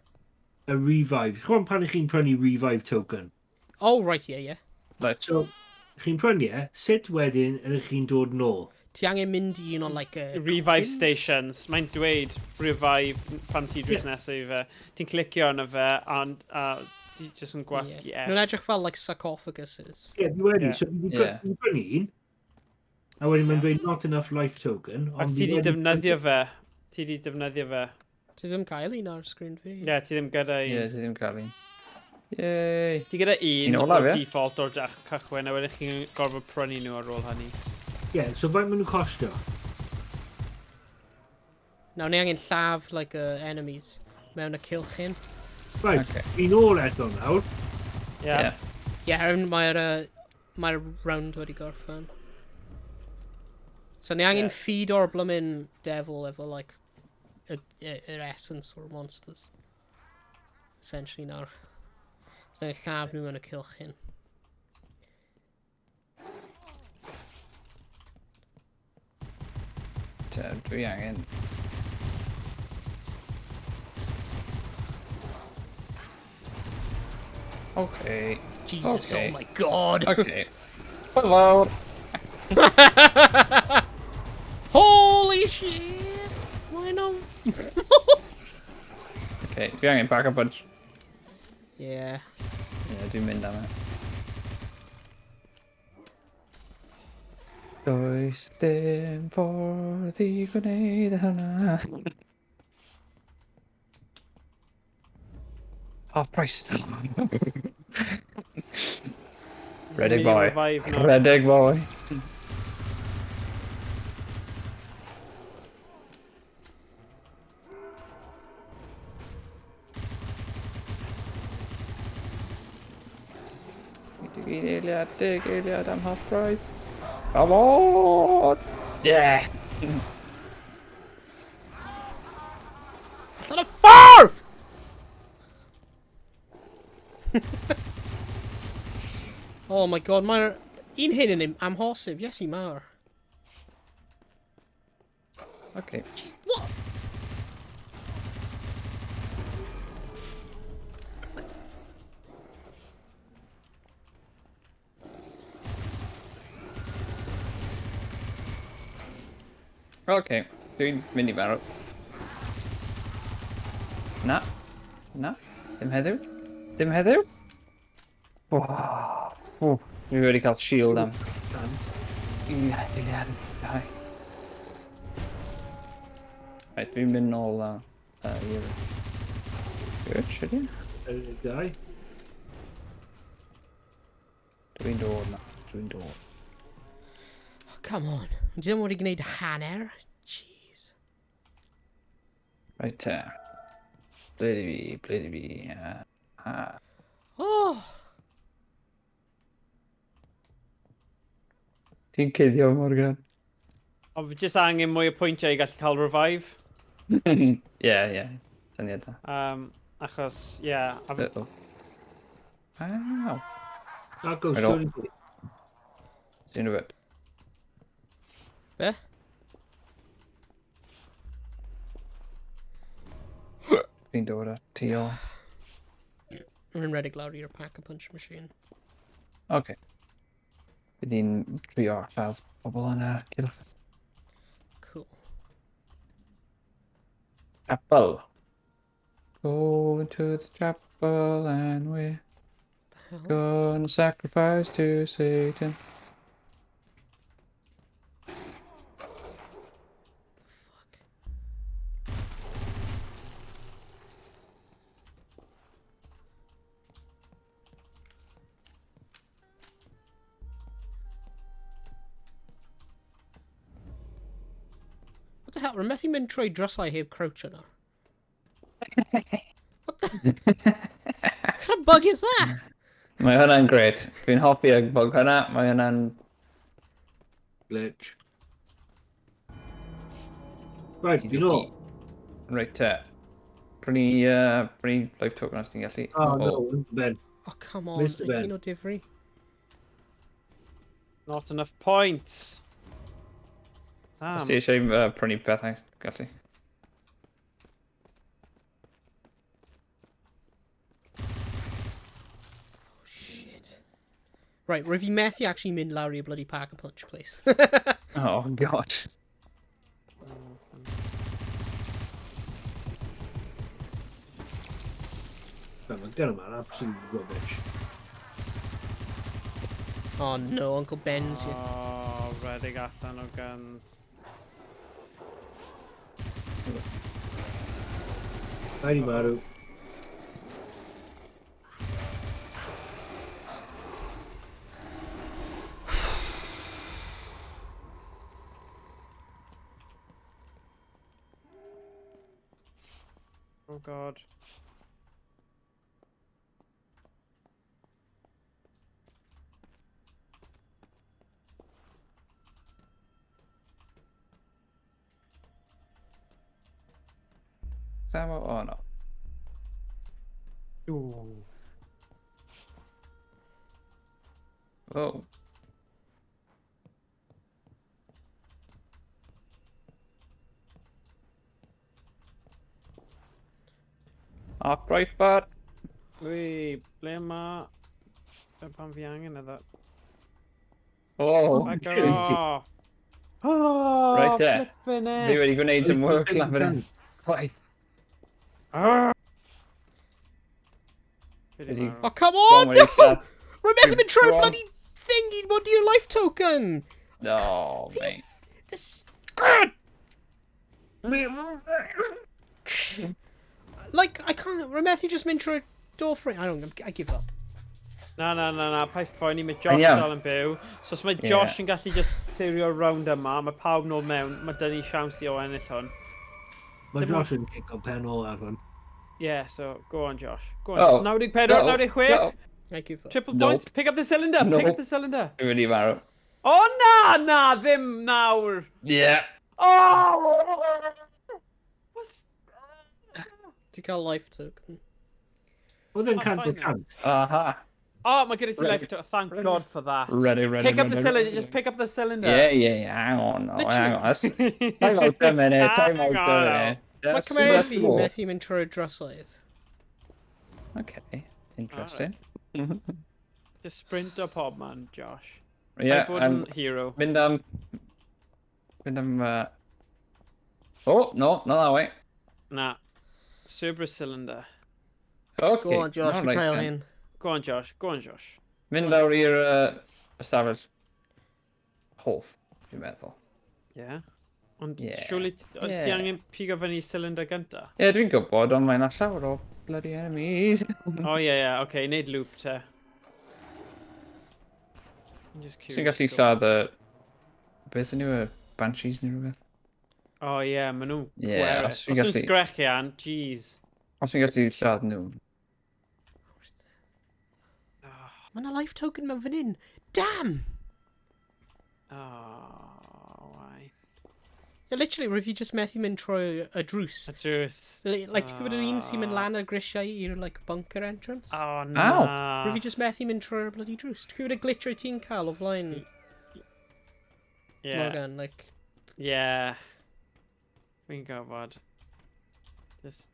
Y revive. Chwan pan ych chi'n prynu revive token. Oh, right, yeah. Like, So, chi'n prynu e, sut wedyn ydych chi'n dod nôl? Ti angen mynd i un o, like, Revive coffins? stations. Mae'n dweud revive pan ti drws nesaf i fe. Ti'n clicio arno fe, and ti jyst yn gwasgu Yeah. F. Nhw'n edrych fel, like, sarcophaguses. Ie, yeah, fi wedi. Ie. So, fi wedi Ie. prynu un. A wedyn mae'n dweud not enough life token. Os ond ti fi di wedi defnyddio fe, ti di defnyddio fe. Ti ddim cael un ar sgrin fi. Ie, yeah, ti ddim gyda un. Ie, ti ddim cael un. Yay. Ti gyda un Un olaf, o'r ie? default o'r cychwyn, a wedyn chi'n gorfod prynu nhw ar ôl hynny. Ie, yeah, so faint maen nhw'n costio? Nawr, ni angen lladd, like, enemies mewn y cylch hyn. Right, Okay. fi'n ôl eto nawr. Yeah. Yeah. Yeah, mae'r mae round wedi gorffen. So ni angen Yeah. feed o'r bloomin' devil efo, like, yr essence o'r monsters. Essentially nawr. So ni'n lladd nhw yn y cylch hyn. Te, dwi angen... Okay. Jesus, Okay. oh my god! Okay. Hello. Holy shit! Why not? Okay, dwi angen pack a punch. Yeah. Yeah, dwi'n mynd am e. Does dim ffordd i gwneud hynna. Half price. Redeg Mynd i boy. revive nawr. Redeg boy. Deg eiliad, deg eiliad am half price. Come on! Yeah! Allan y ffordd! Oh my god, mae'r un hyn yn amhosib, Iesu mawr. Okay. Jeez, what? Okay. Dwi'n mynd i farw. Na. Na. Ddim heddiw. Ddim heddiw. Oh. Oh. Dwi wedi cael shield am. Chance. Un eiliad. Dau. Right, dwi'n mynd nôl i'r church, ydy? Dau. Dwi'n dod na. Dwi'n dod. Oh, come on. Dwi ddim wedi gwneud hanner. Jeez. Right te. Ble di fi? Ble di fi? Oh! Ti'n cuddio, Morgan? Ond fi jyst angen mwy o pwyntiau i gallu cael revive. Ie, ie. Syniad da. Achos, ie. Yeah, a Uh-oh. Wow. That goes I don't- to Ti'n rhywbeth? Be? Fi'n dod at ti o. Rwy'n redeg lawr i'r pack-a-punch machine. Oce. Bydd hi'n trio lladd pobl yn y cylch. Cool. Chapel. Go into the chapel and we're The hell? gonna sacrifice to Satan. Fuck. What the hell? Rwy'n methu mynd trwy drysau heb crouch yna. What the? What kind of bug is that? Mae hwnna'n great. Dwi'n hoffi y bug hwnna. Mae hwnna'n... Glitch. Right, fi'n ôl. Reit te. Prynu, prynu life token os ti'n gallu. Oh, no, Ben. Oh, come on. Mr. Ben. Ydyn o difri. Not enough points. Os Damn. ti eisiau prynu pethau, gallu. Oh, shit. Right, rwyf fi methu actually mynd lawr i'r bloody pack-a-punch place. Oh, god. Right, mae gen yma'n absolute rubbish. Oh no, Uncle Ben's here. Oh, redeg allan o guns. Rhaid i marw. Oh god. Is that what? Oh no. Ooh. Oh. Off right, bud. Wy, ble ma... Dyna pam fi angen iddo. Oh, Back jeez. off! Oh, Right there. flippin' Fi heck. wedi gwneud some work lan fan hyn. Gwaith. Ah! Fi 'di Ydi. marw. Oh, come Bron on! wedi No! lladd. Rwy'n methu mynd trwy'r Bron. bloody thing i mod i'r life token! Oh, mate. This... Like, I can't... Rwy'n methu just mynd trwy'r door frame. I don't... I give up. Na, na, na, na, paid phoeni, mae Josh Yn iawn. dal yn byw. So os mae Ie. Josh yn gallu just clirio round yma, mae pawb nôl mewn, mae dyn ni siawns i o ennill hwn. Mae Dim Josh yn cico pen ôl ar hwn. Yeah, so go on Josh. Go on. Oh. 94, No, 96, no. I give up. triple Nope. points, pick up the cylinder, pick Nope. up the cylinder. Dwi wedi marw. Oh na, na, ddim nawr. Yeah. Oh! What's... Ti'n cael life token. Oedd yn Oh, cant o fine then. cant. Aha. Oh, mae gyda ti Ready. life to... Thank Ready. God for that. Ready, ready, Pick up the ready, cylinder, ready. just pick up the cylinder. Yeah. Hang on, no, Literally. hang on. That's, time out a minute, time out Hang a on. minute. Mae That's, cymeriad that's fi cool. methu mynd trwy'r drysoedd. Okay, interesting. Just sprint o pob man, Josh. Yeah, Paid bod yn hero. Mynd am... Mynd am... Oh, no, not that way. Na. Cerberus cylinder. Okay. Go on, Josh, all ti'n right cael then. hyn. Go on, Josh. Go on, Josh. Mynd lawr i'r ystafell hoff, dwi'n meddwl. Yeah. Ond Yeah. surely ond ti Yeah. angen pigo fyny cylinder gynta? Ie, yeah, dwi'n gwybod, ond mae'n llawer o bloody enemies. Oh, yeah, yeah, okay, neud loop te. I'm just Ti'n curious. gallu lladd y... Beth yn yw y banshees neu rhywbeth? Oh, yeah, maen nhw'n Yeah, pwerus. os Os fi'n nhw'n gallu- sgrechian, jeez. Os fi'n gallu lladd nhw. Oh, Mae yna life token mewn fan hyn. Damn! oh, why? Yeah, literally, rwyf fi just methu mynd trwy y drws. A drws. Like, ti'n gwybod yr un sy'n mynd Ah. lan ar grisiau i'r, like, bunker entrance? Oh, na. Rwyf fi just methu mynd trwy'r bloody drws. Ti'n gwybod y glitch o'i ti'n cael o flaen Yeah. Morgan, like... Yeah. Fi'n gwybod. Just...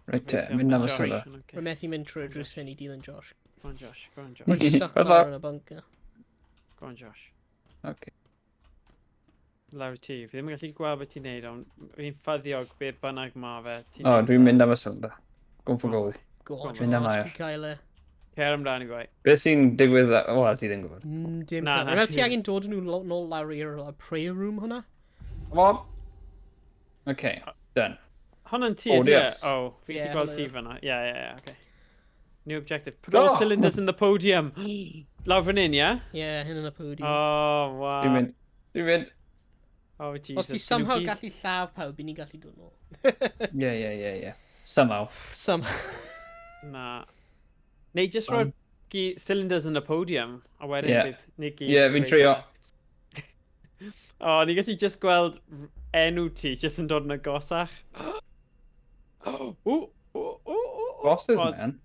Reit te, gobeithio mynd am ma' y Josh sylw. yn ocê. Rwyf methu mynd trwy'r drws hyn i dilyn Josh. Go on, Josh. Go on, Josh. Rwy'n stuck Fatha- lawr yn y bunker. Go on, Josh. Okay. Lawr i ti. Fi ddim yn gallu gweld beth ti'n neud, ond fi'n ffyddiog beth bynnag ma fe. ti'n O, neud dwi'n fe. mynd am y sylw. Go for gold. Go on, Mynd am Josh, air. ti'n cael e. Cer amdani, boi. Beth sy'n digwydd... Wel, ti ddim yn gwybod. Dim Na, na, na. na. Ti angen dod nhw nôl lawr i'r prayer room hwnna? Come on. Okay, done. Hwnna'n ti, Oh, ydy e? yes. Oh, fi Yeah, gallu gweld hwnna ti yw. fan'na. Yeah, okay. New objective. Put all Oh! cylinders in the podium. Lawr fan hyn, yeah? Yeah, hyn yn y podium. Oh, wow. Dwi'n mynd. Dwi'n mynd. Oh, Jesus. Os ti Dyn nhw somehow gyd- gallu lladd pawb, i ni gallu dod nôl. Yeah. Somehow. Somehow. Na. Neu just roi'r cylinders yn y podium, a wedyn Yeah. bydd ni gyd... Yeah, fi'n trio. O, ni gallu just gweld enw ti just yn dod yn agosach. O, o, o, o, o. Bosses, O, man.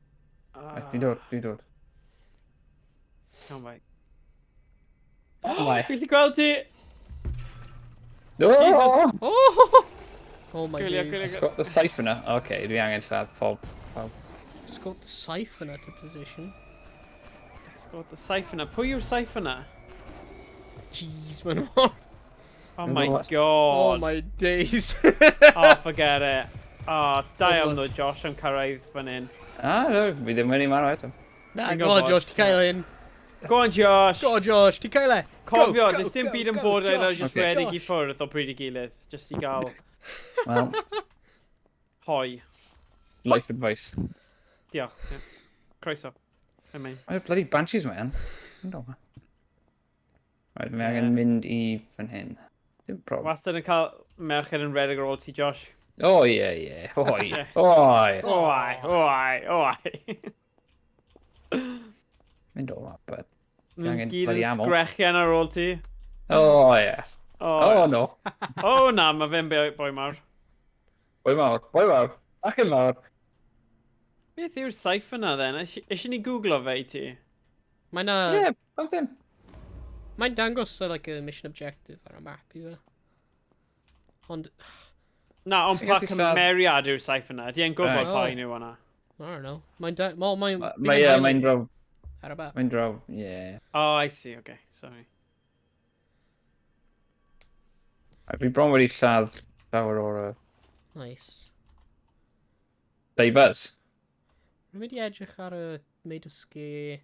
ah, Right, dwi'n dod, dwi'n dod. Come on, mate. Oh my. Fi'n gallu gweld ti! No! Jesus. Oh! Oh my Gwylio, days. gwylio. It's got the siphoner. Okay, dwi angen lladd pob. Pawb. It's got the siphon at a position. It's got the siphoner. Pwy yw'r siphoner? Jeez, man. Oh Oh my What? god. my days. Oh, forget it. Oh, da iawn Oh, ddo, Josh, am cyrraedd fan hyn. Ah, no, fi ddim wedi marw eto. Na, Fi'n go on, gwybod. Josh, ti'n cael hyn. Go on, Josh! Go on, Josh, ti'n cael e. Go, Cofio, go, does dim go, byd yn go, bod yn Josh, just Okay. redeg i Josh. ffwrdd o bryd i gilydd. Just i gael Well, hoi. life advice. Diolch. Yeah. Croeso. I mean, Oh, bloody banshees, man. Ynddo. Right, mae angen Ie. mynd i fan hyn. Dim problem. wastad yn cael merched yn redeg ar ôl ti, Josh. O, ie, ie. O, ie. O, ie. O, ai, o, ai, o, ai. Mynd o ma, but... Mae'n gyd yn sgrechian ar ôl ti. Oh, yes. Oh, oh no. Oh, na, mae fe'n boi mawr. Boi mawr, boi mawr. Ac yn mawr. Beth yw'r saif yna, then? Eisiau ni googlo fe i ti? Mae'n... Ie, yeah, pam ddim. Mae'n dangos, like, a mission objective ar y map i fe. Ond... Na, ond pa cymeriad yw'r saif yna? Di e'n gwybod pa un yw hwnna? I don't know. Mae'n... Mae'n... Mae'n... Mae'n draw... Ar y map. Mae'n draw, ie. Oh, I see, okay, sorry. Fi bron wedi lladd llawer o'r... Nice. Divers. Rwy'n mynd i edrych ar y Made of Scare.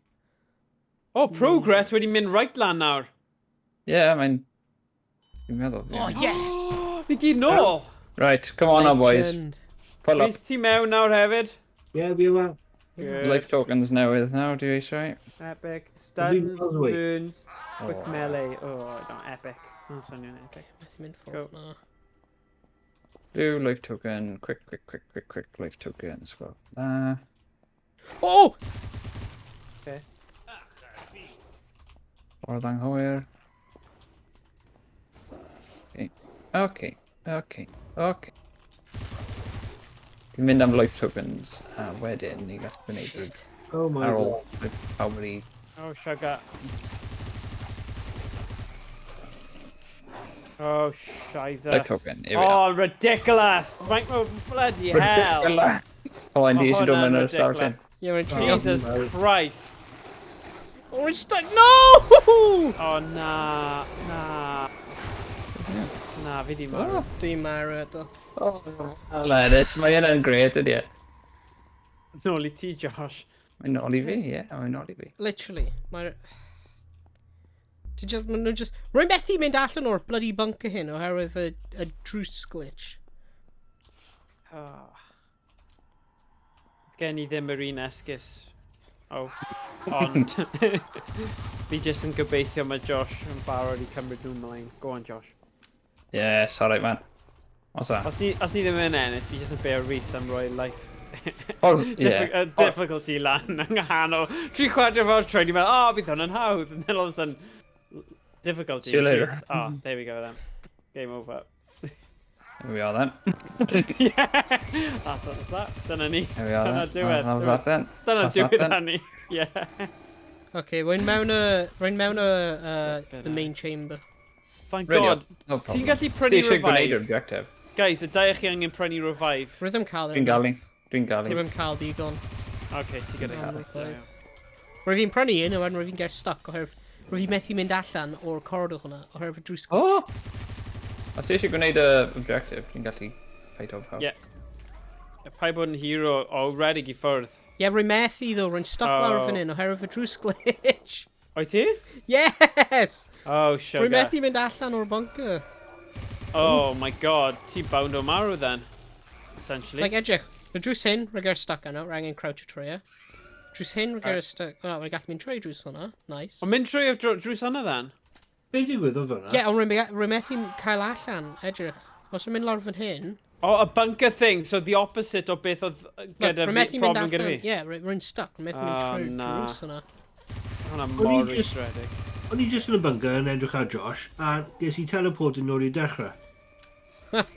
Oh, progress wedi mynd right lan nawr. Ie, yeah, mae'n... Fi'n meddwl. Oh, yes! Ni gyd nôl! Right, come on now, boys. Pull up. Rhys, ti mewn nawr hefyd? Ie, yeah, fi yma. Life tokens newydd nawr, dwi eisiau. Epic. Stuns, burns, quick melee. Oh, no, epic. Mae'n swnio'n epic. Methu mynd ffordd na. Do life token, quick, quick, quick, quick, quick, life token, sgwel. Na. Oh! Okay. Ffordd anghywir. Okay, okay, okay, okay. Dwi'n mynd am life tokens a wedyn ni gallu gwneud Shit. Oh my ar ôl god. pawb wedi... Oh, sugar. Oh, shizer. Life token, here we are. Oh, ridiculous! Right, oh, bloody hell! Ridiculous! O, oh, di eisiau dod mewn yr ystafell hyn. Ie, mae'n trio. Jesus Christ! Oh, we're stuck. No! Oh, na, na. Na, fi di marw. Dwi'n marw eto. Oh, Lennis, mae hynna'n gret, ydy e? Nôl i ti, Josh. Mae'n nôl i fi, ie, mae'n nôl i fi. Literally, mae'r... Ti just, maen nhw just... Rwy'n methu mynd allan o'r bloody bunker hyn oherwydd y, y drws glitch. Oh. Gen i ddim yr un esgus. Oh, ond... fi jyst yn gobeithio mae Josh yn barod i cymryd nhw ymlaen. Go on, Josh. Yes, alright, man. What's that? Os ni, os ni ddim yn ennill, fi jyst yn beio Rhys am roi life Oh, yeah. Difficulty lan yng nghanol. Tri chwarter fawr troi, ni'n meddwl, oh, bydd hwn yn hawdd. And then all of a sudden, difficulty. See you later. Oh, there we go then. Game over. There we are then. yeah, that's what that's that. Dyna ni. There we are Dyna then. diwedd. That was that then. Dyna That's that diwedd then. ni. Yeah. Okay, rwy'n mewn y... Rwy'n mewn y... the main chamber. Thank Radio. God. No problem. Ti'n gallu Ti prynu eisiau gwneud yr revive? objective. Guys, y dau chi angen prynu revive. Rwy ddim cael Dwi'n gael un. Dwi'n gael Ti un. ddim cael digon. Okay, ti gyda Um, cael. revive. Rwy fi'n prynu un, a wedyn rwy fi'n get stuck oherwydd... Rwy fi'n methu mynd allan o'r corridor hwnna oherwydd y drws glitch. Oh! Os ti eisiau gwneud y objective, dwi'n gallu fight o pawb. Yeah. Paid bod yn hero o redig i ffwrdd. Ie, rwy'n methu ddo, rwy'n stuck lawr Oh. fan hyn oherwydd y drws glitch. Oed ti? Yes! Oh, sugar. Rwy'n methu mynd allan o'r bunker. Oh my god, ti bound o marw then. Essentially. Like, edrych, y drws hyn, rwy'n gael stuck arno, rwy'n angen crouch o trwy e. Drws hyn, rwy'n gael stuck... Oh, rwy'n gallu mynd trwy drws hwnna. Nice. Ond mynd trwy drws hwnna then? Be digwyddodd fyna? Ie, yeah, ond rwy'n methu cael allan, edrych. Os rwy'n mynd lawr fan hyn... Oh, a bunker thing, so the opposite o beth oedd gyda Rwy'n fi, methu mynd problem gyda allan. fi. Ie, rwy'n stuck, rwy'n methu mynd Oh, trwy na. drws hwnna. Hwnna O'n i mor jyst- rwystredig. O'n i jyst yn y bunker yn edrych ar Josh, a ges i teleport yn ôl i dechrau.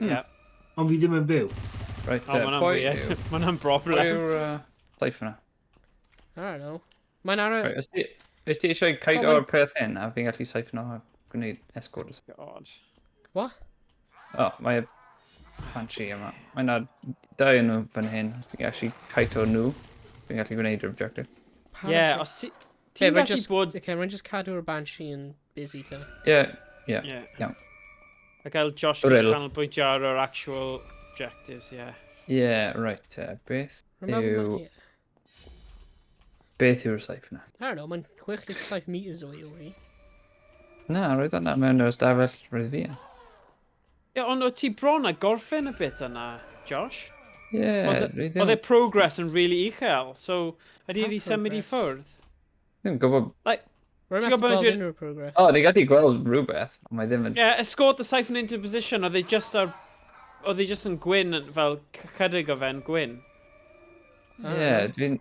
Yeah. Ond fi ddim yn byw. Right, Oh, ma' hwnna'n pwy weird. yw... Ma' hwnna'n Pwy broblem. yw'r saith yna? I don't know. Mae'n ar y... Right, os ti os ti eisiau kite Oh, o'r peth hyn, a fi'n gallu saith yno a gwneud escorts. God. What? O, mae Banshee yma. Mae yna dau yn nhw fan hyn. Os ti'n gallu kite o nhw, fi'n gallu gwneud yr objective. Pam Yeah, obje- os ti... Ie, Ti'n rwy'n gallu just... bod... Okay, rwy'n just cadw'r Banshee yn busy te. Ie, ie. Yeah. Iawn. A gael Josh just Drill. canolbwyntio ar yr actual objectives, yeah. Ie, right. Beth Rwy'n meddwl yw... ma- ie. Beth yw'r saith yna? I don't know, mae'n 67 metres away o fi. Na, roedd yna mewn yr ystafell roedd fi yn. Ie, yeah, ond o ti bron a gorffen y bit yna, Josh? Ie, Oedd roedd oedd ddim... e progress yn really uchel, so ydy Pa wedi symud i progress? ffwrdd? Ddim yn gwybod... Like, Rwy'n Ti'n methu gwbod gweld dwi'n- unrhyw progress. O, ni'n gallu gweld rhywbeth, ond mae ddim yn... yeah, escort the siphon into position, oedd e just ar Oedd hi jyst yn gwyn, fel chydig o fe'n gwyn. Ie, yeah, dwi'n...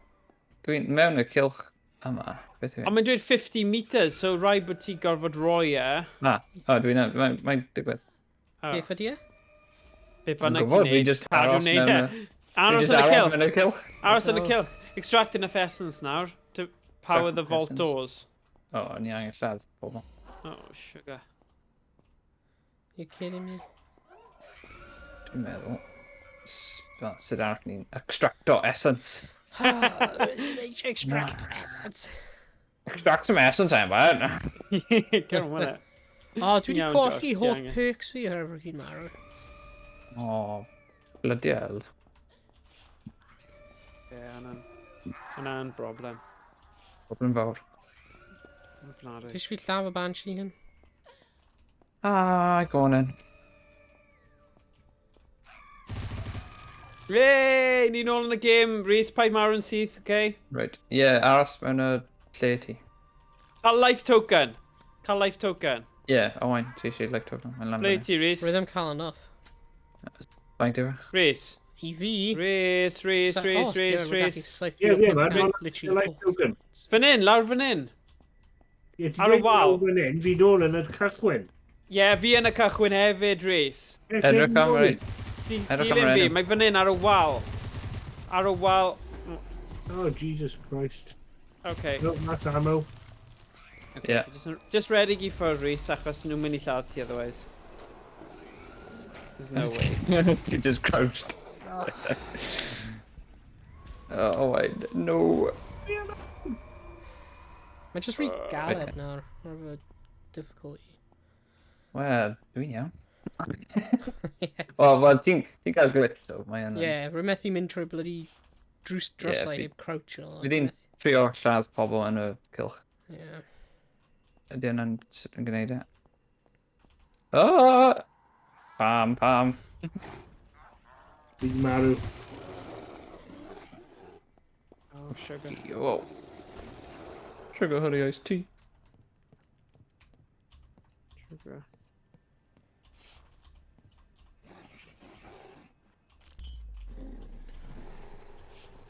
Dwi'n mewn y cylch yma. Beth yw e? Ond mae'n dweud 50 metres, so rhaid bod ti gorfod roi e. Na, o, dwi'n... Mae'n mae digwydd. Oh. Beth ydi e? Be bynnag ti'n neud, Fi just aros mewn y... Aros yn y cylch. Mewn y cylch. Aros yn y cylch. Extract enough essence nawr to power the vault doors. O, oh, ni angen lladd pobl. Oh, sugar. You're kidding me? Dwi'n meddwl... Fel, sydd arall ni'n extracto essence. Extract essence. Extract some essence, Emma. Get on with it. O, dwi wedi Iawn, colli Josh, holl ti angen. perks fi oherwydd fi'n marw. O, bloody hell. Ie, hwnna'n broblem. Problem fawr. Ofnadwy. Ti eisiau fi lladd y banshee hyn? Ah, go on in. Yay! Ni nôl yn y gêm. Rhys, paid marw'n syth, okay? Right, ie, yeah, aros mewn y lle ti. Cael life token. Cael life token. Ie, yeah, Owain, ti eisiau life token. Mae'n lan Ble fyny. ti, Rhys? Rwy ddim cael enough. Faint yw e? Rhys. I fi... Rhys, Rhys, Rhys, Rhys, Rhys. Ie, ie, man. Life token. Fan hyn, lawr fan hyn. Ie, ti'n Ar y dweud wal. nôl fan hyn, fi nôl yn y cychwyn. Ie, yeah, fi yn y cychwyn hefyd, Rhys. Ie, lle Edrych am nôl? reit. Edrych am Dilyn yr fi, enw. mae fan hyn ar y wal. Ar y wal. Oh, Jesus Christ. Okay. No, that's ammo. Okay. Ie. Just redig i ffwrdd, Rhys, achos nhw'n mynd i lladd ti otherwise. There's no way. Ti just crouched. Oh, Owain, no. Mae'n just rhy galed nawr. O'r difficulty. Wel, dwi'n iawn. O, wel, ti'n ti cael glitch, though. Mae yn... Ie, yeah, rwy'n methu mynd trwy bloody drws drysau fi- heb crouch and all. Fi di'n trio lladd pobl yn y cylch. Yeah. Ydy hwnna'n sut yn gwneud e? Oh! Pam, pam. Fi 'di marw. Oh, sugar. Whoa. Sugar honey iced tea. Sugar.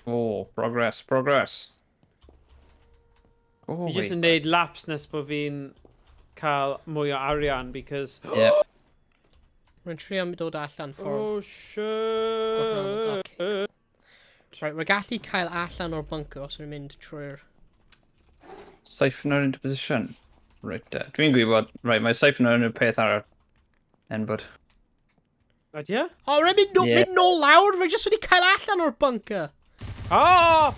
Oh, progress, progress. Oh, Fi jyst yn neud laps nes bod fi'n cael mwy o arian, because... Yeah. Rwy'n trio am dod allan ffordd. Oh, Gwahanol, shit. okay. Right, rwy'n gallu cael allan o'r bunker os rwy'n mynd trwy'r... Siphoner into position. Right, dwi'n gwybod, right, mae siphoner yn y peth ar yr enfod. Ydy e? O, rwy'n mynd, Ie. mynd nôl lawr! Rwy'n just wedi cael allan o'r bunker! Oh!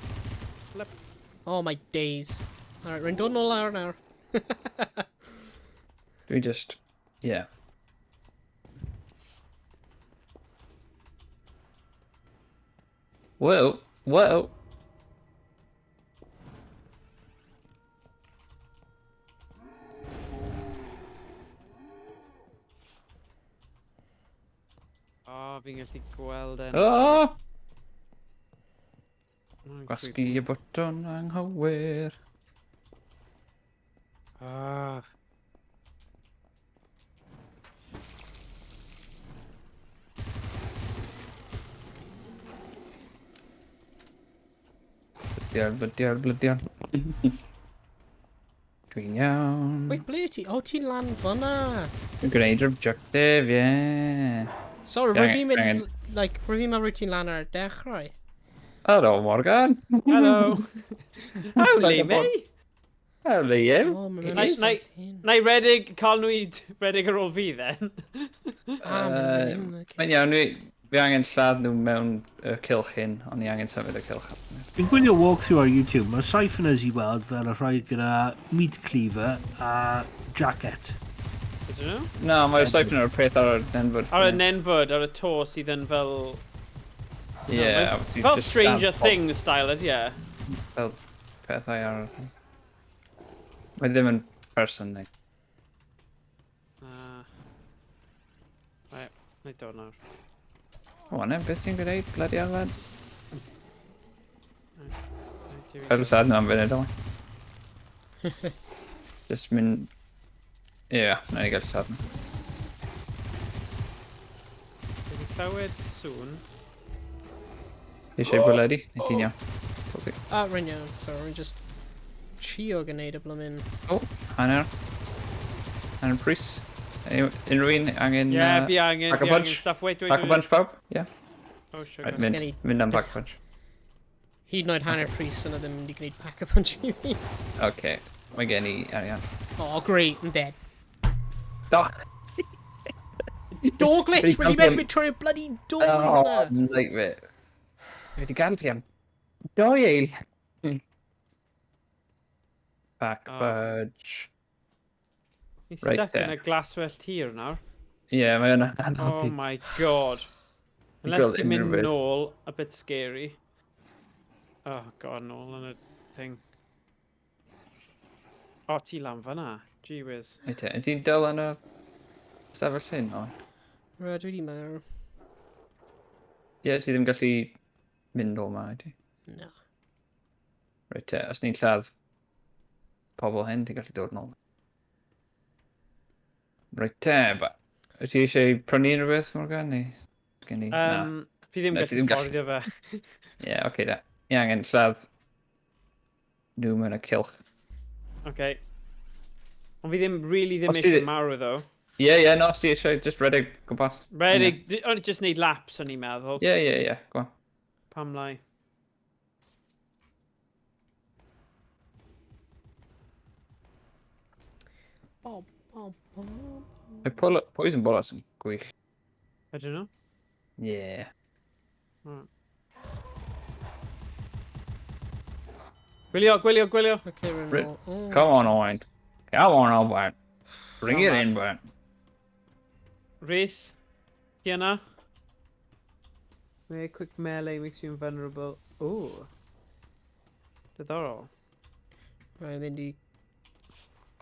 Oh my days. Alright, rwy'n dod nôl lawr nawr. Dwi just, yeah. Whoa, whoa. Oh, fi'n gallu gweld e. Oh! Mae'n Gwasgu creepy. y bwtwn anghywir. Ah. Bloody hell, bloody hell, bloody hell. Dwi'n iawn. Wait, ble ti? O, ti'n lan fyna. Dwi'n gwneud yr objective, yeah. Sorry, Fi rwy fi'n mynd, like, rwy fi'n meddwl rwy ti'n lan ar y dechrau. Hello, Morgan. Hello. Howly, Like a me. Hello, you. O, mae'n mynd Nice, syth nice. hyn. Na i redig, cael nhw i redig ar ôl fi, then. Ah, mae'n mynd hyn, okay. Mae'n iawn, fi angen lladd nhw mewn y cylch hyn, ond ni angen symud y cylch. Fi'n gwylio walkthrough ar YouTube. Mae siphoners i weld fel y rhai gyda meat cleaver a jacket. Ydyn nhw? Na, mae'r siphoner y peth ar yr nenfod. Ar y nenfod, ar y to sydd yn fel... Ie. a ti Fel jyst Stranger lladd pob- Things style, ydy e? Fel pethau ar y thing. Mae ddim yn person, neu. Ah. Right, na i dod nawr. O, ne, beth ti'n gwneud? Bloody hell, lad. Right, here we Fel go. lladd nhw am funud, o. Just mynd... Ie, yeah, na i gael lladd nhw. Fi 'di clywed sŵn. Ti eisiau bwledi? Neu ti'n iawn? Okay. Ah, rwy'n iawn. So, rwy'n just trio gwneud y blymyn. Oh, hanner. Hanner pris. Unrhyw un angen... Ie, yeah, fi angen, pack a fi angen punch? stuff. Wait, wait, Pack a wait. punch, pawb? Ie. Oh, sugar. Right, mynd. Gen i Mynd am dis- pack a punch. Hyd yn oed hanner pris yna ddim mynd i gwneud pack a punch i fi. Okay. Mae gen i arian. Oh, great, I'm dead. Do! Door glitch! Wedi Really cael meant to trwy'r bloody door Oh, hwnna! nightmare. Fi wedi gael ti am doi eil. Pack Oh. punch. Ni'n Right stuck yn there. y glaswellt tir nawr. Ie, yeah, mae yna anodd Oh i... my god. Unless gweld ti'n mynd unrhyw beth. nôl, a bit scary. Oh god, nôl yn y thing. O, oh, ti lan fan'na. Gee whiz. Reit te, ydy ti'n dal yn y stafell hyn, o? Right, dwi di marw. Ie, yeah, ti ddim gallu mynd o ma, ydy? Na. Reit te, os ni'n lladd pobl hyn, ti'n gallu dod nôl. Reit te, ba... Wyt ti eisiau prynu unrhyw beth, Morgan, neu... Gen i... Na. Fi ddim Na, ti gallu ddim gallu. fforddio fe. Ie, yeah, oce okay, da. Ni angen lladd nhw mewn y cylch. Okay. Ond fi ddim really ddim Os ti eisiau ddi- marw, though. Ie, yeah, ie, yeah, no, os ti eisiau just redeg gwmpas. Ready, ond just neud laps, o'n i'n meddwl. Ie, ie, ie, go on. Pam lai. Bob, bob, bob. Mae poison bullets yn gwych. I don't know. Ie. Yeah. Gwylio, gwylio, gwylio. Okay, rwy'n Right. nôl. Oh. Come on, Owain. Come on, Owain. Bring Come it on. in, Owain. Rhys, ti yna? Mae quick melee makes you invulnerable. Ooh. Diddorol. Rwy'n mynd i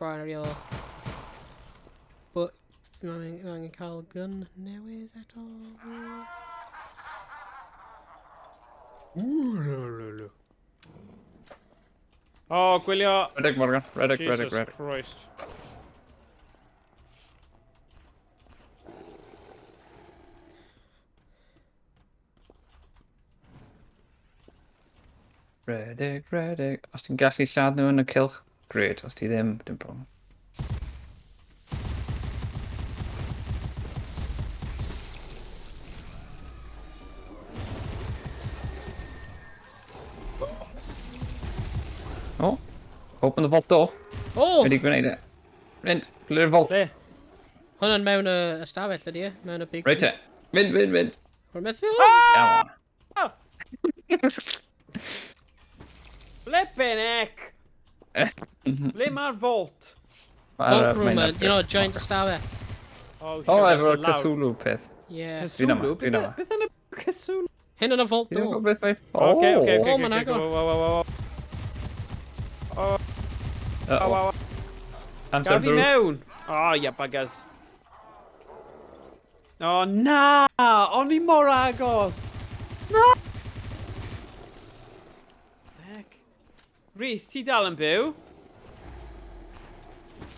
gwario... But, mae'n angen cael gun newydd eto. Ooh. Oh, gwylio. Redeg, Morgan. Redeg, redeg, Jesus redeg. Christ. Redeg, redeg. Os ti'n gallu lladd nhw yn y cylch, great. Os ti ddim, dim problem. Oh, open the vault door. Oh! Wedi gwneud e. Mynd, clear vault. Ble? Hwnna'n mewn y ystafell ydy e? Mewn y big... Reit e. Mynd, mynd, mynd. Rwy'n methu! Come on. Flippin' heck! Ble mae'r vault? Vault room, you know, giant ystafell. Oh, Oh, sugar, efo'r so lawr. Cthulhu peth. Yeah. Dwi'n yma, Cthulhu? dwi'n yma. Beth yn y Cthulhu? Hyn yn y vault Ti ddim yn door. gwybod beth mae... Okay, okay, okay, Oh, ma'n okay, agor. Wow, wow, wow, wow. Uh-oh. Wow, wow. Amser Gaf fi ddrwg. mewn! Oh, yeah, buggers. Oh, na! O'n i mor agos! Na! Heck. Rhys, ti dal yn byw?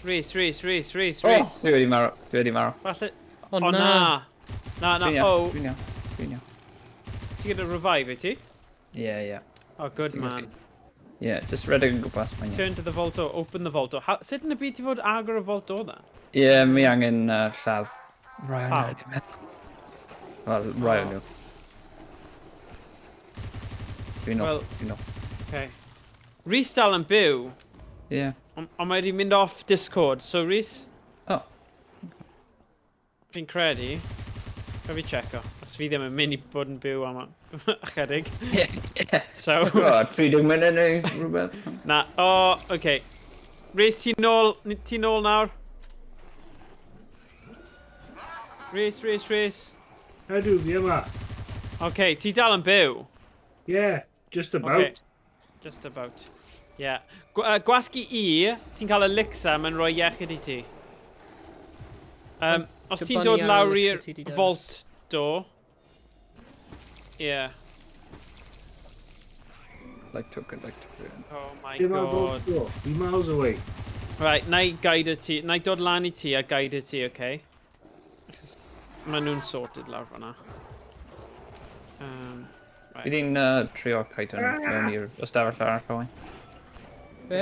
Rhys, Rhys, Rhys, Rhys, Oh, Rhys. dwi wedi marw. Dwi wedi marw. Falle... O O, na. na. Na, na, Dwi'n iawn, oh. Dwi'n iawn. Dwi'n iawn. Ti gyda revive, i ti? Ie, ie. Oh, good Ti'n man. gallu- Ie, just redeg yn gwmpas. Mae'n iawn. Turn to the vault door, open the vault door. How, sut yn y byd ti fod agor y vault door then? Ie, mi angen lladd rai o'n Pawb. nhw, dwi'n meddwl. Wel, rai o'n nhw. Dwi'n ôl, Wel- dwi'n ôl. Okay. Rhys dal yn byw, Ie. ond mae wedi mynd off Discord, so Rhys, Oh, fi'n credu, ga fi checo, os fi ddim yn mynd i bod yn byw am ychydig. Ie, ie. So, O, 30 munud neu rhywbeth. na, o, oh, okay. Rhys, ti'n nôl, ti'n nôl nawr? Rhys, Rhys, Rhys. Ydw, fi yma. Okay, ti dal yn byw? Yeah, just about. Okay. Just about. Yeah. Gwasgu E, ti'n cael elixir, mae'n rhoi iechyd i ti. Os ti'n Dibynnu dod ar lawr elixir i'r ti 'di dewis. vault door. Yeah. Like token, like token. Oh my Dim ar god. vault door. Fi miles away. Right, na i guide ti, na i dod lan i ti a guide ti, okay? Maen nhw'n sorted lawr fan'na. Fi Right. di'n trio kite yn mewn i'r ystafell arall, Owain. Be?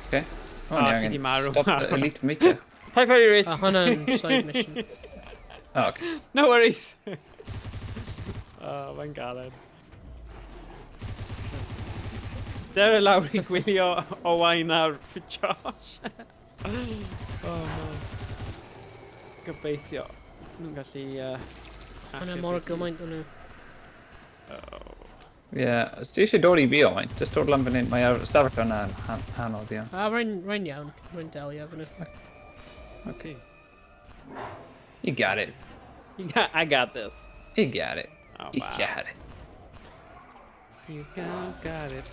Okay. O, Ah, ni ti angen 'di marw. Stop the elite maker. Hi, Fairy Race. A hwnna'n side mission. Oh, okay. No worries. Oh, mae'n galed. Dere lawr i gwylio Owain ar Josh. Oh, man. Gobeithio. Nhw'n gallu Hwnna achub mor y gyd. gymaint o'n nhw. Yeah, os ti eisiau dod i fi, Owain, just dod lan fan hyn. Mae ar ystafell yna yn anodd iawn. A, rwy'n iawn. Rwy'n delio efo nhw. Okay. You got it. I got this. You got it. Oh, You wow. got it. You got it.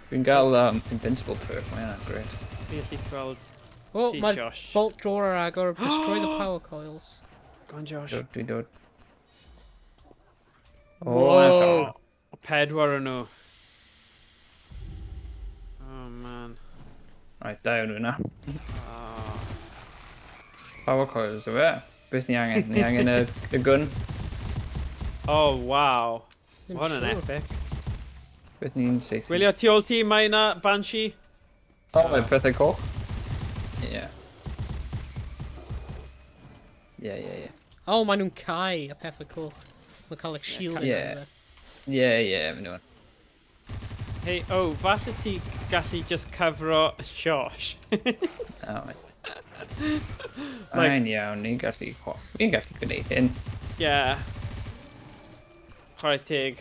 Dwi'n gael Invincible perk, mae hynna'n great. Fi'n gallu gweld Oh, ti, mae'r Josh. vault drawer ar agor. Destroy the power coils. Go on, Josh. Dod, dwi'n dod. Oh, Whoa. O, pedwar o'n nhw. Oh, man. Right, da iawn nhw na. Oh. Power coils, yw e? Beth ni angen? Ni angen y gun? Oh, wow. Ddim Mae hwn yn siŵr. epic. Beth ni'n saethu? Gwylio tu ôl ti, mae yna Banshee. O, mae pethau coch. Ie. Ie. Oh, maen nhw'n cau y pethau coch. Mae'n cael like shielding Ie. arno fe. Ie, maen nhw'n. Hey, oh, falle ti gallu just cyfro Josh. O, mae. Mae'n iawn, ni'n gallu gwneud hyn. Yeah. Chwarae teg.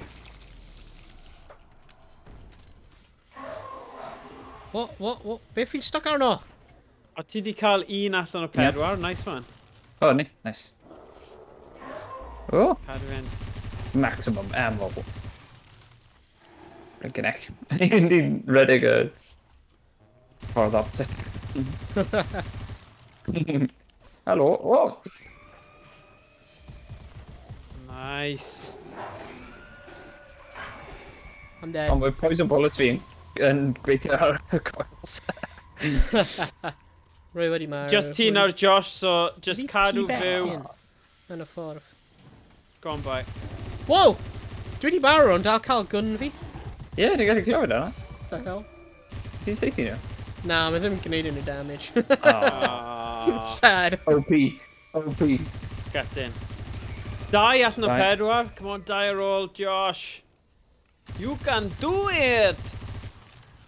What? Beth fi'n stuck arno? O, ti di cael un allan o pedwar, nice one. O, ni, nice. O, Cadw fynd. Maximum ammo. Blinking heck. Ni'n redeg y ffordd opposite. Helo, o! Nice. I'm dead. Ond mae poison bullets fi'n yn gweithio ar y coils. Rwy wedi marw. Just ti nawr, Josh, so just Ydi cadw pibell fyw. hyn yn y ffordd. Go on, boy. Wow! Dwi wedi marw ond dal cael gun fi. Ie, yeah, ni'n gallu clywed hwnna. The hell? Ti'n saethu nhw? Na, mae ddim yn gwneud unrhyw damage. Oh. Oh, Sad. OP. OP. Get in. Dau allan o Dau. pedwar. Come on, dau ar ôl, Josh. You can do it!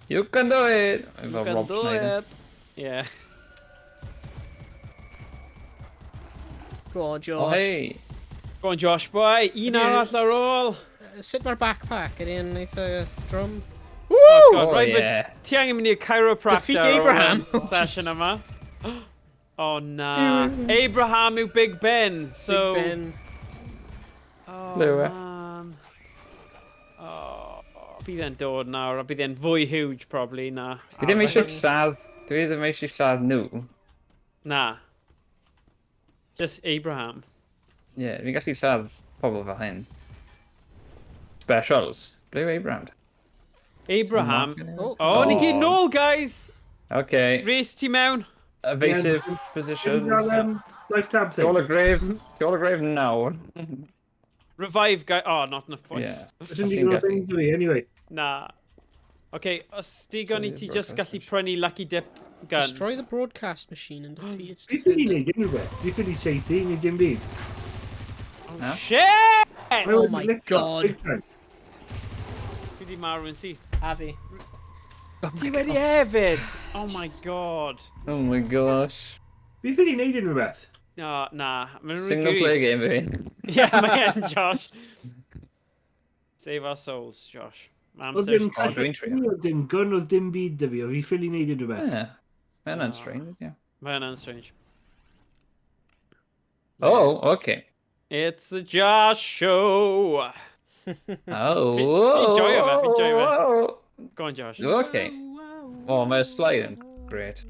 You can do it! You Fel can Rob do Schneider. it! Yeah. Go on, Josh. Oh, hey! Go on, Josh, boy. Un Ydi- arall ar ôl. Sut mae'r backpack? Ydy yn eitha drum? Oh, Woo! God, Oh, right, but yeah. ti angen mynd i'r chiropractor Defeat ar ôl Abraham. y session yma. Oh, na. Abraham yw Big Ben, so... Big Ben. Oh, Ble yw e? man. Oh, bydd e'n dod nawr, a bydd e'n fwy huge, probably, na. Dwi ddim eisiau lladd... Dwi ddim eisiau lladd nhw. Na. Just Abraham. Ie, yeah, fi'n gallu lladd pobl fel hyn. Specials. Ble yw Abraham? Abraham. Oh. Oh, ni gyd Oh. nôl, guys! Okay. Rhys, ti mewn? Evasive Dwi'n positions. gael life tab thing. Ôl y grave. Ôl y grave nawr. Revive, guy. Oh, not enough points. Yeah. Os yn digon o thing i fi, anyway. Na. Okay, os digon i ti just gallu Broadcast prynu Lucky Dip gun. Destroy the broadcast machine and defeat its Fi ffili defender. neud unrhyw beth. Fi ffili saethu, neu dim byd. Oh, Na? shit! Oh my God. Big time. Fi di marw yn syth. A fi. Ti wedi hefyd! Oh my God. Oh my gosh. Fi ffili neud unrhyw beth. No, na. Mae'n Single player game fi. Yeah, mae en, Josh. Save our souls, Josh. Mae Oedd amser dim Oh, dwi'n trio. oedd dim gun, oedd dim byd 'da fi, oedd fi ffili neud unrhyw beth. Yeah. Mae hwnna'n strange, yeah. Mae hwnna'n strange. Oh, okay. It's the Josh Show! Oh. Fi'n joio fe, fi'n joio fe. fe. Go on, Josh. Okay. Oh, mae'r slide yn great.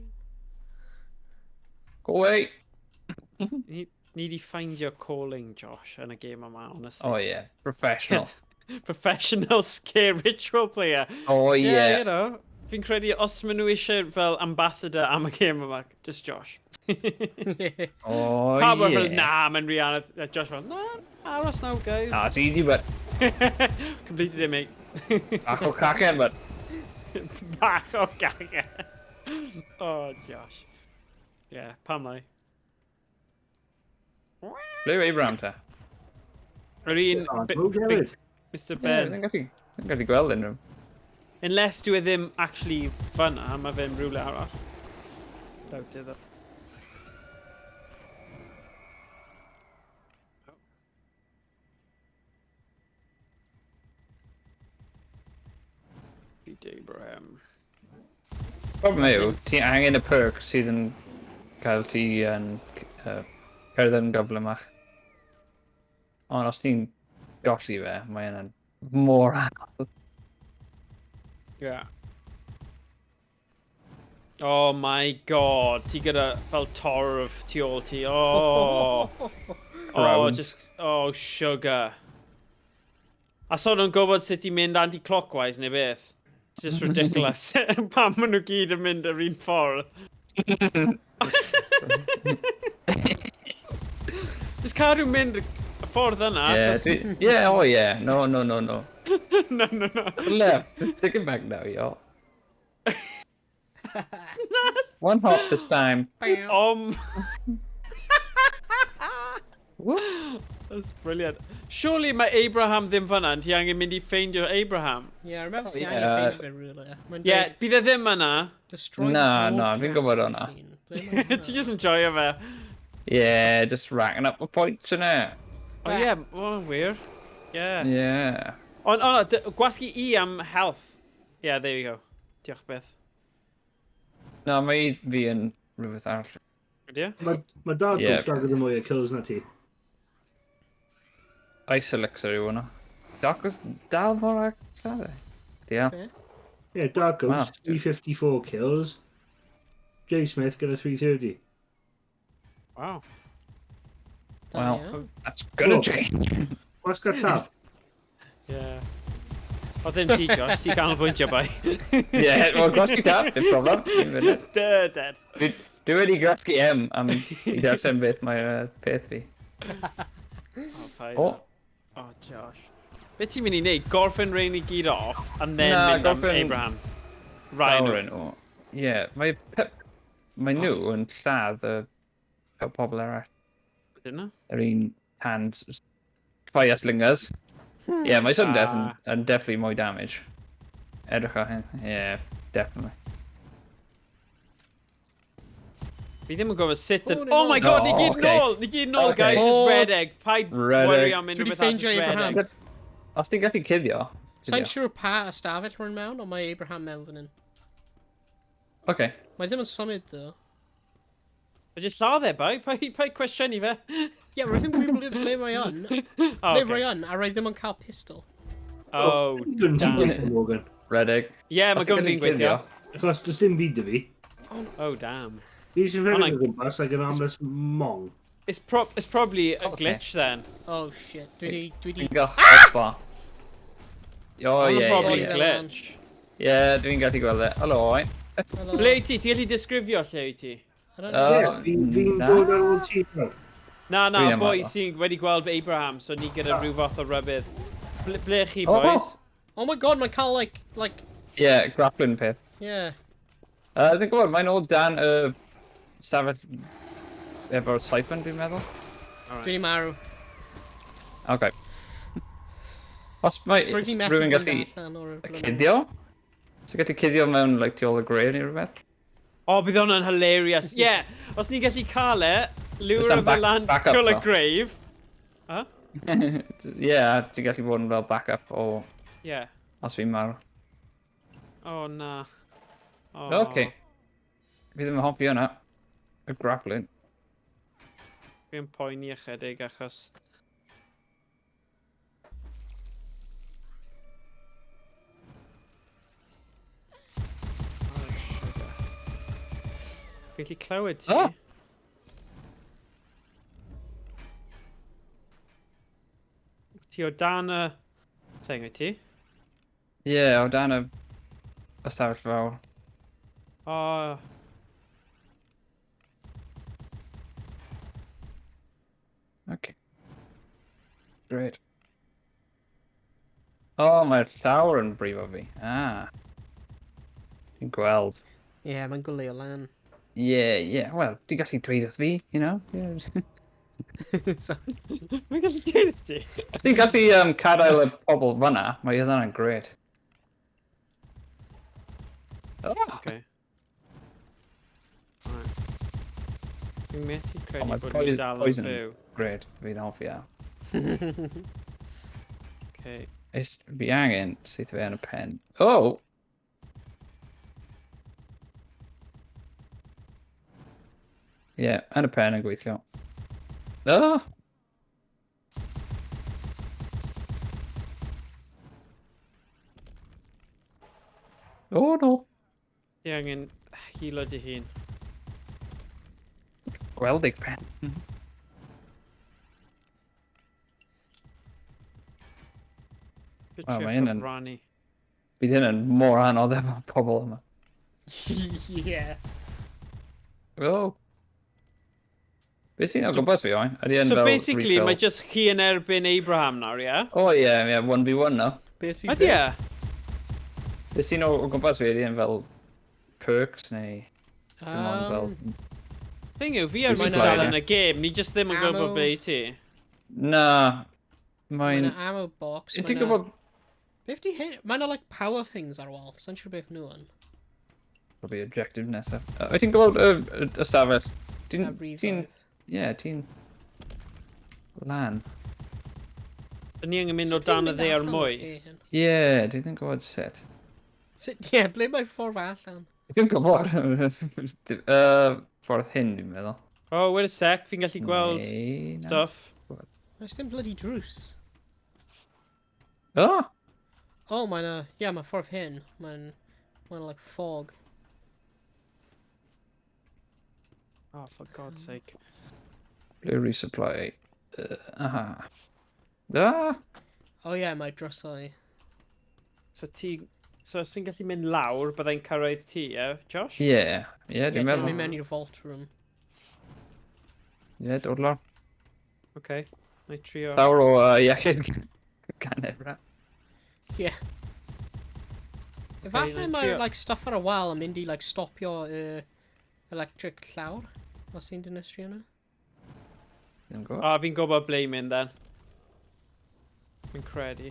Go away. Ni di find your calling, Josh, yn y game yma, honestly. Oh yeah, professional. Professional scare ritual player. Oh Yeah, yeah. you know. Fi'n credu os maen nhw eisiau fel ambassador am y game yma, just Josh. Oh, Pawb yeah. yeah. Fel, na, mae'n rhy anodd. A Josh fel, na, aros now, guys. Ah, it's easy, but Completed it, mate. bach o cacen, but... Bach o gaga. Oh, Josh. Yeah, pam lai. Ble yw Abraham te? Yr un... Oh, bi- Mwg big hefyd. Mr Ie, Ben. Ddim gallu, ddim gallu gweld unrhyw. Unless dwi e ddim actually fyna, mae fe'n rhywle arall. Doubt it, though. Pete Abraham. Problem yw, ti angen y perk sydd yn cael ti yn cerdded yn gyflymach. Ond os ti'n golli fe, mae yna'n mor anodd. Yeah. Oh my god, ti gyda fel torf tu ôl ti. Oh. Oh, Crowds. just, oh, sugar. A so nhw'n gwybod sut i mynd anti-clockwise neu beth. It's just ridiculous. Pam maen nhw gyd yn mynd yr un ffordd. Just cadw mynd y ffordd yna. Yeah, achos- yeah, oh yeah. No, no, no, no. No, no, no. Left. Take it back now, y'all. One hop this time. Whoops. That's brilliant. Surely mae Abraham ddim fyna, ti angen mynd i ffeindio Abraham. Yeah, I remember ti Oh, angen yeah. ffeindio fe rhywle. Mae'n Ie, yeah, dweud, bydd e ddim yna. destroy Na, the na, fi'n gwybod hwnna. broadcast machine. Ble mae hwnna? Ti just yn joio fe. Yeah, just racking up the points innit? O ie, oh, wir. Yeah. Yeah. Ond, oh, no, gwasgu E am health. Yeah, there you go. Diolch byth. Na, mae fi yn rhywbeth arall. Ydy e? Mae ma Dark Ie. Ghost yeah. gyda mwy o kills na ti. Ice Elixir yw hwnna. Dark Ghost dal mor agos. Diolch. Be? Yeah, Dark Wow. Ghost, 354 kills. Jay Smith gyda 330. Wow. Da Wel. iawn. That's gonna Oh. change. Gwasga tab. Yeah. O ddim ti, Josh. Ti canolbwyntio bai. Yeah, well, gwasgu tab, dim problem. Un munud. Dead, dead. Dwi wedi gwasgu M am i darllen beth mae'r peth fi. Oh, paid. O, Oh, Josh. Be ti'n mynd i wneud? Gorffen rhain i gyd off, and then Na, mynd am gorffen- Abraham. Ryan. Lauren, o. Ie, mae pep... Mae nhw yn lladd y pobl eraill. Ydyn nhw? Yr un hand fire slingers. Ie, yeah, mae sudden death yn, Ah. yn definitely mwy damage. Edrych ar hyn. Ie, yeah, definitely. Fi ddim yn gwybod sut yn... O, ni Oh my nôl. god, ni Oh, gyd okay. nôl! Ni gyd nôl, Okay. guys! Just Oh. redeg. Paid Redeg. worry am Dwi unrhyw 'di beth arall, ffeindio just Abraham. redeg. Os ti'n gallu cuddio... Sa'n cuddio. siŵr pa ystafell rwy'n mewn, ond mae Abraham mewn fan hyn. Okay. Mae ddim yn symud, though. Mae jyst lladd e, bai. Paid cwestiynu fe. Ie, rwy ddim yn gwybod ble mae yn. Oh, Ble okay. rwy yn, a rwy ddim yn cael pistol. Oh, Gun ti'n damn. gweithio, Morgan. Redeg. Ie, mae Os ti'n gwn gallu fi'n gweithio. Achos does dim byd 'da fi. Oh, damn. Fi sy'n Ond rhedeg o gwmpas like an armless mong. It's probably a Okay. glitch then. Oh shit, dwi di... Dwi'n gael hotbar. O, Hwnna'n ie, probably ie, a ie. glitch. Ie, dwi'n gallu gweld e. Helo, oi. Hello. Ble wyt ti? Ti'n gallu disgrifio lle wyt ti? I don't know. Oh, Ie, fi'n na. dod ar ôl ti nawr. Na, na, Dwi am boi addo. sy'n wedi gweld Abraham, so ni gyda rhyw fath o rybydd. Ble chi, Oh. boys? Oh my god, mae'n cael like, Ie, grappling peth. yeah. Dwi'n gwybod, mae'n ôl dan y stafell efo'r siphon, dwi'n meddwl. Dwi di marw. Okay. Os mae Rwy di methu rhywun mynd gallu allan o'r blymyn. cuddio? Ti'n gallu cuddio mewn like, tu ôl y grave neu rhywbeth? O, bydd hwnna'n hilarious. Ie, yeah, os ni'n gallu cael e, lure Does am fe lan back-up tu ôl y though. grave. Huh? Ie, yeah, ti'n gallu bod yn fel backup o Ie. os fi'n marw. Oh, na. Oh. Okay. Fi ddim yn hoffi hwnna. Y grappling. Fi'n poeni ychydig achos... Oh, sugar. Fi'n gallu clywed ti. Oh. Ti o dan y thing, wyt ti? Ie, yeah, o dan y ystafell fawr. O. Okay. Great. O, oh, mae'r llawr yn brifo fi. Ah. Fi'n gweld. Ie, yeah, mae'n goleuo lan. Ie, yeah, ie. Yeah. Wel, ti'n gallu dweud wrth fi, you know? Yeah. Sorry. Mae'n gallu dweud wrth ti. Os ti'n gallu cadael y pobl fyna, mae hynna'n great. Oh, Okay. Right. Fi'n methu credu mae bod ni'n dal yn poison. fyw. Great, fi'n hoffi iawn. Okay. Is, fi angen syth fe yn y pen. Oh! Ie, yeah, yn y pen yn gweithio. Oh! Oh no! Ti angen healo dy hun. Gweld eich pen. Good Wel, trip mae hyn yn- cyfrannu. Bydd hyn yn mor anodd efo pobl yma. Yeah. Oh! Beth sy'n o gwmpas fi, oen? Ydy yn So fel basically, refill? mae just chi yn erbyn Abraham nawr, ie? O ie, ie, 1v1 now. Beth sy'n Ydy e? Beth sy'n o gwmpas fi, ydy yn fel perks neu dim ond fel... Thing yw, fi ar Mae'n Rhys dal ie. yn y game, ni just ddim yn gwybod Ammo. be i ti. Na, Mae'n mae'n... ammo box. Ti'n gwybod... Beth di hyn? Mae'n like power things ar wal. Sa'n siŵr beth nhw yn. Probably objective nesaf. Wyt ti'n gwybod y ystafell? Ti'n... A Ti'n... revive. Ie, ti'n... Lan. Dyn ni angen mynd o Sut ti'n dan y mynd ddaear allan o'r mwy. lle hyn? Ie, dwi ddim yn gwybod sut. Sut, ie, ble mae'r ffordd allan? Dwi ddim yn gwybod. Ffordd hyn, dwi'n meddwl. Oh, wait a sec, fi'n gallu gweld Neu, na. stuff. Oes dim bloody drws. Oh! Oh, mae'n a... Ie, mae ffordd hyn. Mae'n... Mae'n like fog. Oh, for God's sake. Blue resupply. Aha. Ah! Oh ie, mae drysau. So ti... So os ti'n gallu mynd lawr, byddai'n cyrraedd ti, ie, Josh? Ie, ie, Ie, dwi'n ti'n meddwl. mynd mewn i'r vault room. Ie, dod lawr. Okay. Na i trio... Llawr o iechyd gan Ebra. Ie. Efallai na i mae'r trio. like, stuff ar y wal yn mynd i like, stopio electric llawr. Os ti'n dinistrio nhw. Ddim gwybod. O, fi'n gwybod ble i mynd then. Fi'n credu.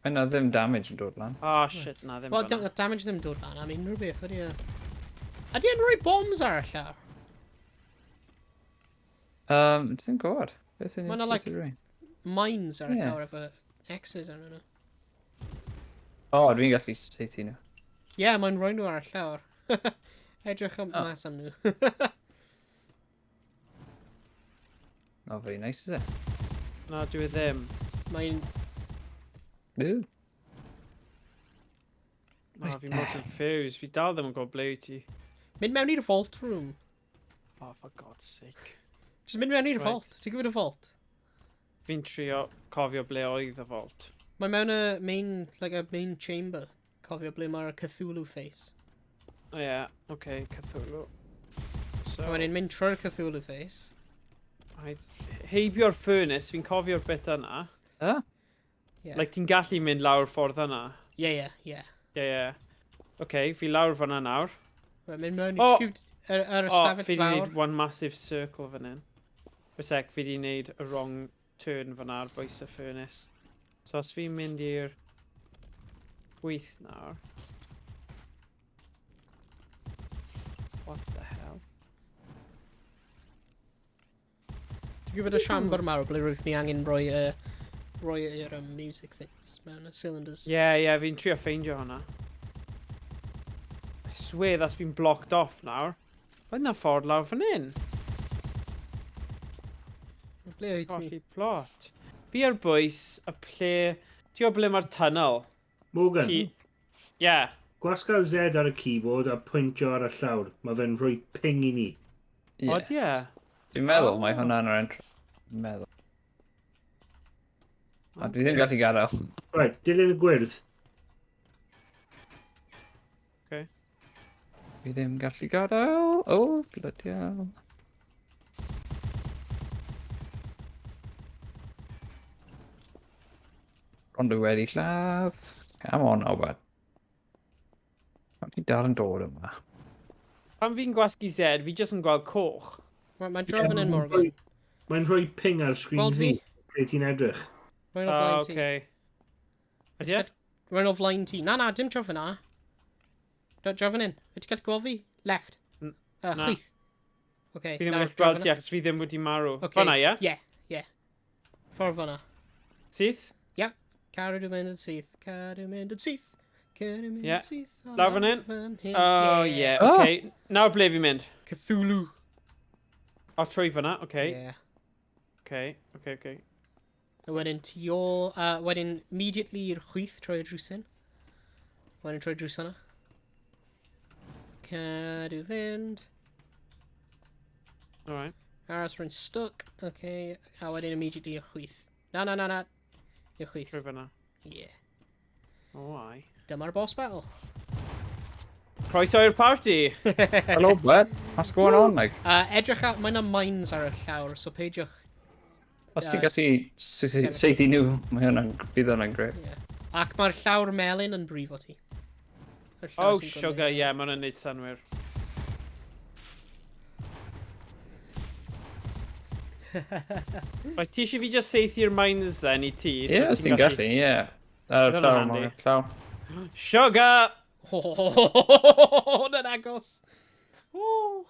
Yna ddim damage yn dod lan. Oh, shit, na, ddim Wel, fan'na. damage ddim dod lan am unrhyw beth, ydy e? Ydy e'n rhoi bombs ar y llawr? Ddim gwybod. Beth sy'n Ma' 'na, beth like- sy'n rhoi? Mines ar y Ie. llawr efo X's arnyn nhw. O, dwi'n gallu saethu nhw. Ie, yeah, mae'n rhoi nhw ar y llawr. Edrych am Oh. mas am nhw. Not very nice, is it? Na, dwi e ddim. Mae'n... Ew. Na, fi mor confused. Fi dal ddim yn gwybod ble wyt ti. Mynd mewn i'r vault room. Oh, for God's sake. Just mynd mewn i'r Right. vault. Ti'n gwybod y vault? Fi'n trio cofio ble oedd y vault. Mae mewn y main, like a main chamber. Cofio ble mae'r Cthulhu face. O oh, ie, yeah, okay, Cthulhu. So, A wedyn mynd trwy'r Cthulhu face. right. Heibio'r furnace, fi'n cofio'r bit yna. Ah, Yeah. Like, ti'n gallu mynd lawr ffordd yna. Yeah, yeah, yeah. Ie, ie. Okay, fi lawr fyna nawr. Right, mynd mewn i... O! Oh, yr, yr O, ystafell fi di fawr. wneud one massive circle fan hyn. For sec, fi di wneud y wrong turn fyna ar bwys y furnace. So os fi'n mynd i'r chwith nawr. What the hell? Ti'n gwybod y siambr mawr ble rwyf ni angen rhoi rhoi yr music things mewn y cylinders. Ie, yeah, ie, yeah, fi'n trio ffeindio hwnna. I swear that's been blocked off nawr. Oedd na ffordd lawr fan hyn? Ble wyt ti? Colli plot. Fi ar bwys y ple... Ti'n gwybod ble mae'r tunnel? Morgan, Ti... Ie. Yeah. gwasga Z ar y keyboard a pwyntio ar y llawr. Mae fe'n rhoi ping i ni. ie. O, ie. Dwi'n meddwl mae hwnna'n yr entry. Dwi'n meddwl. A dwi ddim gallu gadael. Right, dilyn y gwyrdd. Okay. Fi ddim gallu gadael. Oh, bloody hell. Ond dwi wedi lladd. Come on, Owen. Pam ti dal yn dod yma? Pan fi'n gwasgu Z, fi jyst yn gweld coch. Mae'n ma draw fan hyn, Morgan. Mae'n rhoi ping ar sgrin Gweld fi. fi? Lle ti'n edrych. Rwy'n o Ah, flaen ti. okay. Ydy e? Rwy'n o flaen ti. Na, na, dim draw fan na. Draw fan hyn. Wyt ti'n gallu gweld fi? Left. Na. Chwith. Okay, Fi ddim yn nawr gallu draw gweld fan'na. ti achos fi ddim wedi marw. Okay. Fan'na, ie? Ie, ie. Ffordd fan'na. Syth? Ie. Cadw mynd yn syth. Cadw mynd yn syth. Cadw mynd Ie. yn syth. a Lawr fan hyn? Fan hyn. Oh, ie, Oh. okay. Nawr ble fi'n mynd? Cthulhu. O, trwy fan'na, okay. Ie. Okay, okay, okay. A wedyn tu ôl... Wedyn immediately i'r chwith trwy y drws hyn. Wedyn trwy y drws yna. Cadw fynd. Alright. Aros rwy'n stuck. Okay. A wedyn immediately i'r chwith. Na, na, na, na. I'r chwith. Trwy fan'na. Yeah. Oh, ai. Dyma'r boss battle. Croeso i'r party! Hello, bud. What's going on, like? Edrych ar... Mae yna mines ar y llawr, so peidiwch... Os ti'n gallu seithi nhw, mae hwnna'n, bydd hwnna'n grêt. Yeah. Ac mae'r llawr melyn yn brifo ti. Yr llawr Oh, sy'n sugar, gwneud. ie, yeah, mae hwnna'n neud synwyr. Right, ti eisiau fi just seithi'r mines then i ti? Ie, os ti'n gallu, ie. Ar y Hwnna'n llaw, handi. mae'n llaw. Sugar! Hwnna'n agos. Woo.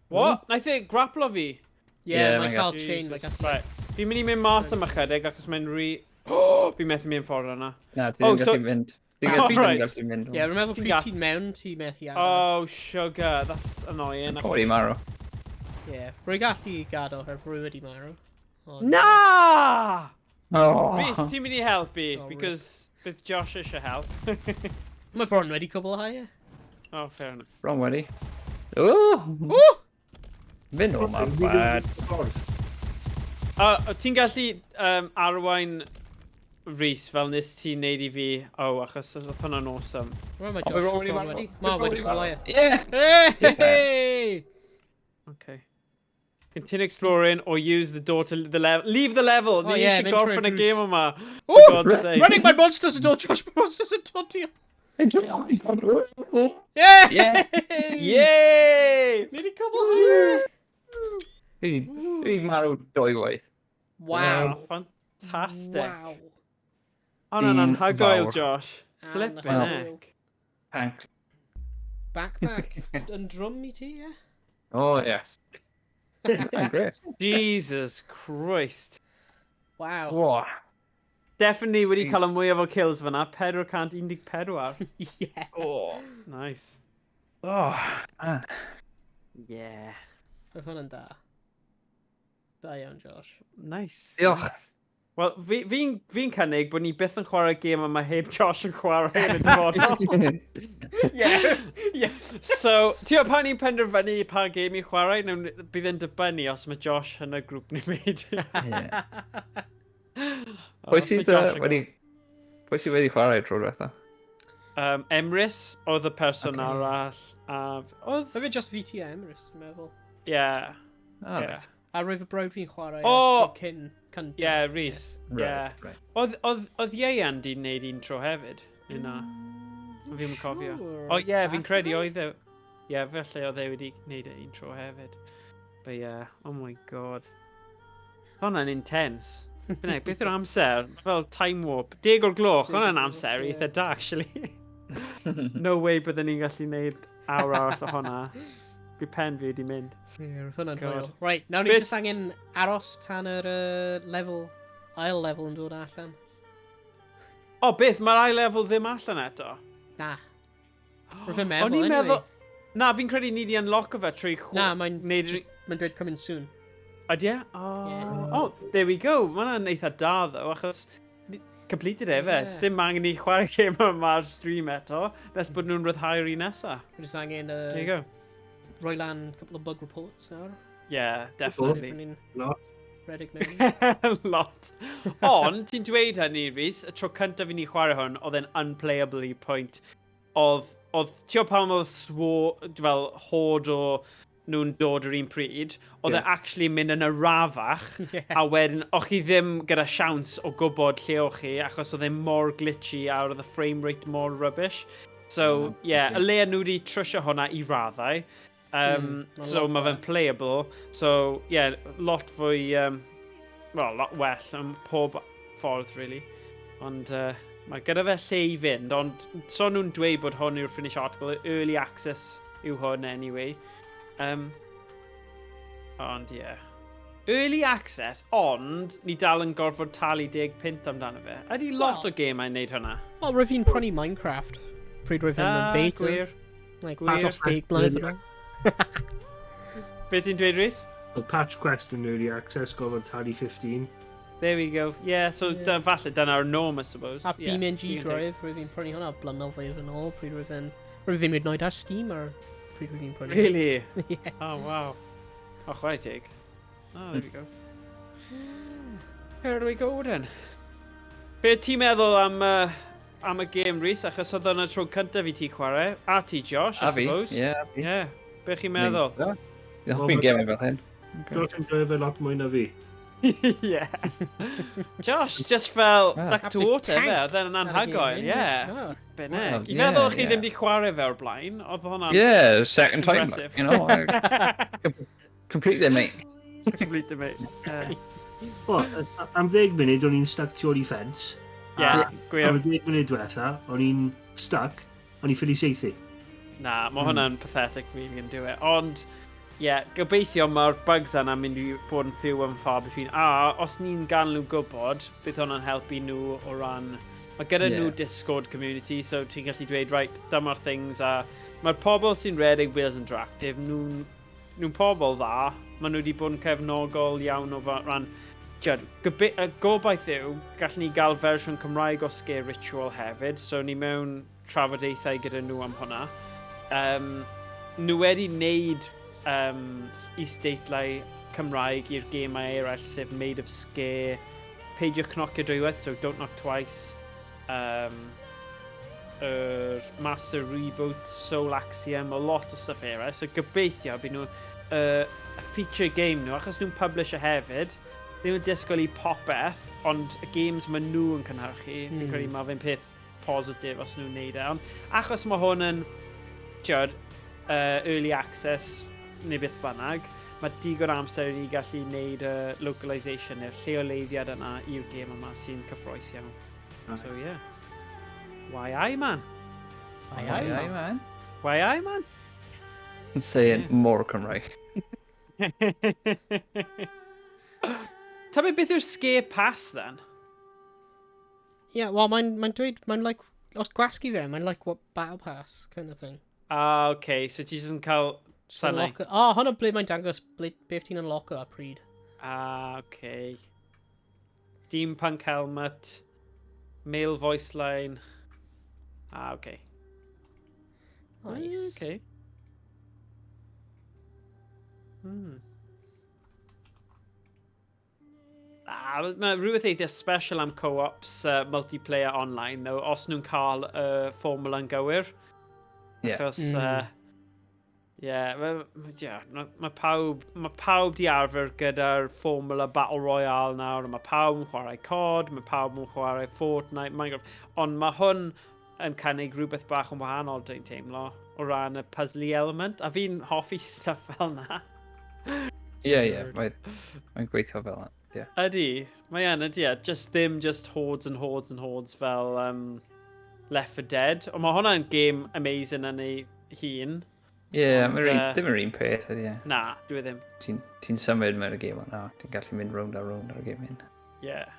What? Naeth e graplo fi? Ie, Ie, mae'n mae'n cael Jesus. chain, mae'n gallu... Right. Fi'n mynd i mynd mas am ychydig achos mae'n rhy... Oh, fi'n methu mynd ffordd yna. Na, ti Oh, ddim so- gallu mynd. Ti'n Oh, gallu ddim right. gallu mynd. Ie, rwy'n meddwl Ti'n pryd gall- ti'n mewn, ti methu aros. Oh, sugar, that's annoying. O, i marw. Ie, rwy'n gallu gadael her, rwy wedi marw. Ond- Na! Oh. Rhys, ti'n mynd i helpu, Oh, rip. because bydd Josh eisiau help. Mae bron wedi cwblhau e. Oh, fair enough. Bron wedi. Ooh! Woo! Mynd o ma, bad. Ffordd. Ti'n gallu arwain Rhys fel nes ti'n neud i fi? Oh, achos oedd hwnna'n awesome. Rwy'n mae O, Josh mae bron wedi bron marw. wedi. Mae Ma bron wedi wedi cwblhau marw. e. Ie! Hey! Okay. Continue exploring or use the door to the level. Leave the level! Oh, Ni yeah, eisiau mynd trwy'r gorffen y drws. game yma. Ooh! For God's sake. Running my monsters yn dod, Josh, my monsters yn dod ti. Yeah! Yeah! Yay! Ni wedi cwblhau e. Dwi marw dwy waith. Wow. Fantastic. Wow. Hwnna'n Un anhygoel, fawr. Josh. Flippin' Anhygoel. heck. Tank. Backpack yn drwm i ti, ie? Oh, yes. Great. Jesus Christ. Wow. Whoa. Definitely wedi cael y Jeez. mwyaf o kills fyna. 414. Yeah. Oh, nice. Oh, man. Yeah. Oedd hwnna'n da. Da iawn, Josh. Nice. Diolch. Nice. Wel, fi'n fi, fi cynnig bod ni byth yn chwarae gêm yma heb Josh yn chwarae yn y dyfodol. Yeah. Yeah. So, ti'n gwybod pan ni'n penderfynu pa gêm i chwarae, nawn, bydd e'n dibynnu os mae Josh yn y grŵp ni'n mynd. Yeah. Pwy sydd wedi... Pwy sydd wedi chwarae tro diwetha? Emrys oedd y person Okay. arall. A oedd... Mae fe just VT a Emrys, dwi'n meddwl. Yeah. Ah, Yeah. right. A roedd fy brawd fi'n chwarae O! oh! tro cyn cyntaf. Yeah, Rhys. Right, Yeah. right. Oedd Ieuan di wneud un tro hefyd? Neu na? Fi'n cofio. Siŵr. O ie, fi'n credu Falle? oedd e... Ie, felly oedd e wedi wneud e un tro hefyd. But yeah, oh my God. Hwnna'n intense. Bynnag, beth yw'r amser? Fel time warp. 10 o'r gloch, 10 o'r hwnna'n gloch, amser ie. eitha da, actually. No way byddwn ni'n gallu gwneud awr arall o hwnna. Bydd pen fi wedi mynd. Ie, roedd hwnna'n God. hwyl. Right, nawr ni just angen aros tan yr level, ail level yn dod allan. O, beth? Mae'r ail level ddim allan eto? Na. Rwy'n fi'n meddwl, O'n i'n anyway. meddwl... Na, fi'n credu ni di unlock o fe trwy... Na, mae'n neud- just, mae'n dweud coming soon. Ydy e? Oh, Yeah. oh, there we go. Mae hwnna'n eitha da, ddo, achos completed e fe. Yeah. Dim angen i chwarae game yma ar stream eto, nes bod nhw'n rhyddhau'r un nesa. Rwy'n just angen There you go. rhoi lan couple of bug reports nawr. Yeah, definitely. Ni'n Lot. redeg mewn. Lot. Ond, ti'n dweud hynny, Rhys, y tro cyntaf i ni chwarae hwn, oedd e'n unplayable i pwynt. Oedd, ti'n gwybod pam oedd fel horde o nhw'n dod yr un pryd, oedd e actually mynd yn arafach, a wedyn, o'ch chi ddim gyda siawns o gwybod lle o'ch chi, achos oedd e mor glitchy a oedd y frame rate mor rubbish. So, yeah, y le nhw wedi trwsio hwnna i raddau. So, mae fe'n playable. So, yeah, lot fwy, well, lot well am pob ffordd, really. Ond mae gyda fe lle i fynd, ond so nhw'n dweud bod hwn yw'r finish article, early access yw hwn anyway. Ond, yeah. Early access, ond ni dal yn gorfod talu 10 punt amdano fe. Ydy lot o gemau'n neud hwnna? Wel, rwyf fi'n prynu Minecraft pryd rwyf yn beta. Gwir. Like, Gwir. dros 10 blynedd yn ôl. Be ti'n dweud, Rhys? Oedd Patch Quest yn early access, gorfod talu 15. There we go. Yeah, so yeah. Falle dyna'r norm, I suppose. A yeah, BeamNG digon teg. Drive, rwyf fi'n prynu hwnna blynyddoedd yn ôl, pryd rwyf yn... Rwyf ddim hyd yn oed ar Steam ar pryd rwyf fi'n prynu. Really? Yeah. Oh, wow. Oh, chwarae teg. Oh, there we go. Here we go, then. Be ti'n meddwl am y game, Rhys? Achos oedd hwnna tro cyntaf i ti chwarae. A ti, Josh, I A fi, suppose. ie, a fi. Yeah. Be chi'n meddwl? Dwi'n hoffi'n gemau fel hyn. Josh yn joio fe lot mwy na fi. Yeah. Josh, just fel duck to Absolute water, fe. tank Oedd e'n ar y gêm anhygoel, hyn, yeah. oh. Beneg. Well, I feddwl yeah, chi ddim wedi chwarae fe o'r blaen, oedd hwnna'n Yeah, second time, Impressive. I completely, mate. Complete, mate. Yeah. O, am 10 munud o'n i'n stuck tu ôl i ffens. Yeah, A gwir. Am y 10 munud diwetha, o'n i'n stuck, o'n i'n ffili saethu. Na, mae hwnna'n pathetic, really, yn dyw e. Ond, ie, yeah, gobeithio mae'r bugs yna mynd i bod yn few and far between. A os ni'n gan nhw gwybod, bydd hwnna'n helpu nhw o ran... Mae gyda nhw Discord community, so ti'n gallu dweud, right, dyma'r things, a mae'r pobl sy'n redeg Wales Interactive, nhw'n pobl dda, maen nhw wedi bod yn cefnogol iawn o ran... Tiod, gobaith yw, gallwn ni gael fersiwn Cymraeg o Scare Ritual hefyd, so ni mewn trafodaethau gyda nhw am hwnna. Nhw wedi wneud isdeitlau Cymraeg i'r gemau eraill, sef Made of Scare, Peidiwch Cnocio Dwywaith, so Don't Knock Twice, Master Reboot, Soul Axiom, a lot o stuff eraill. So gobeithio bydd nhw feature game nhw, achos nhw'n publisher hefyd, ddim yn disgwyl i popeth, ond y games maen nhw yn cynhyrchu, fi'n credu mae fe'n peth positif os nhw'n neud e. Ond achos mae hwn yn, tiod, early access neu beth bynnag, mae digon amser i ni gallu neud y localisation neu'r lleoleiddiad yna i'r gêm yma sy'n cyffrous iawn. So yeah. Why I, man? Aye, Aye, aye, aye, man. Why I, man? I'm saying more Cymraeg. Ta be beth yw'r Scare Pass, then? Yeah, well, mae'n dweud, mae'n like, os gwasgu fe, mae'n like what Battle Pass kind of thing. Ah, okay, so ti jyst yn cael Just synau. unlock. Oh, hwnna ble mae'n dangos ble, beth ti'n unlock ar pryd. Ah, okay. Steampunk helmet, male voice line. Ah, okay. Nice. Okay. Ah, mae rhywbeth eitha special am co-ops multiplayer online, though, os nhw'n cael y formula yn gywir. Achos, yeah, yeah, ma pawb di arfer gyda'r formula Battle Royale nawr, a mae pawb yn chwarae COD, mae pawb yn chwarae Fortnite, Minecraft, ond mae hwn yn cynnig rhywbeth bach yn wahanol, dwi'n teimlo, o ran y puzzly element, a fi'n hoffi stuff fel na. Ie, mae'n gweithio fel yna. Yeah. Ydy, mae yn, ydy, e. Just ddim just hordes and hordes and hordes fel Left 4 Dead. Ond mae hwnna'n game amazing yn ei hun. Ie, yeah, Ond, dim yr un peth ydy e. Na, dwi ddim. Ti'n symud mewn y gêm yna, ti'n gallu mynd rownd a rownd ar y gêm hyn. Yeah.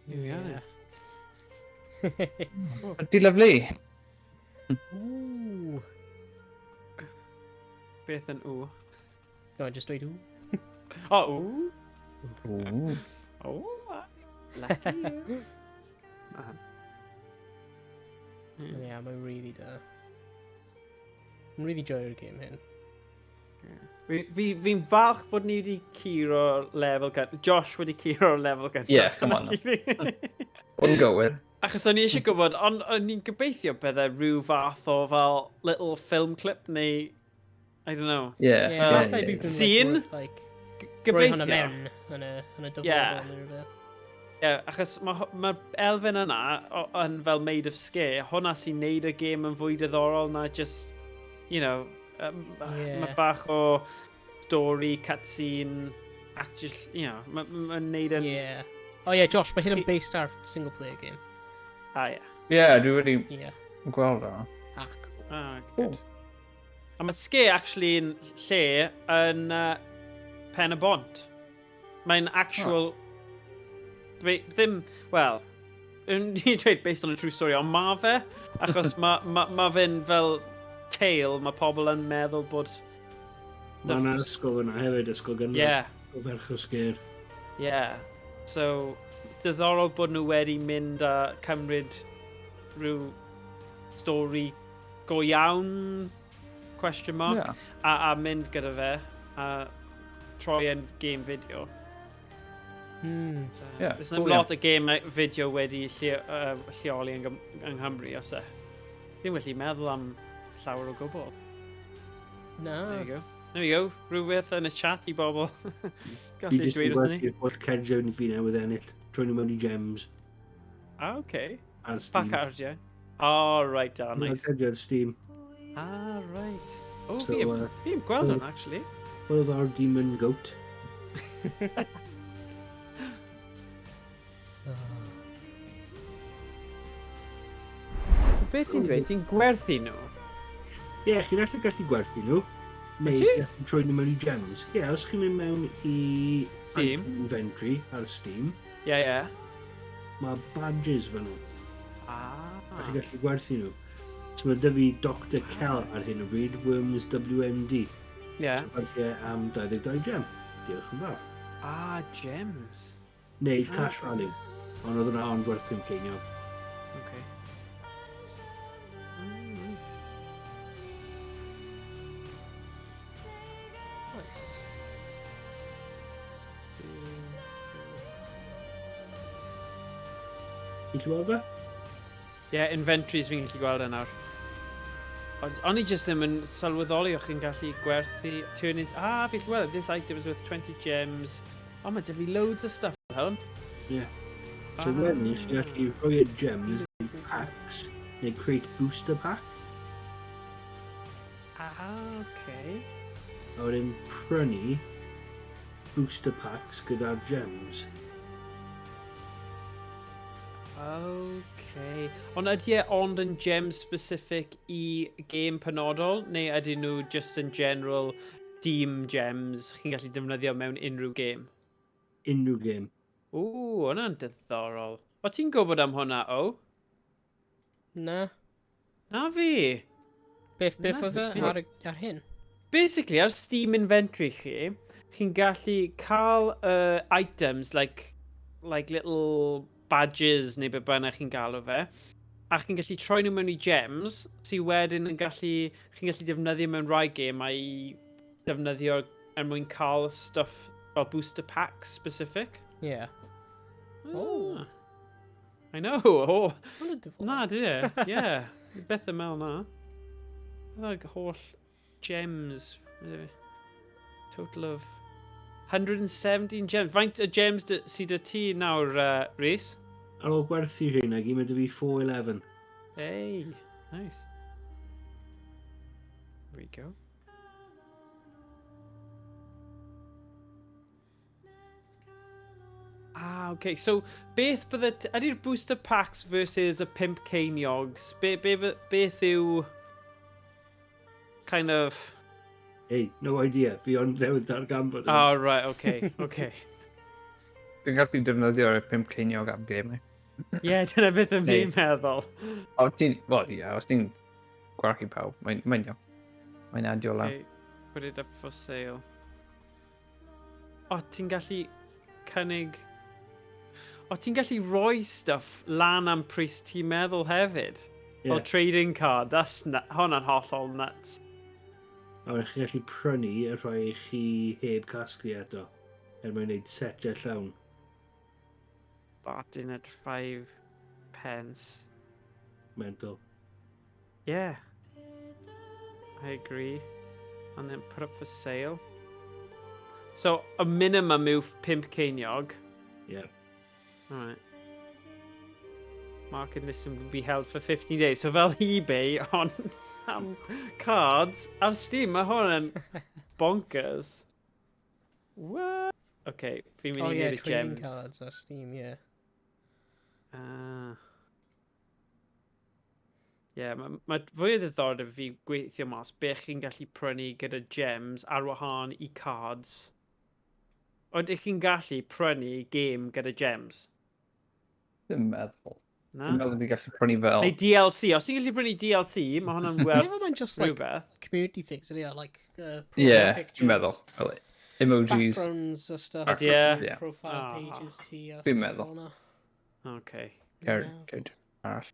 Yeah. Ydy lovely. Ooh. Beth yn ww? No, just dweud ww. O, ww. Ooh. Oh, lucky you. Man. Yeah, mae'n really da. Mae'n really joio'r game hyn. Fi'n falch fod ni wedi curo lefel gyntaf. Josh wedi curo'r lefel gyntaf. Yeah, come on. Wouldn't go with. Achos o'n i eisiau gwybod, ond o'n i'n gobeithio bydde rhyw fath o fel little film clip neu I don't know. Yeah. Yeah, falle bydd nhw'n Scene? Like, rhoi hwnna Gobeithio. mewn yn y dyfodol neu rhywbeth. Yeah, achos mae'r ma elfen yna yn fel made of scare, hwnna sy'n neud y gêm yn fwy diddorol na just, mae bach o story, cutscene, actual, mae'n ma neud yn. Yeah. Oh yeah, Josh, mae hyn yn based ar single player game. Ah, yeah. Yeah, dwi wedi gweld o. Ah, cool. Ah, good. A mae Scare actually yn lle yn Pen y Bont. Mae'n actual. Oh. Ddim, wel, ni'n dweud based on a true story, ond ma fe, achos mae ma fe'n fel tale, mae pobl yn meddwl bod. Mae yna ysgol yna hefyd, ysgol gynradd. O ferch o Sgêr. Yeah. So, diddorol bod nhw wedi mynd a cymryd rhyw stori go iawn, question mark, a mynd gyda fe, a troi yn game video. So, there's cool, lot o game video wedi lleoli yng Nghymru, os e. Fi'n gallu meddwl am llawer o gwbl. Na. There you go. There we go. Rhywbeth yn y chat i bobl Fi gallu jyst dweud yn wrthyn ni. gwerthu'r holl cerdiau fi newydd ennill. Troi nhw mewn i gems Ah, okay. ar Pa Steam. cardiau? Oh, right, ah, Mae nice. Cardiau ar Steam. Ah, right. Oh, So, fi heb gweld hwn, actually. Oedd our Demon Goat. So beth ti'n dweud? Ti'n gwerthu nhw? Ie, yeah, chi'n allu gallu gwerthu nhw. Neu Wyt ti? chi'n gallu troi nhw mewn i gems. Ie, yeah, os chi'n mynd mewn i Steam. item inventory ar Steam, Ie, ie. mae badges fan nhw. Ah. A chi'n gallu gwerthu nhw. So mae 'da fi Dr Kell ar hyn o bryd, Worms WMD. Ie. So gwerthu e am 22 gem. Diolch yn fawr. Ah, gems. Neu cash value. Ond oedd hwnna ond werth 5 ceiniog. Okay. Right. Nice. Ti'n gallu weld fe? Ie, yeah, inventories fi'n gallu gweld e nawr. Ond o'n i jyst ddim yn sylweddoli o'ch chi'n gallu gwerthu turn it. Ah, fi'n gallu gweld, this item is worth 20 gems. Oh, mae 'da fi loads o stuff fel hwn. Ie. So wedyn, chi'n gallu rhoi y gems mewn packs, neu create booster pack, Ah, okay. a wedyn prynu booster packs gyda'r gems. Okay. Ond ydy e ond yn gem specific i game penodol, neu ydyn nhw just yn general Steam gems chi'n gallu defnyddio mewn unrhyw game? Unrhyw game. Ww, hwnna'n diddorol. O ti'n gwybod am hwnna, o? Na. Na fi. Beth oedd e Nuts. ar hyn? Basically, ar Steam inventory chi, chi'n gallu cael items like little badges neu be bynnag chi'n galw fe, a chi'n gallu troi nhw mewn i gems, sydd wedyn yn gallu, chi'n gallu defnyddio mewn rai game i defnyddio er mwyn cael stuff fel booster packs specific. Yeah. Oh. Ah. I know, oh. Hwnna'n diddorol. Na, di e? Yeah. Beth yn meddwl na. Like holl gems. Total of 117 gems. Faint o gems sydd 'da ti nawr, Rhys? Ar ôl gwerthu rheina, gyd mae 'da fi 411. Hey, nice. There we go. Ah, okay. So, beth bydde... Ydy'r booster packs versus y 5 ceiniogs? Beth yw kind of? Hey, no idea. Fi ond newydd darganfod. Oh, right, okay. Dwi'n gallu defnyddio'r 5 ceiniog am gemau. Ie, yeah, dyna beth yn fi'n meddwl. O, ti'n. Wel, ie, os ti'n gwerthu pawb, mae'n iawn. Mae'n adio lan. Okay, put it up for sale. O, ti'n gallu cynnig. O, ti'n gallu rhoi stuff lan am pris ti'n meddwl hefyd. Ie. Fel trading card, that's hwnna'n hollol nuts. A wedyn chi'n gallu prynu y rhai chi heb casglu eto. Er mwyn gwneud setiau llawn. Starting at 5p. Mental. Yeah. I agree. And then put up for sale. So, y minimum yw 5 ceiniog. Yeah. Alright. Market listing will be held for 15 days. So fel eBay, ond am cards ar Steam, mae hwn yn bonkers. What? Okay, fi'n mynd Oh i yeah, wneud y trading gems. cards ar Steam, yeah. Ah. Ie, yeah, mae ma fwy o ddiddordeb fi gweithio mas be chi'n gallu prynu gyda gems ar wahân i cards. Ond ych chi'n gallu prynu game gyda gems? Ddim meddwl. Na? Dwi'n meddwl dwi'n gallu prynu fel... Neu DLC. Os ti'n gallu prynu DLC, mae hwnna'n werth Never mind just like rhywbeth. community things, ydy, like profile Yeah, pictures, dwi'n meddwl. Fel emojis. backgrounds a stuff, Ydy e? Yeah. profile Ah. pages ti a Dwi'n stuff meddwl. fel 'na. Okay. Cer, Meddwl. cer arall.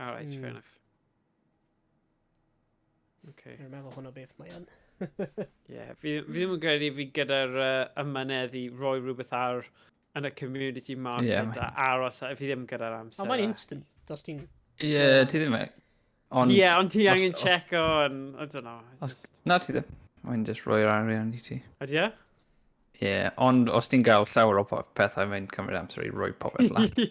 Alright, fair enough. Okay. Dwi'n meddwl hwnna beth mae yn. Yeah, fi ddim yn credu fi gyda'r ymynedd i roi rhywbeth ar yn y community market Ie, a aros, fi ddim gyda'r amser. Ond mae'n instant, os ti'n... Ie, ti ddim e. Ond... Ie, ond ti angen checo and, I don't know. Os, na, ti ddim. Mae'n just rhoi'r arian i ti. Ydy e? Ie, ond os ti'n gael llawer o pethau, mae'n cymryd amser i roi popeth lan. Ie.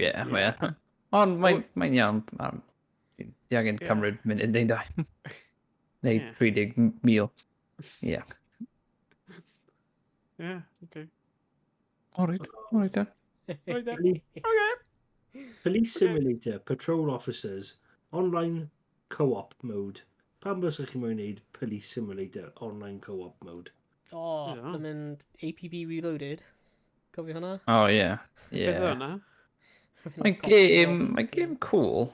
Ie, mae'n. Ond mae'n mae iawn. Ti angen cymryd munud neu dau. Neu 30,000. Ie. Ie, okay. Alright, alright then. Right then. Okay. Police Simulator, Patrol Officers, Online Co-op Mode. Pam bysach chi moyn wneud Police Simulator Online Co-op Mode? Oh, Ie. yeah. mynd APB Reloaded. Cofio hwnna? Oh, ie. Beth Ie. oedd hwnna? Mae'n game, mae'n game cool,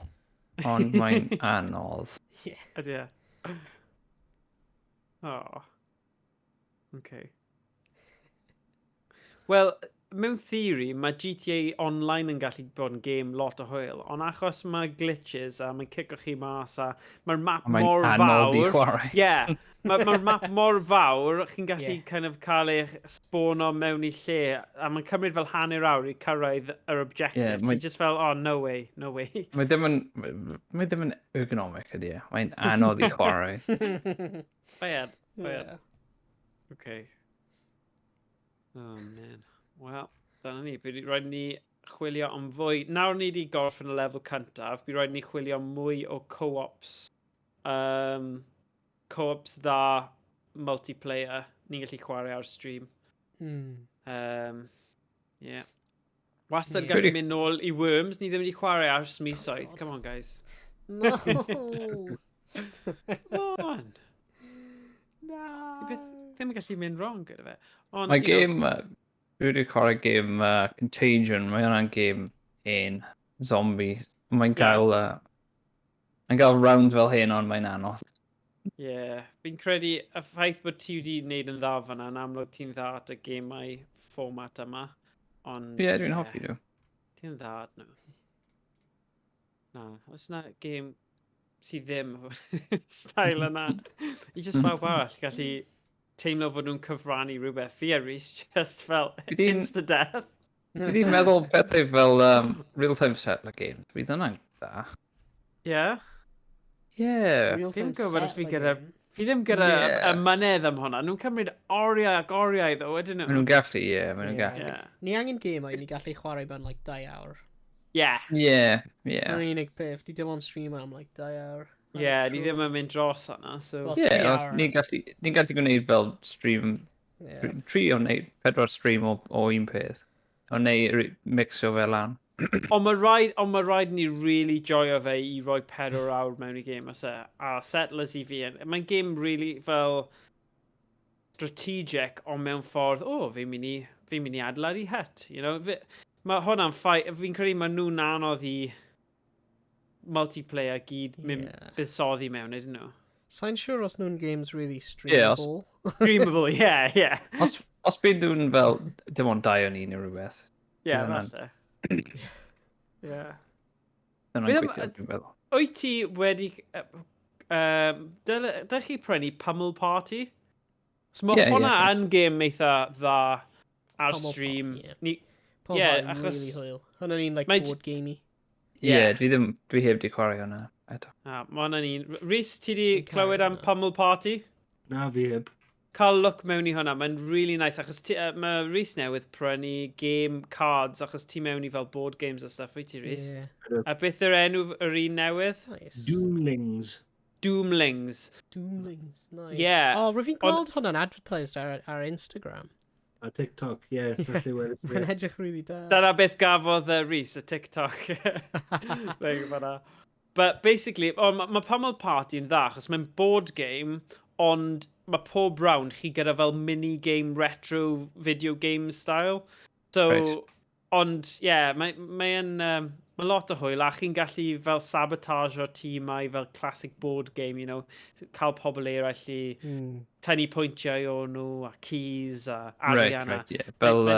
ond mae'n anodd. Yeah. Ydy e? Oh. Okay. Wel, mewn theory, mae GTA Online yn gallu bod yn game lot o hwyl, ond achos mae glitches a mae'n cico chi mas a mae'r map Mae'n mor anodd i fawr. chwarae. Ie, yeah, mae'r ma map mor fawr, chi'n gallu Ie. kind of cael eich spawno mewn i lle, a mae'n cymryd fel hanner awr i cyrraedd yr objective. Ie, Ti'n just fel, "Oh, no way, no way." Mae ddim yn ergonomic ydy e. Mae'n anodd i chwarae. Ie, ie. Yeah. Okay. Oh, man. Wel, dyna ni. Bydd rhaid ni chwilio am fwy. Nawr ni wedi gorffen y lefel cyntaf, bydd rhaid ni chwilio am mwy o co-ops. Co-ops dda multiplayer. Ni'n gallu chwarae ar stream. Yeah. Wastad gallu mynd nôl i Worms. Ni ddim wedi chwarae ers misoedd. God. Come on, guys. No! Come on. No! Ti byth ddim yn gallu mynd wrong gyda fe. Ond, Mae game, dwi wedi chwarae game Contagion, mae hwnna'n game hen, zombie. Mae'n gael, mae'n gael round fel hyn, ond mae'n anodd. Ie, yeah. Fi'n credu y ffaith bod ti wedi wneud yn dda fan'na, yn amlwg ti'n dda at y gemau fformat yma. Ond, Ie, yeah, dwi'n hoffi nhw. Ti'n dda at nhw. Na, oes na game sydd ddim style yna. I just bawb arall gallu teimlo fod nhw'n cyfrannu rhywbeth. Fi a Rhys just fel insta-death. Fi di'n meddwl pethau fel real-time settler game. Fydd hwnna'n dda. Ie? Yeah? Yeah. Real-time Ddim gwybod os fi settler gyda game. Fi ddim gyda Ie. y mynedd am hwnna. Nhw'n cymryd oriau ac oriau ddo, ydyn nhw? Maen nhw'n gallu, ie, maen nhw'n Ie. gallu. Ie. Ni angen gemau ni gallu chwarae mewn like 2 awr. Ie. Ie. Yr unig peth, ni dim ond stream am like 2 awr. Ie, ni ddim yn mynd dros hwnna, so. Wel, Ie, tri os awr. ni'n gallu gwneud fel stream, Yeah. tri o neu pedwar stream o un peth. O neu mixio fe lan. Ond mae rhaid ni really joio fe i roi 4 awr mewn i game, os e. A Settlers i fi, mae'n game really fel strategic, ond mewn ffordd, o, oh, fi'n mynd i adeiladu hut, you know? Mae hwnna'n ffai, fi'n credu mae nhw'n anodd i multiplayer gyd mynd buddsoddi mewn, ydyn nhw? Sa'n siŵr os nhw'n games really Ie, streamable. Streamable, ie. Os bydd nhw'n fel dim ond dau o'n un neu rhywbeth, Ie, Bydd hwnna'n falle. Ie. Dyna'n gweithio, dwi'n meddwl. Wyt ti wedi... Dylech chi prynu Pummel Party? So mae Ie, ie, hwnna ie. yn game eitha dda ar Pummel stream. Party, ie. Ie, Pummel Party, achos really hwyl. Hwnna'n un like Mae board gamey. Ie, dwi ddim, dwi heb di chwarae hwnna. Eto. Ah, mae hwnna'n un. Rhys, ti di Fi'n caru clywed am hwnna. Pummel Party? Na fi heb. Cael look mewn i hwnna, mae'n really nice, achos ti, mae Rhys newydd prynu game cards, achos ti mewn i fel board games a stuff, wyt ti, Rhys? Yeah. A beth yw'r enw yr un newydd? Nice. Doomlings. Doomlings. Doomlings, nice. Yeah, Oh, rwy'n fi'n ond- gweld hwnna'n advertised ar Instagram. A TikTok, ie. Yeah, felly wedyn. Mae'n edrych really da. Dyna beth gafodd Rhys, y TikTok thing fan'na. But basically, oh, mae ma Pummel Party yn dda, achos mae'n board game, ond mae pob round chi gyda fel mini-game retro video game style. So, ond, ie, yeah, mae'n mae mae lot o hwyl, a chi'n gallu fel sabotage o tîmau fel classic board game, cael pobl eraill i tynnu pwyntiau o nhw, a keys, a arian. Right, yeah. Fel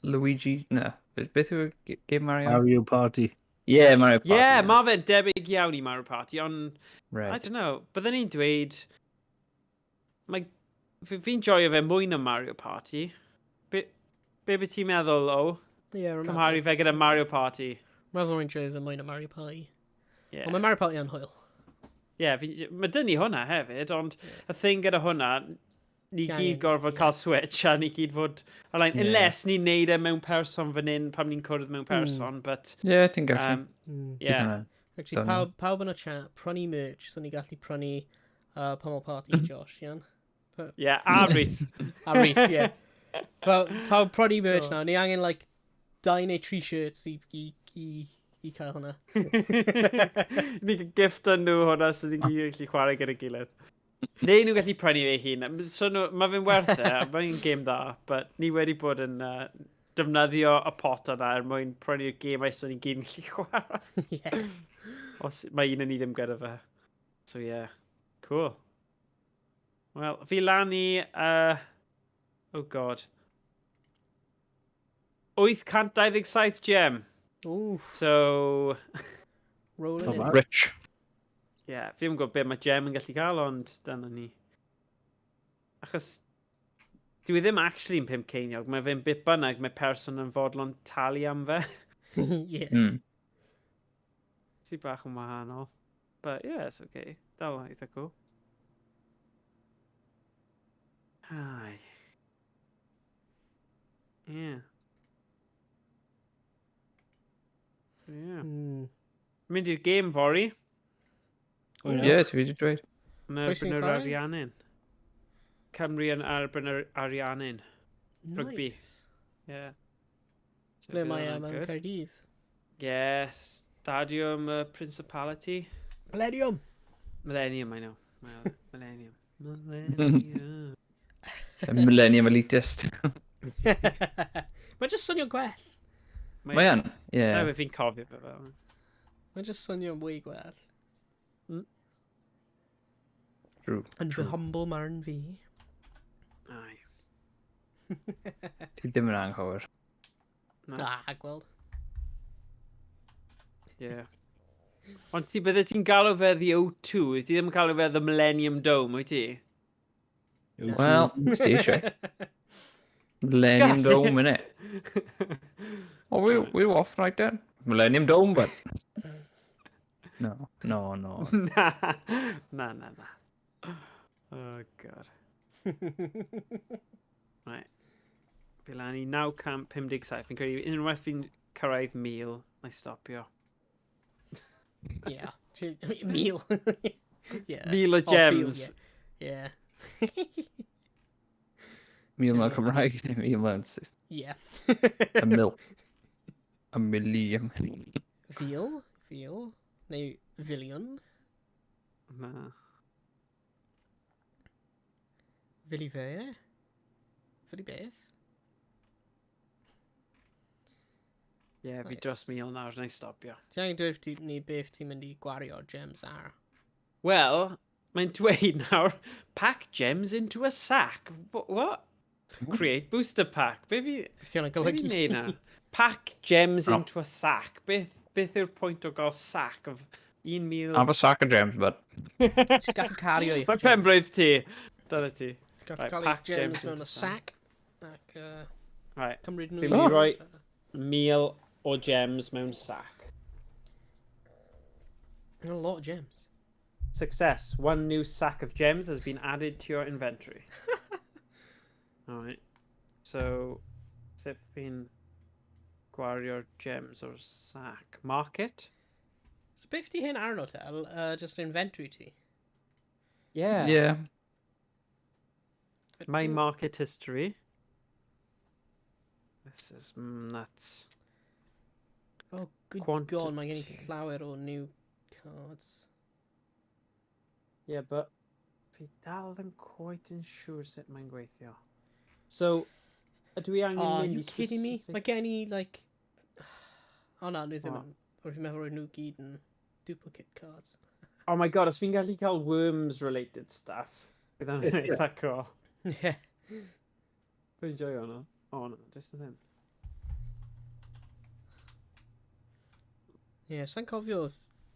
Luigi, na. Beth yw'r game Mario? Mario Party. Yeah, Mario Party. Yeah, mae fe'n debyg iawn i Mario Party, ond I Right. don't know, byddwn ni'n dweud, mae, fi'n joio fe mwy na Mario Party. Be beth ti'n meddwl, o? Yeah, rwy'n Cymharu fe gyda Mario Party. meddwl rwy'n joio fe mwy na Mario Party. Yeah. Ond mae Mario Party yn hwyl. Yeah, mae dyn ni hwnna hefyd, ond y thing gyda hwnna, ni Ti gyd angen- gorfod cael Switch a ni gyd fod... A like, unless ni'n neud e mewn person fan hyn pan ni'n cwrdd mewn person, but... Yeah, ti'n gallu. Yeah. Hwnna. Actually, Don't pawb yn y chat, prynu merch, so ni gallu prynu Pummel Party Josh, iawn? Yeah, a Rhys. A Rhys, yeah. Pawb prynu merch nawr, ni angen, like, dau neu tri shirts i cael hwnna. Ni gift nhw hwnna so ni'n gyd gallu chwarae gyda'i gilydd. Neu nhw'n gallu prynu ei hun. So nhw, mae fe'n werth e, mae'n game dda, but ni wedi bod yn defnyddio y pot yna er mwyn prynu'r gemau so ni'n gyd yn gallu chwarae. Os mae un yn ni ddim gyda fe. So yeah, cool. Wel, fi lan i... Oh God. 827 gem. Ooh, So, rolling Not in. bad. Rich. yeah, fi ddim yn gwybod beth mae gem yn gallu cael, ond dyna ni. Achos dwi ddim actually yn 5 ceiniog, mae fe'n bit bynnag mae person yn fodlon talu am fe. Sy bach yn wahanol. But yeah, it's okay. Dal eitha cool. Ai. Yeah. So, yeah. Mynd i'r game fory. O, ie. Yeah, ti wedi dweud. Yn Pwy erbyn sy'n yr chwarae? Ariannin. Cymru yn erbyn yr Ariannin. Rugby. Nice. Yeah. So Ble bydd mae e hwnna'n mewn good. Caerdydd? Yes. Stadium Principality. Millennium! Millennium, I know. Well, Millennium. Millennium. A Millennium Elitist. Mae'n just swnio gwell. Mae yn, Na yeah. beth fi'n cofio fe fel. Mae'n just swnio mwy gwell. True. Yn fy humble marn fi. Ai. Ti ddim yn anghywir. Na. Ah, gweld. Yeah. Ond ti bydde ti'n galw fe the O2, ti ddim yn galw fe the Millennium Dome, wyt ti? Wel, os ti eisiau. Millennium Gallu. Dome, innit? Oh, we off right then. Millennium Dome, but... No. Na. Oh, God. Right. Fi lan i 957. Fi'n credu unwaith fi'n cyrraedd 1,000, na i stopio. Yeah. 1,000. Yeah. 1,000 o Oh, fil, gems. yeah. 1,000 mewn Cymraeg, neu 1,000 mewn Saesneg. Yeah. A mil. A million. Fil? Fil? Neu filiwn? Na. Fili fe? Fili beth? Ie, yeah, fi Nice. dros 1,000 nawr, na i stopio. Ti angen dweud ti, ni beth ti'n mynd i gwario gems ar? Wel, mae'n dweud nawr, pack gems into a sack. What? Create booster pack. Be fi, Beth ti hwnna'n be golygu? fi'n neud nawr? Pack gems Oh. into a sack. Beth yw'r pwynt o gael sack of 1,000? Have a sack of gems, but... Ti'n gallu cario eich Mae pen blwydd ti. Dyna ti. Ti'n gallu Right, cael pack eich gems gems mewn into a sack. Ac Right. cymryd nhw. Fi'n mynd i roi 1,000 o gems mewn sack. A lot of gems. Success. One new sack of gems has been added to your inventory. Alright. So, sut fi'n gwario'r gems o'r sack? Market? So beth di hyn arno te? Just inventory ti? Yeah. Yeah. My market history. This is nuts. Oh, good God, mae gen i llawer o new cards. Yeah, but fi dal ddim quite yn siŵr sut mae'n gweithio. So, ydw i angen Oh, mynd you i kidding me? specific... Mae gen i, like... Oh na, nhw ddim What? yn... O'r fi'n meddwl roedd nhw gyd yn duplicate cards. Oh my God, os fi'n gallu cael worms related stuff, bydd hwnna'n eitha cool. Yeah. Fi'n joio hwnna. Oh no, just ddim. Yeah, sa'n cofio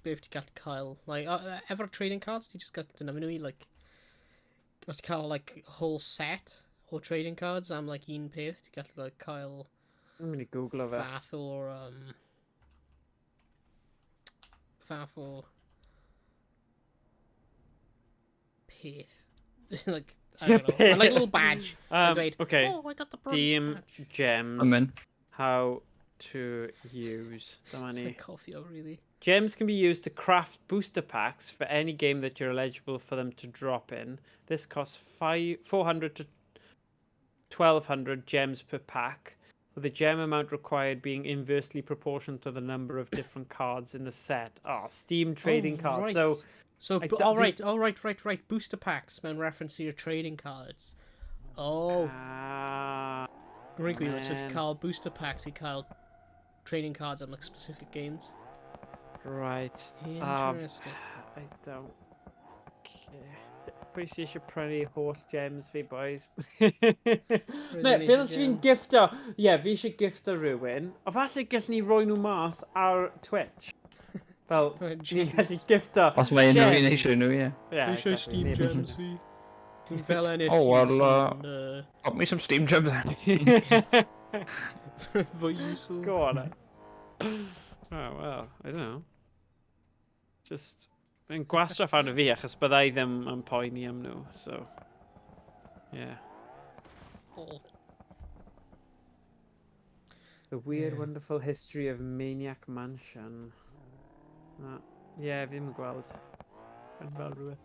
beth ti'n gallu cael. Like, efo'r trading cards, ti just gallu defnyddio nhw i, like... Os ti'n cael, like, whole set o trading cards am, like, un peth, ti'n gallu, like, cael Dwi'n mynd i googlo fe. fath o'r... Fath o peth. Like, I don't know. Like a little badge. Dweud, Okay. "Oh, I got the bronze Steam badge." gems. I'm in. How to use. Dyma ni. It's like cofio, really. Gems can be used to craft booster packs for any game that you're eligible for them to drop in. This costs 400 to 1200 gems per pack, with the gem amount required being inversely proportional to the number of different cards in the set. Oh, Steam trading Oh, cards. right. So, So, I all right, all right, right, right. Booster packs mewn reference to your trading cards. Oh, Ah, rwy'n gwybod. So, ti'n man. cael booster packs i cael trading cards am like specific games. Right. Interesting. I don't care. Pwy sy'n eisiau prynu holl gems fi, boys? Ne, ni beth eisiau os fi'n gems? gifto? Ie, yeah, fi eisiau gifto rhywun. O falle gallwn ni roi nhw mas ar Twitch. Fel, Right, ni'n gallu gifto. Os mae unrhyw un Gems. eisiau nhw, ie. Yeah, Eisiau exactly, Steam neb gems fi. Dwi'n fel NFTs. Oh, well, yn, Pop me some Steam gems then. Fwy useful. Go on. eh. Oh, well, I don't know. Just... Mae'n gwastraff arno fi achos byddai ddim yn poeni am nhw, so... Yeah. Oh. The Weird Yeah. Wonderful History of Maniac Mansion. Na. Ie, yeah, fi ddim yn gweld. Yn fel rhywbeth.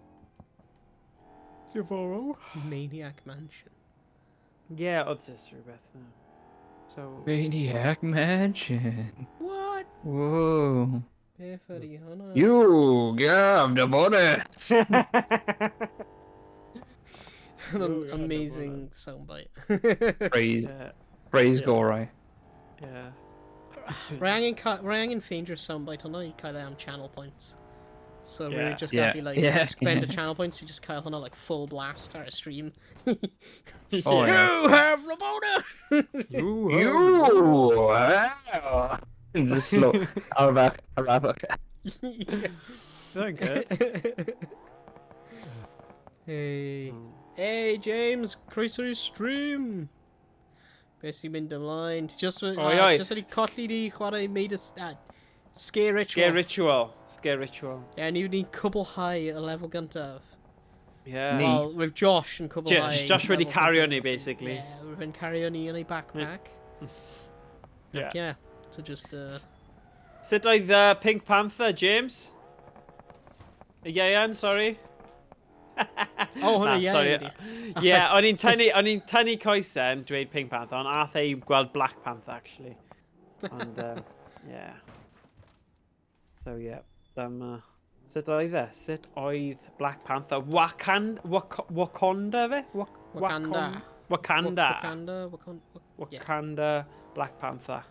Diddorol. Maniac Mansion. Ie, yeah, oedd just rhywbeth na. So, Maniac Mansion. What? Whoa. Beth ydi hwnna? You got the bonus. An You got the amazing soundbite. Praise, praise Yeah. Gorau. Yeah. Rwy angen, rwy angen ffeindio'r soundbite hwnna i cael e am channel points. So yeah. We're just gallu like spend the channel points i just cael hwnna like full blast ar y stream. Oh, yeah. You have the bonus! You You have. Just slow. Arafach, arafach. Yeah. Sound good. Hey. Hey James, croeso i'r stream! Beth sy'n mynd ymlaen? Ti just, Oi, oi. just wedi colli ni chwarae made a Scare Ritual. Scare Ritual. Scare Ritual. Yeah, ni wedi cwblhau y lefel gyntaf. Yeah. Ni. Well, with Josh yn cwblhau. Josh wedi lefel cario gyntaf. ni, basically. Yeah, we've been cario ni yn ei backpack. Yeah. Yeah. So just, Sut oedd Pink Panther, James? Y Ieuan, sorry. Oh, hwnna Na, Ieuan sorry. ydi. Yeah, o'n i'n tynnu coesau yn dweud Pink Panther, ond ath e i gweld Black Panther, actually. Ond, yeah. So, yeah. Sut oedd e? Sut oedd Black Panther? Wakanda fe? Wakanda. Wakanda. Wakanda, Wakanda. Yeah. Wakanda, Black Panther.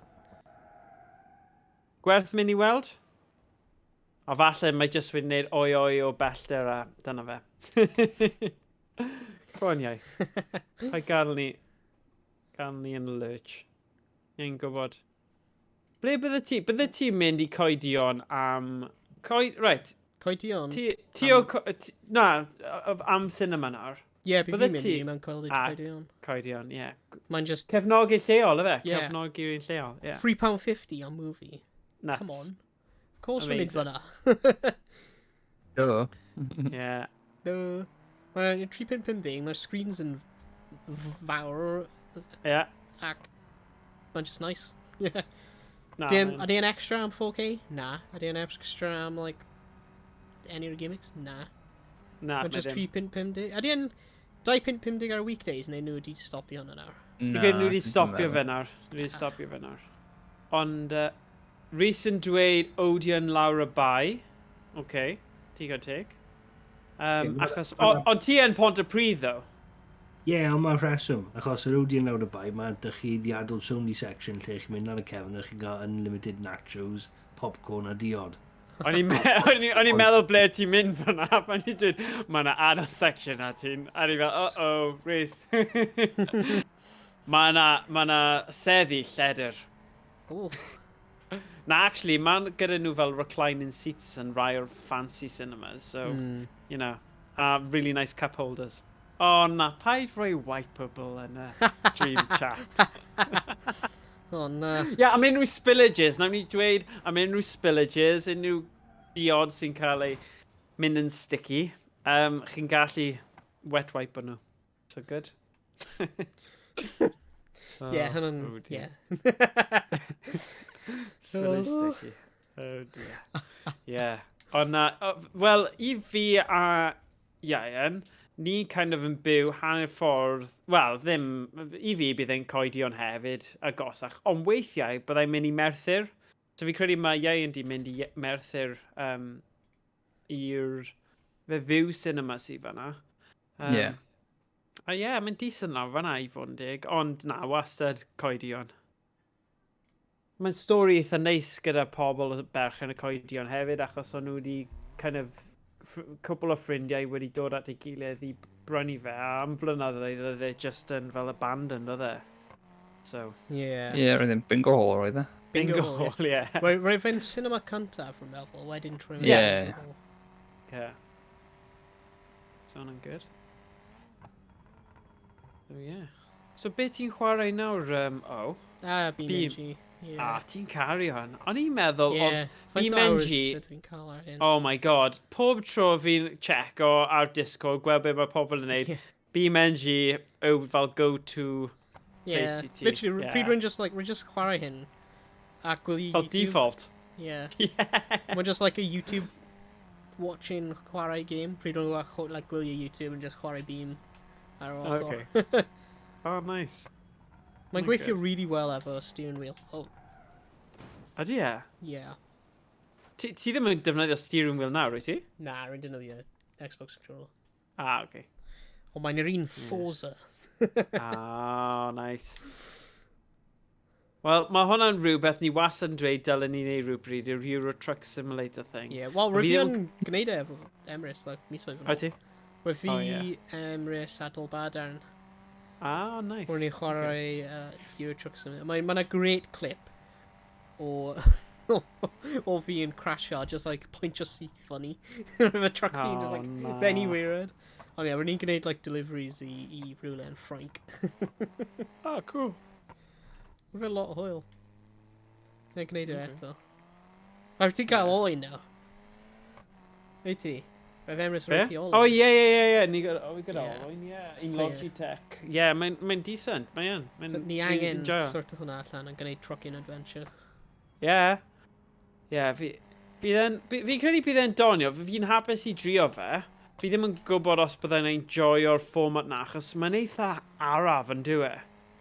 Gwerth mynd i weld? A falle mae jyst wedi gwneud oi oi o bellter a dyna fe. Go on, iau. Paid gael ni yn y lurch. Ni'n gwybod. Ble bydde ti? Bydde ti'n mynd i Coedion am... Coed... Right. Coedion? Ti o... Na, am cinema nawr. Ie, bydd Bydde fi'n mynd ti i mewn Ah, Coedion. Coedion, ie. Mae'n just Cefnogi lleol, ife? Yeah. Cefnogi'r un lleol, ie. £3.50 am movie. Nuts. Come on. Of course we're mynd Amazing. fyna. Do. Yeah. No. Mae'n 3.50, mae'r screens yn fawr Yeah. ac mae'n just nice. Yeah. Na, Dim, mae'n- ydy e'n extra am 4K? Na. Ydy e'n extra am, like, any o'r gimmicks? Na. Na, Mae'n just mae ddim. 3.50. Ydy e'n 2.50 ar weekdays neu nhw wedi stopio hwnna nawr? Dwi'n credu nhw wedi stopio fe nawr. Nhw wedi stopio fe nawr. Ond, Rhys yn dweud Odeon lawr y bai. OK, digon teg. Achos, ond ti yn Pontypridd, though. Ie, yeah, ond mae'n rheswm, achos yr Odeon lawr y bai, mae dych chi the adults only section lle chi'n mynd ar y cefn a chi'n cael unlimited nachos, popcorn a diod. O'n i'n meddwl ble ti'n mynd fyna, pan i'n dweud, mae yna adult section a ti'n, a ni'n fel, uh-oh, Rhys. Mae yna ma seddi lledr. Oh. Na, actually, mae'n gyda nhw fel reclining seats yn rai o'r fancy cinemas, so, you know, a really nice cup holders. Oh, na, paid rhoi wipeable yn y dream chat. Oh, na. Ie, yeah, am unrhyw spillages, nawn ni dweud am unrhyw spillages, unrhyw diod sy'n cael ei mynd yn sticky, chi'n gallu wet wipe nhw. So good. Oh, yeah, hwnna'n... Oh dear. Yeah. It's really sticky. Oh dear. Yeah. Ond na, wel, i fi a Ian, ni kind of yn byw hanner ffordd, wel, ddim, i fi bydd e'n Coedion hefyd, agosach, ond weithiau byddai'n mynd i Merthyr. So fi credu mae Ian di mynd i Merthyr i'r fe Vue Cinema sydd fan'na. Ie. A ie, yeah, mae'n decent lawr fan'na i fod yn deg, ond na, wastad Coedion. Mae'n stori eitha neis gyda pobl berchen y Coedion hefyd, achos o'n nhw wedi kind of, cwpl o ffrindiau wedi dod at ei gilydd i brynu fe, a am flynyddoedd oedd e just yn fel abandoned, oedd e? So, Yeah. Ie, roedd e'n bingo hall roedd e. bingo hall, ie. hall, ie. Roedd fe'n cinema cyntaf, rwy'n meddwl, wedyn trwy Ie. bingo hall. Yeah. So hwnna'n good. So yeah. So be ti'n chwarae nawr, oh? Ah, Beam. BeamNG. Yeah. Ah, ti'n caru hwn. O'n i'n meddwl, yeah. oedd Faint o hours BeamNG ydw i'n cael ar hyn? Oh my god. Pob tro fi'n check-o ar Discord, gweld be mae pobl yn neud, Yeah. BeamNG yw fel go-to Yeah. safety ti. Literally, pryd rwy'n just like, rwy'n just chwarae hyn. A gwylio Fel YouTube. default. Yeah. Yeah. Mae'n just like a YouTube watching chwarae game. Pryd rwy'n like, gwylio YouTube and just chwarae Beam ar yr ochr. Okay. Oh, nice. Mae'n Oh, gweithio good. really well efo steering wheel. Oh, Ydy e? yeah. Ti ddim yn defnyddio steering wheel nawr, wyt ti? Na, rwy'n defnyddio Xbox controller. Ah, okay. Ond mae'n yr un Forza. Ah, nice. Wel, mae hwnna'n rhywbeth ni wastad yn dweud dylen ni wneud rhywbryd, yw'r Euro Truck Simulator thing. Yeah, wel, Fi rwy fi ddim yn gwneud e efo Emrys, like, misoedd yn O ôl. ti? Rwy fi, Oh, ie. Emrys a Dolbadarn. Ah, nice. Rwy'n ni'n chwarae Euro Truck Simulator. Mae'n ma great clip o fi yn crasio, just like pwyntio syth funny. Efo truck fi'n just Oh, like na. benny weird. Ond ie, rwy'n ni'n gwneud like deliveries i rhywle yn Ffrainc. Oh, cool. Mae'n fe lot o hwyl. Mae'n gwneud e Okay. eto. A ti'n cael olwyn nawr? Wyt ti? Roedd Emrys Be? roi ti olwyn. Oh, ie. Ni gyda, oh, we gyda Yeah. olwyn, ie. Un So, ie. Logitech. Ie, mae'n decent, mae'n. Mae'n So, ni fi'n angen enjoyo. sort o hwnna allan a gwneud trucking adventure. Ie. Ie, fi'n credu bydd e'n donio. Fi'n hapus i drio fe. Fi ddim yn gwybod os byddai'n enjoyo'r format na, achos mae'n eitha araf yn dyw e.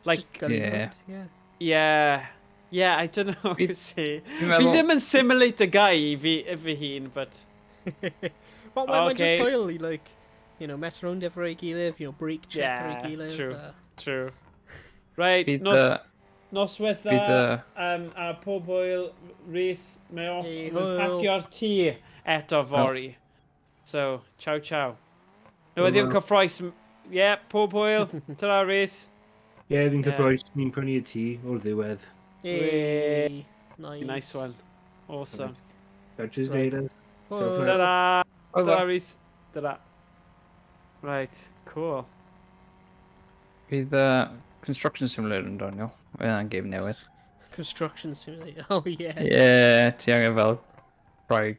Like, Just gyrru Yeah. rownd, yeah. yeah. Yeah, I don't know. See. Fi'n Fi meddwl... ddim yn simulator guy i fi, i fy hun, but... Well, mae'n just Okay. hwyl i, like, mess around efo ei gilydd, brake check ar ei Yeah, gilydd. true. True. Right, Bydd, nos, noswaith bydd, dda, a pob hwyl, Rhys, mae off, Hey, mae'n hwyl. pacio'r tŷ eto fory. So, ciao ciao. Newyddion Hwyl. cyffrous. Yeah, pob hwyl. Ta-ra, Rhys. Ie, yeah, fi'n Ie. cyffrous, ni'n prynu y tŷ o'r ddiwedd. Hey, nice. Nice one. Awesome. Catches Right. later. Hwyl. Ta-ra. Hwyl. Ta-ra, Rhys. Ta-ra. Right, cool. Bydd Construction Simulator yn doniol. Mae hwnna'n game newydd. Construction Simulator. Oh, yeah. Ie, yeah, ti angen fel rhoi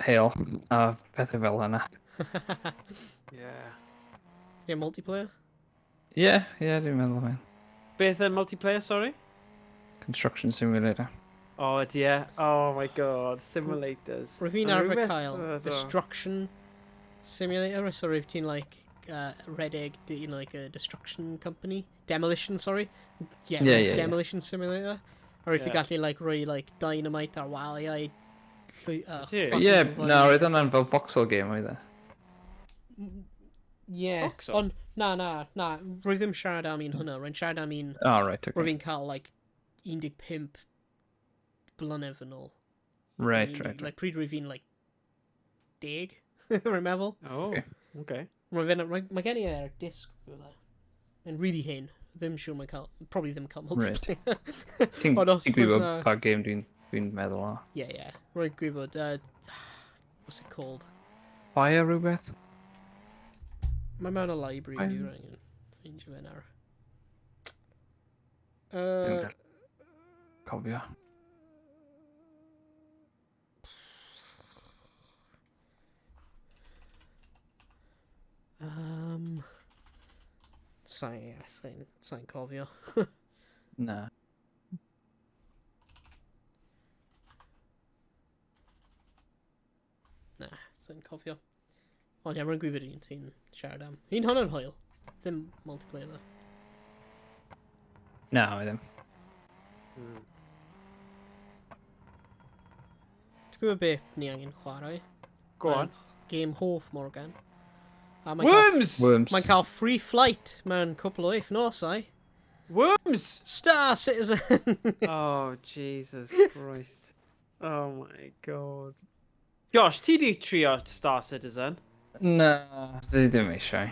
Hail a pethau fel yna. Yeah. Yeah, multiplayer? Ie, yeah, ie, yeah, dwi'n meddwl fe. Beth yn multiplayer, sorry? Construction Simulator. Oh, ydy e. Oh my god, simulators. Rwyf fi'n arfer cael Destruction Simulator, so rwyf ti'n like redeg, you know, like a destruction company. Demolition, sorry. Yeah, yeah, yeah demolition yeah. simulator. A rwyf ti'n gallu like, rhoi like, dynamite ar waliau. Ie, yeah, na, roedd hwnna'n fel voxel game oedd e. Yeah, Voxel? Ond, na, na, na, rwyf ddim siarad am un hwnna, rwy'n siarad am un... Oh, right, okay. Rwyf fi'n cael, like, 15 blynedd yn ôl. Right, right, right. Like, pryd rwyf fi'n, like, 10, rwy'n meddwl. Oh, okay. okay. Rwyf fi'n, mae gen i ar disc rhywle. Mae'n really hen. Ddim siŵr mae'n cael, probably ddim cael multiplayer. Right. Ti'n gwybod pa game dwi'n dwi meddwl o? Yeah, yeah. Rwy'n gwybod. What's it called? Fire rhywbeth? Mae mewn y library fi, rwy'n angen ffeindio fe nawr. Ddim cofio. Sa'n yeah, sa'n sa'n cofio. Na. Na, sa'n cofio. Ond ie, rwy'n gwybod un ti'n siarad am. Un hwnna'n hwyl. Ddim multiplayer ddo. Na, mae ddim. Ti'n gwybod beth ni angen chwarae? Go on. Game hoff Morgan. A mae'n cael, Worms! Worms. mae'n cael free flight mewn cwpl o wythnosau. Worms! Star Citizen! Oh, Jesus Christ. Oh my god. Josh, ti di trio Star Citizen? Na, dwi ddim eisiau.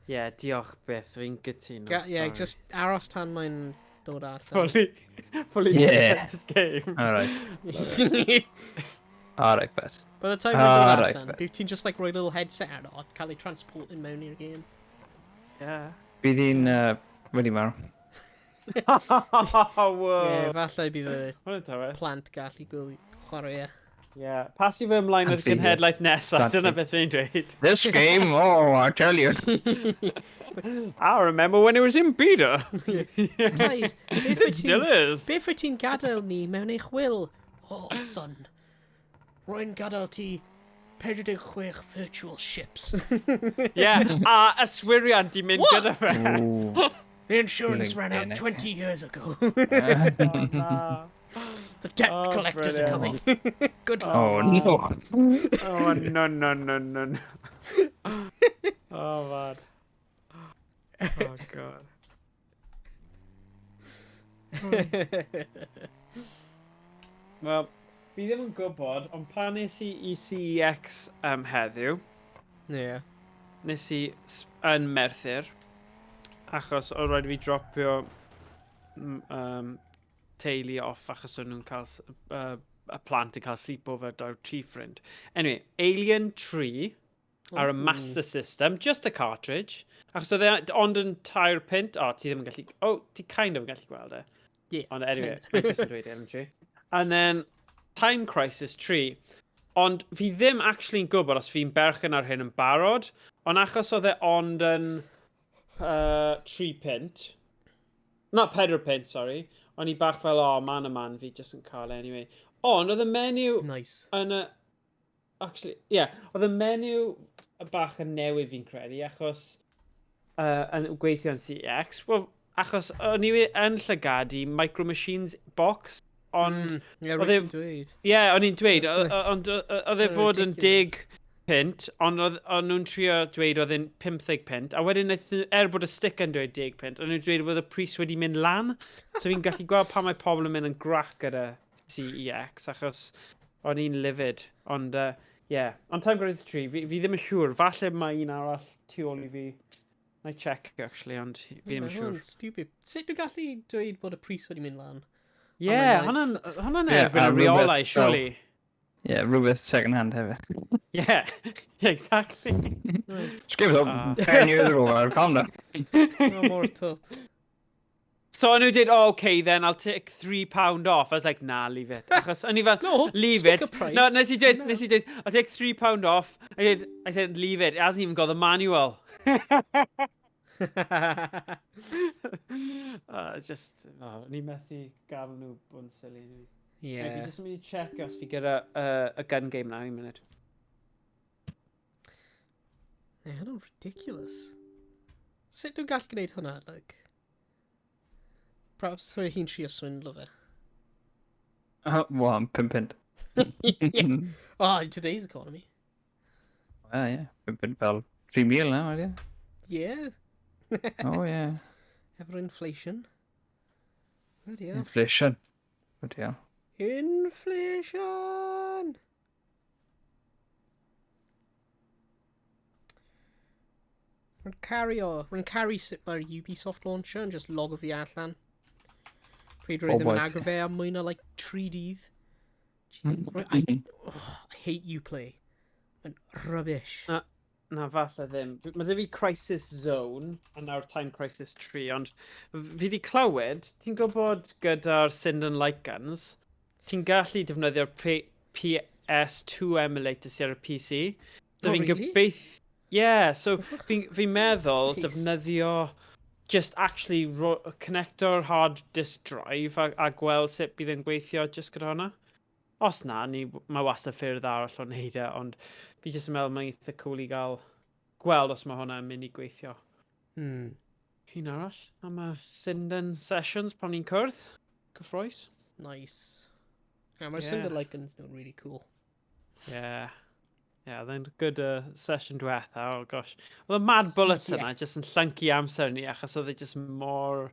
Yeah, diolch byth, fi'n gytuno. Ga yeah, sorry. just aros tan mae'n dod allan. Fully, fully Yeah. just game. Alright. By Alright, bet. the time mae'n dod Alright, allan, bet. bydd ti'n just like rhoi little headset ar o, cael ei transport in mewn i'r game. Yeah. Bydd hi'n wedi marw. Whoa. Yeah, falle bydd y Hwnna'n tywydd. plant gallu gwylio chwarae e. Yeah, pass i fy ymlaen ar Anffeithio. genhedlaeth nesaf, dyna Exactly. beth fi'n dweud. This game, oh, I tell you. I remember when it was in beta. Taid, beth It wyt still ti'n is. beth wyt ti'n gadael ni mewn eich wil? Oh, son. Rwy'n gadael ti 46 virtual ships. Yeah, a yswiriant di mynd What? gyda fe. Ooh. The insurance Feeling ran out panic. 20 years ago. Oh, na. The debt Oh, collectors are coming. brilliant. Good luck. Oh, no. Oh, no, no, no, no, no. Oh, man. Oh, God. Wel, fi ddim yn gwybod, ond pan nes i i CEX heddiw, Yeah. nes i yn Merthyr, achos oedd rhaid i fi dropio teulu off achos o'n nhw'n cael, y plant yn cael sleepover da'r tri ffrind. Anyway, Alien 3 ar y Master System, just a cartridge. Achos oedd e ond yn 3 punt. O, ti ddim yn gallu... Oh, ti kind of yn gallu gweld e. Yeah, Ond anyway, kind mae'n just yn dweud Alien 3. And then Time Crisis 3. Ond fi ddim actually'n gwybod os fi'n berchen ar hyn yn barod, ond achos oedd e ond yn 3 punt, not 4 punt, sorry, o'n i bach fel, oh, man a man, fi just yn cael e anyway. Ond oedd y menu Nice. yn y... Actually, yeah, oedd y menu y bach yn newydd fi'n credu, achos yn gweithio yn CEX, well, achos o'n i yn llygadu Micro Machines box, ond... Yeah, oedd rwyt e- ti'n dweud. Ie, yeah, o'n i'n dweud, That's ond oedd e so fod yn ridiculous. 10 punt, ond o'n nhw'n trio dweud oedd e'n 15 punt, a wedyn er bod y stick yn dweud 10 punt, o'n nhw'n dweud bod y pris wedi mynd lan, so fi'n gallu gweld pan mae pobl yn mynd yn grac gyda CEX, achos o'n i'n livid, ond yeah. Ond Time Crisis 3, fi ddim yn siŵr, falle mae un arall tu ôl i fi. Na i check, actually, ond fi ddim yn Mae siŵr. hwnna'n stupid. Sut dwi'n gallu dweud bod y pris wedi mynd lan? Ie, mae'n hwnna'n hwnna'n Ie, erbyn a y reolau, rhywbeth fel- surely. Yeah, rhywbeth second hand hefyd. Yeah, yeah, exactly. Just give it up 10 years ago, I've calmed down. No more top. So So o'n nhw dweud, oh, okay then, I'll take £3 off. I was like, nah, leave it. Achos o'n i fel, No, leave stick it. a price. No, nes i dweud, No. nes i dweud, I'll take £3 off. I said, leave it. It hasn't even got the manual. Just, oh, ni methu gael nhw bod yn silly. Fi jyst yn mynd i check os fi gyda y gun game na, un munud. Yeah, hwnna'n ridiculous. Sut dwi'n gallu gwneud hwnna, like? Perhaps rhaid hi'n trio swindlo fe. Well, am 5 punt. Yeah. Oh, in today's economy. Well, yeah. 5 punt fel 3,000 nawr, ie. Yeah. Oh, yeah. Ever inflation. Bloody hell. Inflation. Bloody hell. Inflation! Rwy'n caru sut mae'r Ubisoft launcher yn just log fi allan. Pryd rwy Oh, ddim yn boys. agor fe am mwy na like 3 dydd. Oh, I hate Uplay. Mae'n rubbish. Na, na, falle ddim. Mae 'da fi Crisis Zone, a nawr Time Crisis 3, ond fi wedi clywed, ti'n gwybod gyda'r Sinden Light Guns, ti'n gallu defnyddio'r PS2 emulator sydd ar y PC. So Oh, fi'n really? gobeith. Yeah, so fi meddwl Nice. defnyddio just actually connecto'r hard disk drive a gweld sut bydd yn gweithio just gyda hwnna. Os na, ni, mae wastad ffyrdd arall o wneud e, ond fi jyst yn meddwl mae'n eitha cool i gael gweld os mae hwnna'n mynd i gweithio. Un arall am y Sinden Sessions pan ni'n cwrdd. Cyffroes. Nice. Yeah, mae'r Yeah. Sinden Light Guns nhw'n really cool. Yeah. Yeah, then good session diwetha, oh gosh. Oedd y Mad Bullets yna jyst yn llyncu amser ni achos oedd e jyst mor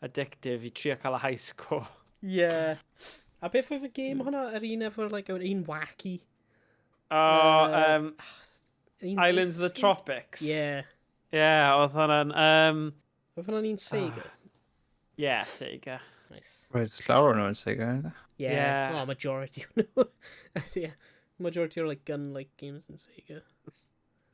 addictive i trio cael y high score. Yeah. A beth oedd y game hwnna, yr un efo'r, like, yr un wacky? Oh, Un Islands of the Tropics. Yeah. Yeah, oedd hwnna'n Oedd hwnna'n un Sega? Yeah, Sega. Nice. Roedd llawer o'n nhw'n Sega, oedd e? Yeah. Yeah. Oh, majority o nhw. Yeah. Majority are like gun-like games in Sega.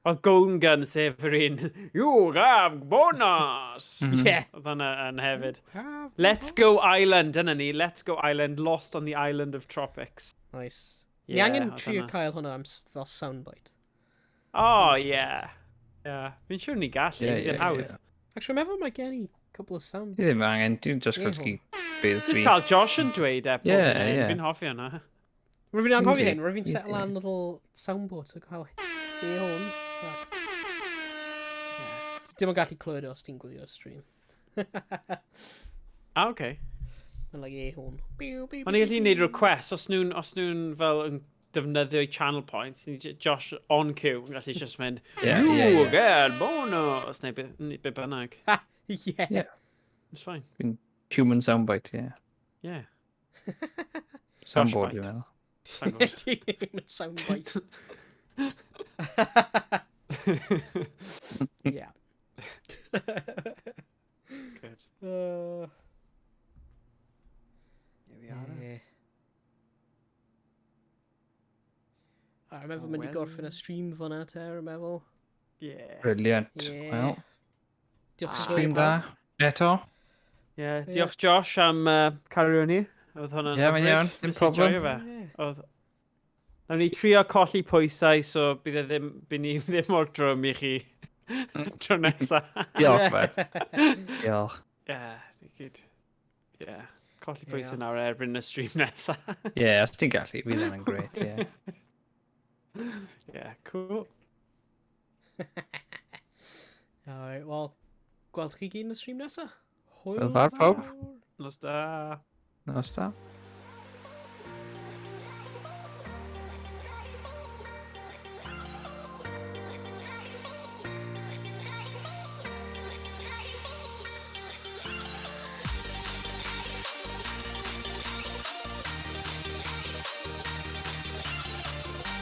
Oedd Golden Gun sef yr un, "You have bonus!" Oedd hwnna yn hefyd. Have Let's Go Island, dyna ni. Let's Go Island, Lost on the Island of Tropics. Nice. Ni Yeah, angen oedd trio hwnna. cael hwnna am fel soundbite. Oh, 100%. yeah. Fi'n siŵr ni gallu, Yeah, yeah, yeah, hawdd. yeah. Actually, meddwl mae gen i couple of sound. Dwi ddim angen, dwi'n just Ie, golygu bydd Just fi. cael Josh yn dweud e, pob munud. Yeah. Fi'n hoffi hwnna. Rwy'n fi'n anghofio Easy, hyn, rwy'n fi'n easy. settle lan little soundboard to cael e hwn. Dim yn gallu clywed os ti'n gwylio'r stream. Ah, okay. Mae'n like e hwn. Biw, biw, O'n i gallu biw, gwneud request, os nhw'n fel yn defnyddio channel points, ni Josh on cue yn gallu just mynd, "You get bonus," neu be bynnag. Yeah. Yeah. It's fine. Human soundbite, yeah. Yeah. Soundboard, bite. dwi'n meddwl. Soundboard. Human soundbite. Yeah. Good. Here we are then. Yeah. A rwy'n meddwl mynd i gorffen y stream fyna te, rwy'n meddwl. Yeah. Brilliant. Yeah. Well, Diolch yn fawr stream i da. pawb. Eto. Yeah, diolch Josh am cario ni. Oedd hwnna'n Ie, mae'n hyfryd. iawn, dim Nes i problem. joio fe. Yeah. Oedd. Nawn ni trio colli pwysau, so bydd e ddim, bydd ni ddim mor drwm i chi tro nesa. Diolch, bud. Diolch. Yeah, ni gyd. Yeah. Colli pwysau nawr erbyn y stream nesa. Ie, yeah, os ti'n gallu, fydd hwnna'n great, ie. Yeah, cool. Alright, well, gweld chi gyd yn y stream nesa. Hwyl Hwyl fawr, pawb. fawr. Nos da. Nos da.